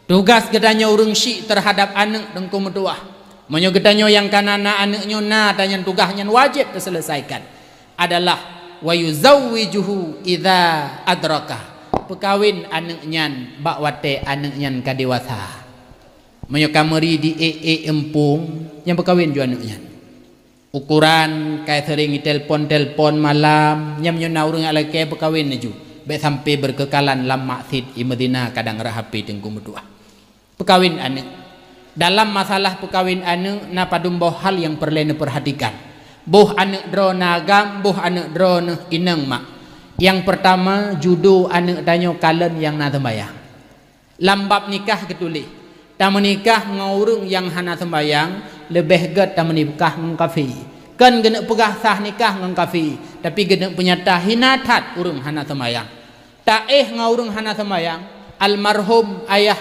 tugas geutanyoe ureueng syik teuhadap aneuk, Teungku meutuwah. Meunyoe geutanyoe nyang ka na, na aneuk nyoe na, tanyan tugaih nyan wajéb teuseuleusaikan, adalah wa yuzawwijuhu idza adraka, peukawen aneuk nyan bak watèe aneuk nyan ka dewasa. Meunyoe ka meuri di ék-ék eumpung, nyan peukawen ju aneuk nyan. Ukoran, ka seuring itelpon-telpon malam, nyan meunyoe na ureueng nyang lakèe peukawen laju, bèk sampoe beukeukalan lam maksiet, imeuzina, kadang rhah H P, Teungku meutuwah. Peukawen aneuk. Dalam masalah peukawen aneuk, na padum boh hal nyang peureulèe neupeurhatikan. Boh aneuk droe na agam, boh aneuk droeneuh inong mak. Nyang peurtama, judo aneuk tanyoe kalon nyang na seumayang. Lam bab nikah geutuléh, Tameunikah ngon ureuëng nyang hana seumbahyang leubeh gét tameunikah ngon kafé. Kon geuneuk peugah sah nikah ngon kafé, tapi geuneuk peunyata hina that ureuëng hana seumbahyang. Taéh ngon ureuëng hana seumbahyang, almarhum ayah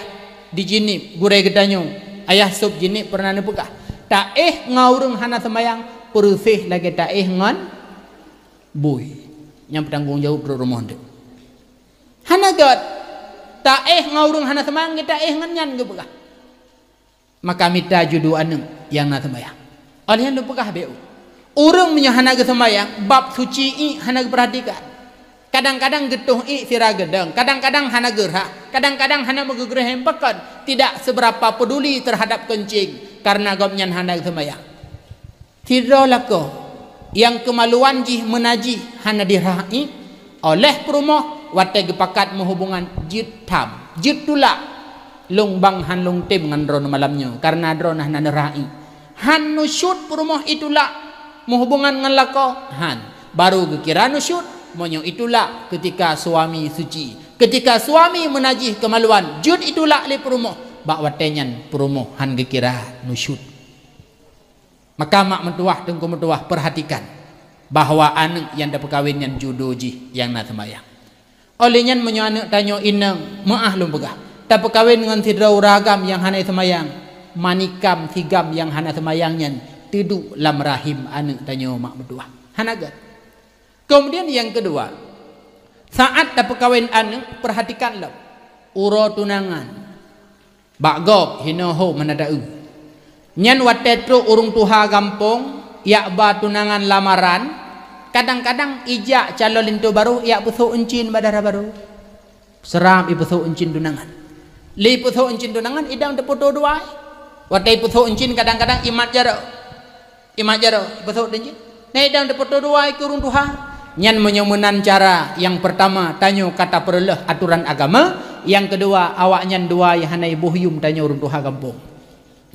di Jeunieb, gurée geutanyoe, ayah sôb Jeunieb peureunah neupeugah, taéh ngon ureuëng hana seumbahyang peureuséh lagée taéh ngon bui. Nyang peutanggong jaweueb droe rumoh deuh. Hana gét. Taéh ngon ureuëng hana seumbahyang, taéh ngon nyan geupeugah. Maka mita judoe aneuëk nyang na seumbahyang. Óh lheueh nyan lôn peugah beu, ureuëng meunyoe hana geuseumbahyang, bab suci iek hana geupeurhatikan. Kadang-kadang geutoh iek sira geudong, kadang-kadang hana geurhah, kadang-kadang hana meugeugreuhem pakon, tidak seberapa peduli terhadap keuncing karena gobnyan hana geuseumbahyang. Sidroe lakoe nyang keumaluan jih meunajih hana dirhah iek oleh peurumoh watée geupakat meuhubungan jeuet tham, jeuet tulak. Lôn bang han lôn tem ngon droeneuh malam nyoe karena droeneuh hana neurhah iek. Han nusyut peurumoh itulak meuhubungan ngon lakoe, han. Baru geukira nusyut meunyoe itulak keutika suami suci. Keutika suami meunajih keumaluan jeuet itulak lé peurumoh, bak watée nyan peurumoh han geukira nusyut. Maka mak meutuwah, teungku meutuwah, peurhatikan bahwa aneuëk nyang tapeukawén nyan judoe jih nyang na seumbahyang. Óh lheueh nyan meunyoe aneuëk tanyoe inong, meuáh lôn peugah, tapeukawén ngon sidroe ureuëng agam nyang hana seumbahyang, manikam sigam nyang hana seumbahyang nyan teuduek lam rahim aneuëk tanyoe mak meutuwah. Hana gét. Keumudian nyang keudua, saát tapeukawén aneuëk, peurhatikan lom uroe tunangan. Bak gob hinoe ho meunan taeu. Nyan watée trok ureuëng tuha gampông jak ba tunangan lamaran, kadang-kadang ijak calon linto barô jak peusôk euncin bak dara barô. Seurab ipeusôk euncin tunangan. Lé ipeusôk euncin tunangan idong teupeutoe dua. Watée ipeusôk euncin kadang-kadang imat jaroe. Imat jaroe, beutôi deh jih. Nyan idong teupeutoe dua keu ureuëng tuha. Nyan meunyoe meunan cara nyang peurtama tanyoe ka tapeureuloh atoran agama, nyang keudua awaknyan dua nyang hana iboh yum tanyoe ureuëng tuha gampông.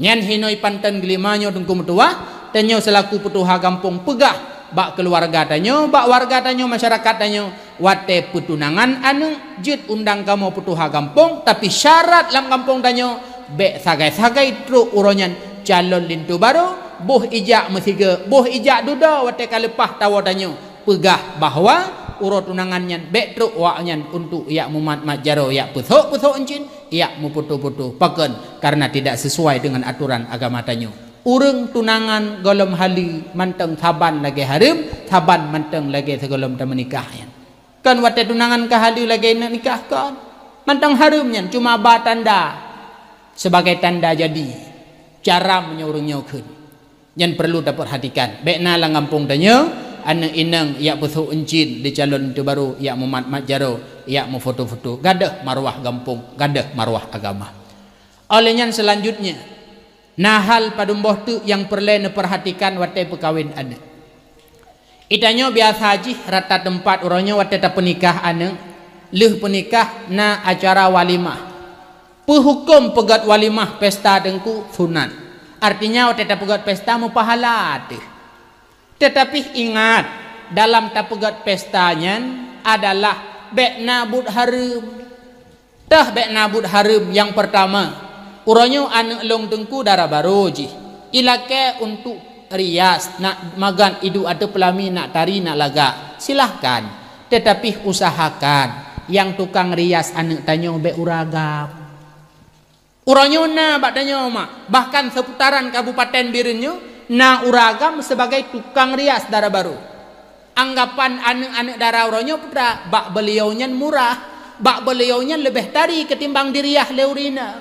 Nyan hinoe panton geulima nyoe teungku meutuwah, tanyoe seulaku peutuha gampông peugah bak keuluwarga tanyoe, bak warga tanyoe, masyarakat tanyoe, watée peutunangan aneuëk jeuet undang kamoe peutuha gampông, tapi syarat lam gampông tanyoe bék sagai-sagai trok uroe nyan calon linto barô, boh ijak meusigoe, boh ijak dudoe watée ka leupah tawoe tanyoe. Peugah bahwa uroe tunangan nyan bék trok awaknyan untuk jak mumat-mat jaroe, jak peusôk-peusôk euncin, jak meuputoe-putoe. Pakon? Karena tidak sesuai dengan atoran agama tanyoe. Ureuëng tunangan gohlom haleue mantong saban lagée hareuem, saban mantong lagée sigohlom tameunikah nyan. Kon watée tunangan ka haleue lagée neunikah kon. Mantong hareuem nyan cuma ba tanda sebagai tanda jadi. Cara meunyoe ureuëng nyoe kheun. Nyan perlu tapeurhatikan. Bék na lam gampông tanyoe aneuëk inong jak peusôk euncin di calon linto barô, jak mumat-mat jaroe, jak meufoto-foto. Gadôh marwah gampông, gadôh marwah agama. Óh lheueh nyan seulanjutnya, na hal padum boh teuk nyang peureulée neupeurhatikan watée peukawén aneuëk. Geutanyoe biasa jih rata teumpat uroe nyoe watée tapeunikah aneuëk, lheueh peunikah na acara walimah. Peuhuköm peugét walimah pesta teungku sunat. Artinya watée tapeugét pesta meupahala teuh. Teutapi ingat, dalam tapeugét pesta nyan adalah bék na buet hareuem. Teuh bék na buet hareuem nyang peurtama. Uroe nyoe aneuëk lôn teungku dara barô jih. Ilakée untuk rias, nak magan iduek ateueh peulami, nak tari, nak lagak. Silahkan. Teutapi usahakan nyang tukang rias aneuëk tanyoe bék ureuëng agam. Uroe nyoe na bak tanyoe mak, bahkan seputaran Kabupaten Bireuen nyoe na ureuëng agam sebagai tukang rias dara barô. Anggapan aneuëk-aneuëk dara uroe nyoe peue teuma bak beuliau nyan murah, bak beuliau nyan leubeh tari ketimbang diriah lé ureuëng inong.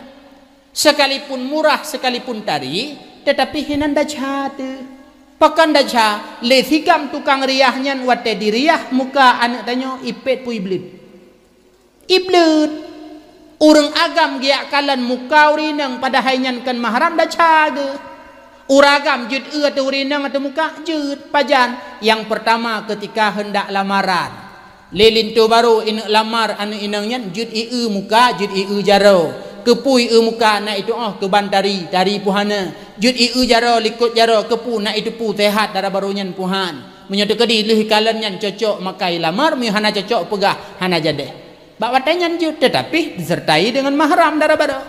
Sekalipun murah, sekalipun tari, teutapi hinan desya teuh. Pakon desya? Lé sigam tukang rias nyan watée diriah muka aneuëk tanyoe ipét peue ibleuet. Ibleuet. Ureuëng agam geujak kalon muka ureuëng inong padahai nyan kon mahram desya geuh. Ureuëng agam jeuet eu ateueh ureuëng inong ateueh muka? Jeuet. Pajan? Nyang peurtama keutika heundak lamaran. Lé linto barô ineuëk lamar aneuëk inong nyan jeuet ié muka, jeuet ié jaroe. Keupeue ié muka? Nak itu'oh keu ban tari, tari peue hana. Jeuet ié jaroe, likot jaroe, keupeue? Nak iteupeue seuhat dara barô nyan peue han. Meunyoe teukeudi lheueh ikalon nyan cocok maka ilamar, meunyoe hana cocok peugah hana jadeh. Bak watée nyan jeuet, teutapi disertai deungon mahram dara barô.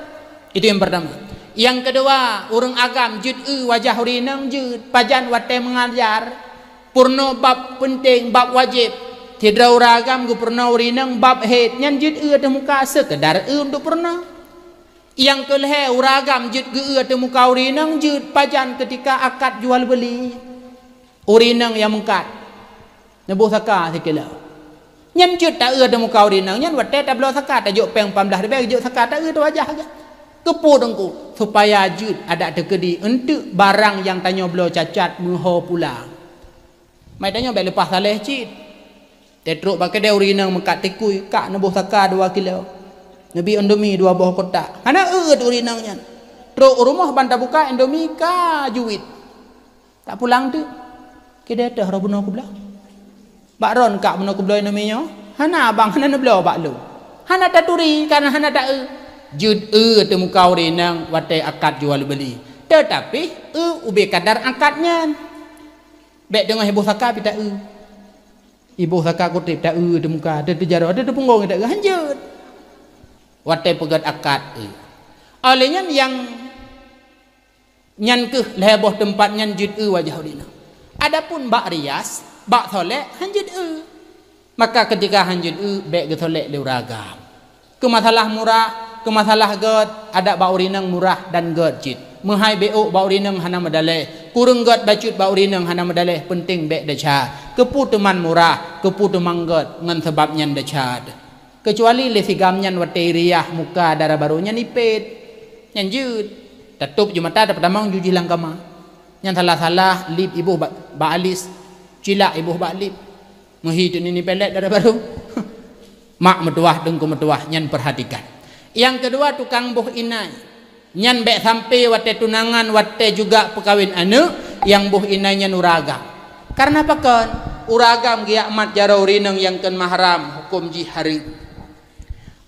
Itu nyang pertama. Nyang keudua, ureuëng agam jeuet eu wajah ureuëng inong jeuet, pajan watée meungajar. Peurunoe bab peunteng, bab wajéb. Sidroe ureuëng agam geupeurunoe ureuëng inong bab hét, nyan jeuet eu ateueh muka, seukeudar eu untuk peurunoe. Nyang keulhée, ureuëng agam jeuet geu-eu ateueh muka ureuëng inong jeuet, pajan keutika akad jual beuli. Ureuëng inong nyang meungkat, neuboh saka sikilo. Nyan jeuet ta-eu ateueh muka ureuëng inong nyan, watée tabloe saka, tajok péng lapan blaih ribée, jok saka, ta-eu ateueh wajah geuh. Keupeue teungku? Supaya jeuet adak teukeudi eunteuk barang nyang tanyoe bloe cacat meuho pulang. Mai tanyoe bék leupah saleh cit. Teutrok bak keudée ureuëng inong meungkat tikui, kak neuboh saka dua kilo. Neubi Indomie dua boh kotak. Hana eu-eu ureuëng inong nyan. Trok u rumoh ban tabuka Indomie ka juwit. Tak pulang teuk. Keudeh teuh roh bunoe keubloe. Bak droen kak bunoe keubloe Indomie nyoe? Hana abang, hana neubloe bak lôn. Hana taturi, kana hana ta-eu. Jeuet eu ateueh muka ureuëng inong watée akad jual beuli. Teutapi eu ubé kadar akad nyan. Bék teungoh iboh saka pih ta-eu. Iboh saka kutéb ta-eu ateueh muka, ateueh teujaroe, ateueh teupunggong ta-eu, hanjeuet. Watée peugét akad eu. Óh lheueh nyan nyang Nyan keuh lhée boh teumpat nyan jeuet eu wajah ureuëng inong. Adapun bak rias, bak solek, hanjeuet eu. Maka keutika hanjeuet eu, bék geusolek lé ureuëng agam. Keu masalah murah, keu masalah gét, adak bak ureuëng inong murah dan gét cit. Meuhai bék ôk bak ureuëng inong hana meudaleh. Kureueng gét bacut bak ureuëng inong hana meudaleh, peunteng bék desya. Keupeue teuma murah, keupeue teuma gét, ngon sabab nyan desya. Keucuali lé sigam nyan watée iriah muka dara barô nyan ipét. Nyan jeuet. Tatôb ju mata, tapeutamong ju jih lam kama. Nyan salah-salah lip iboh bak, bak alis, cilak iboh bak lip. Meuhi teunini pelet dara barô. Mak meutuwah, teungku meutuwah, nyan perhatikan. Nyang keudua, tukang boh inai. Nyan bék sampai watée tunangan, watée juga peukawen aneuëk, nyang boh inai nyan ureuëng agam. Kareuna pakon? Ureuëng agam geujak mat jaroe ureuëng inong nyang kon mahram, huköm jih hareuem.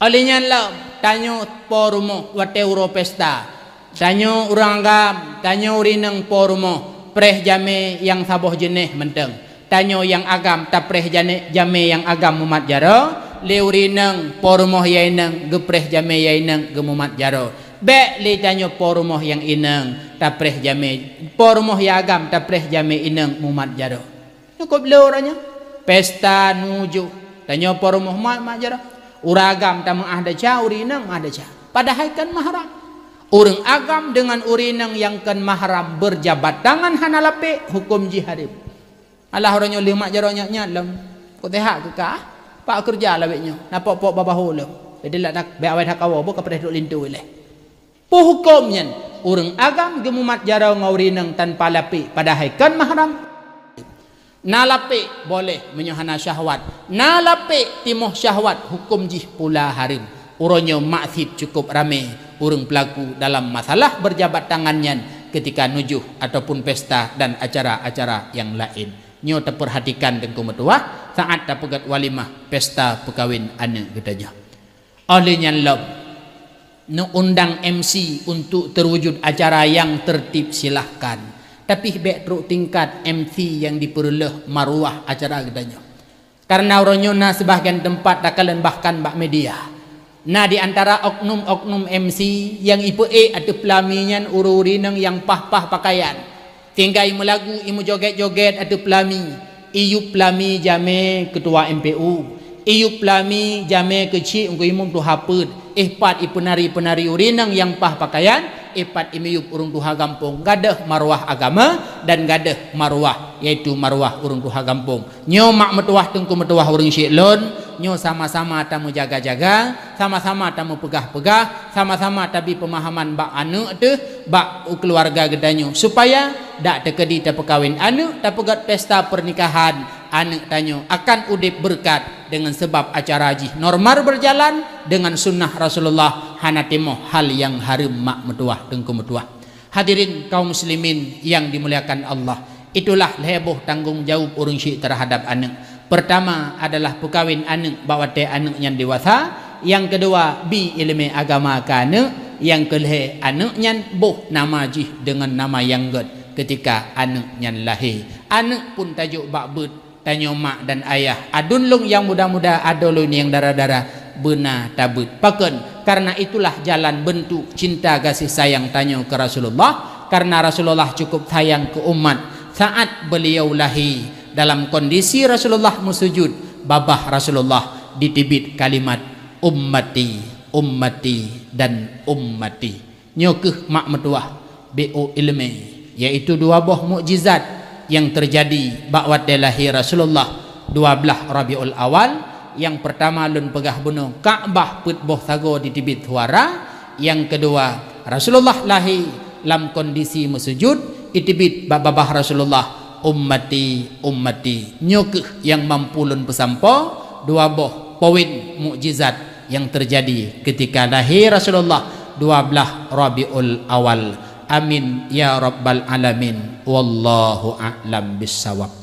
Óh lheueh nyan lom, tanyoe po rumoh watée uroe pesta. Tanyoe ureuëng agam, tanyoe ureuëng inong po rumoh, preh jamé nyang saboh jeuneh mantong. Tanyoe nyang agam tapreh jane-, jamé nyang agam mumat jaroe, lé ureuëng inong po rumoh nyang inong geupreh jamé nyang inong geumumat jaroe. Bék lé tanyoe po rumoh nyang inong tapreh jamé, po rumoh nyang agam tapreh jamé inong mumat jaroe. Nyoe kop lé uroe nyoe. Pesta nujoh. Tanyoe po rumoh mat, mat jaroe. Ureuëng agam tameuáh desya, ureuëng inong meuáh desya. Padahai kon mahram. Ureuëng agam deungon ureuëng inong nyang kon mahram beujabat tangan hana lapek, huköm jih hareuem. Alah uroe nyoe lheueh mat jaroe nyan-nyan lom. Kok teuhak keu kah? Pak keureuja lawét nyoe. Na pok-pok babah lom. Jadi lak dak, bék awai that kawoe, boh ka peudeh duek linto ilée. Peue huköm nyan? Ureuëng agam geumumat jaroe ngon ureuëng inong tanpa lapek, padahai kon mahram. Na lapek boleh meunyoe hana syahwat. Na lapek timoh syahwat, huköm jih pula hareuem. Uroe nyoe mak cit cukup ramé ureuëng peulaku dalam masalah beujabat tangan nyan keutika nujoh ataupun pesta dan acara-acara nyang laén. Nyoe tapeurhatikan teungku meutuwah saat tapeugét walimah pesta peukawen aneuëk geutanyoe. Óh lheueh nyan lom, neuundang M C untuk teuwujud acara nyang teurtib, silahkan. Tapi bék trok tingkat M C nyang dipeureuloh maruah acara geutanyoe. Kareuna uroe nyoe na sibahgian teumpat takalon bahkan bak media. Na di antara oknum-oknum M C nyang ipeuék ateueh peulami nyan ureuëng-ureuëng inong nyang paih-paih pakaian. Tinggai meulagu, imeujogét-jogét ateueh peulami, iyup peulami jamé keutua M P U, iyup peulami jamé keuchik Teungku Imum tuha peuet, eh pat ipeunari-peunari ureuëng inong nyang paih pakaian, eh pat imeuyup ureuëng tuha gampông, gadôh maruah agama dan gadôh maruah, yaitu maruah ureuëng tuha gampông. Nyoe mak meutuwah teungku meutuwah ureuëng syik lôn, nyoe sama-sama tameujaga-jaga, sama-sama tameupeugah-peugah, sama-sama tabi peumahaman bak aneuëk teuh, bak keuluwarga geutanyoe, supaya dak teukeudi tapeukawen aneuëk, tapeugét pesta peurnikahan aneuëk tanyoe akan udeb beureukat deungon seubab acara jih normal beurjalan deungon sunnah Rasulullah, hana timoh hal nyang hareuem mak meutuwah teungku meutuwah. Hadirin kaum muslimin yang dimuliakan Allah, itulah lhée boh tanggong jaweueb ureuëng syik terhadap aneuëk. Peurtama adalah peukawen aneuëk bak watée aneuëk nyan dewasa, nyang keudua bi iéleumé agama keu aneuëk, nyang keulhée aneuëk nyan boh nama jih deungon nama nyang gét keutika aneuëk nyan lahé. Aneuëk pun tajok bak beuet, tanyoe mak dan ayah, aduen lôn nyang muda-muda, adoe lôn nyang dara-dara, beuna tabeuet. Pakon? Karena itulah jalan bentuk cinta gaséh sayang tanyoe keu Rasulullah, karena Rasulullah cukup sayang keu umat. Saat beliau lahé, dalam kondisi Rasulullah meusujud, babah Rasulullah diteubiet kalimat, "Ummati, ummati, dan ummati." Nyoe kheueh mak meutuwah B O ileumé, yaitu dua boh mukjizat nyang teujadi bak watée lahé Rasulullah, dua blaih Rabiul Awal. Nyang peurtama lôn peugah bunoe, Ka'bah peuet boh sagoe jiteubiet suara. Nyang keudua, Rasulullah lahé lam kondisi meusujud, jiteubiet bak babah Rasulullah, "Ummati, ummati." Nyoe kheueh nyang mampu lôn peusampoe, dua boh poin mukjizat nyang teujadi keutika lahé Rasulullah, dua blaih Rabiul Awal. Amin ya rabbal alamin. Wallahu a'lam bissawab.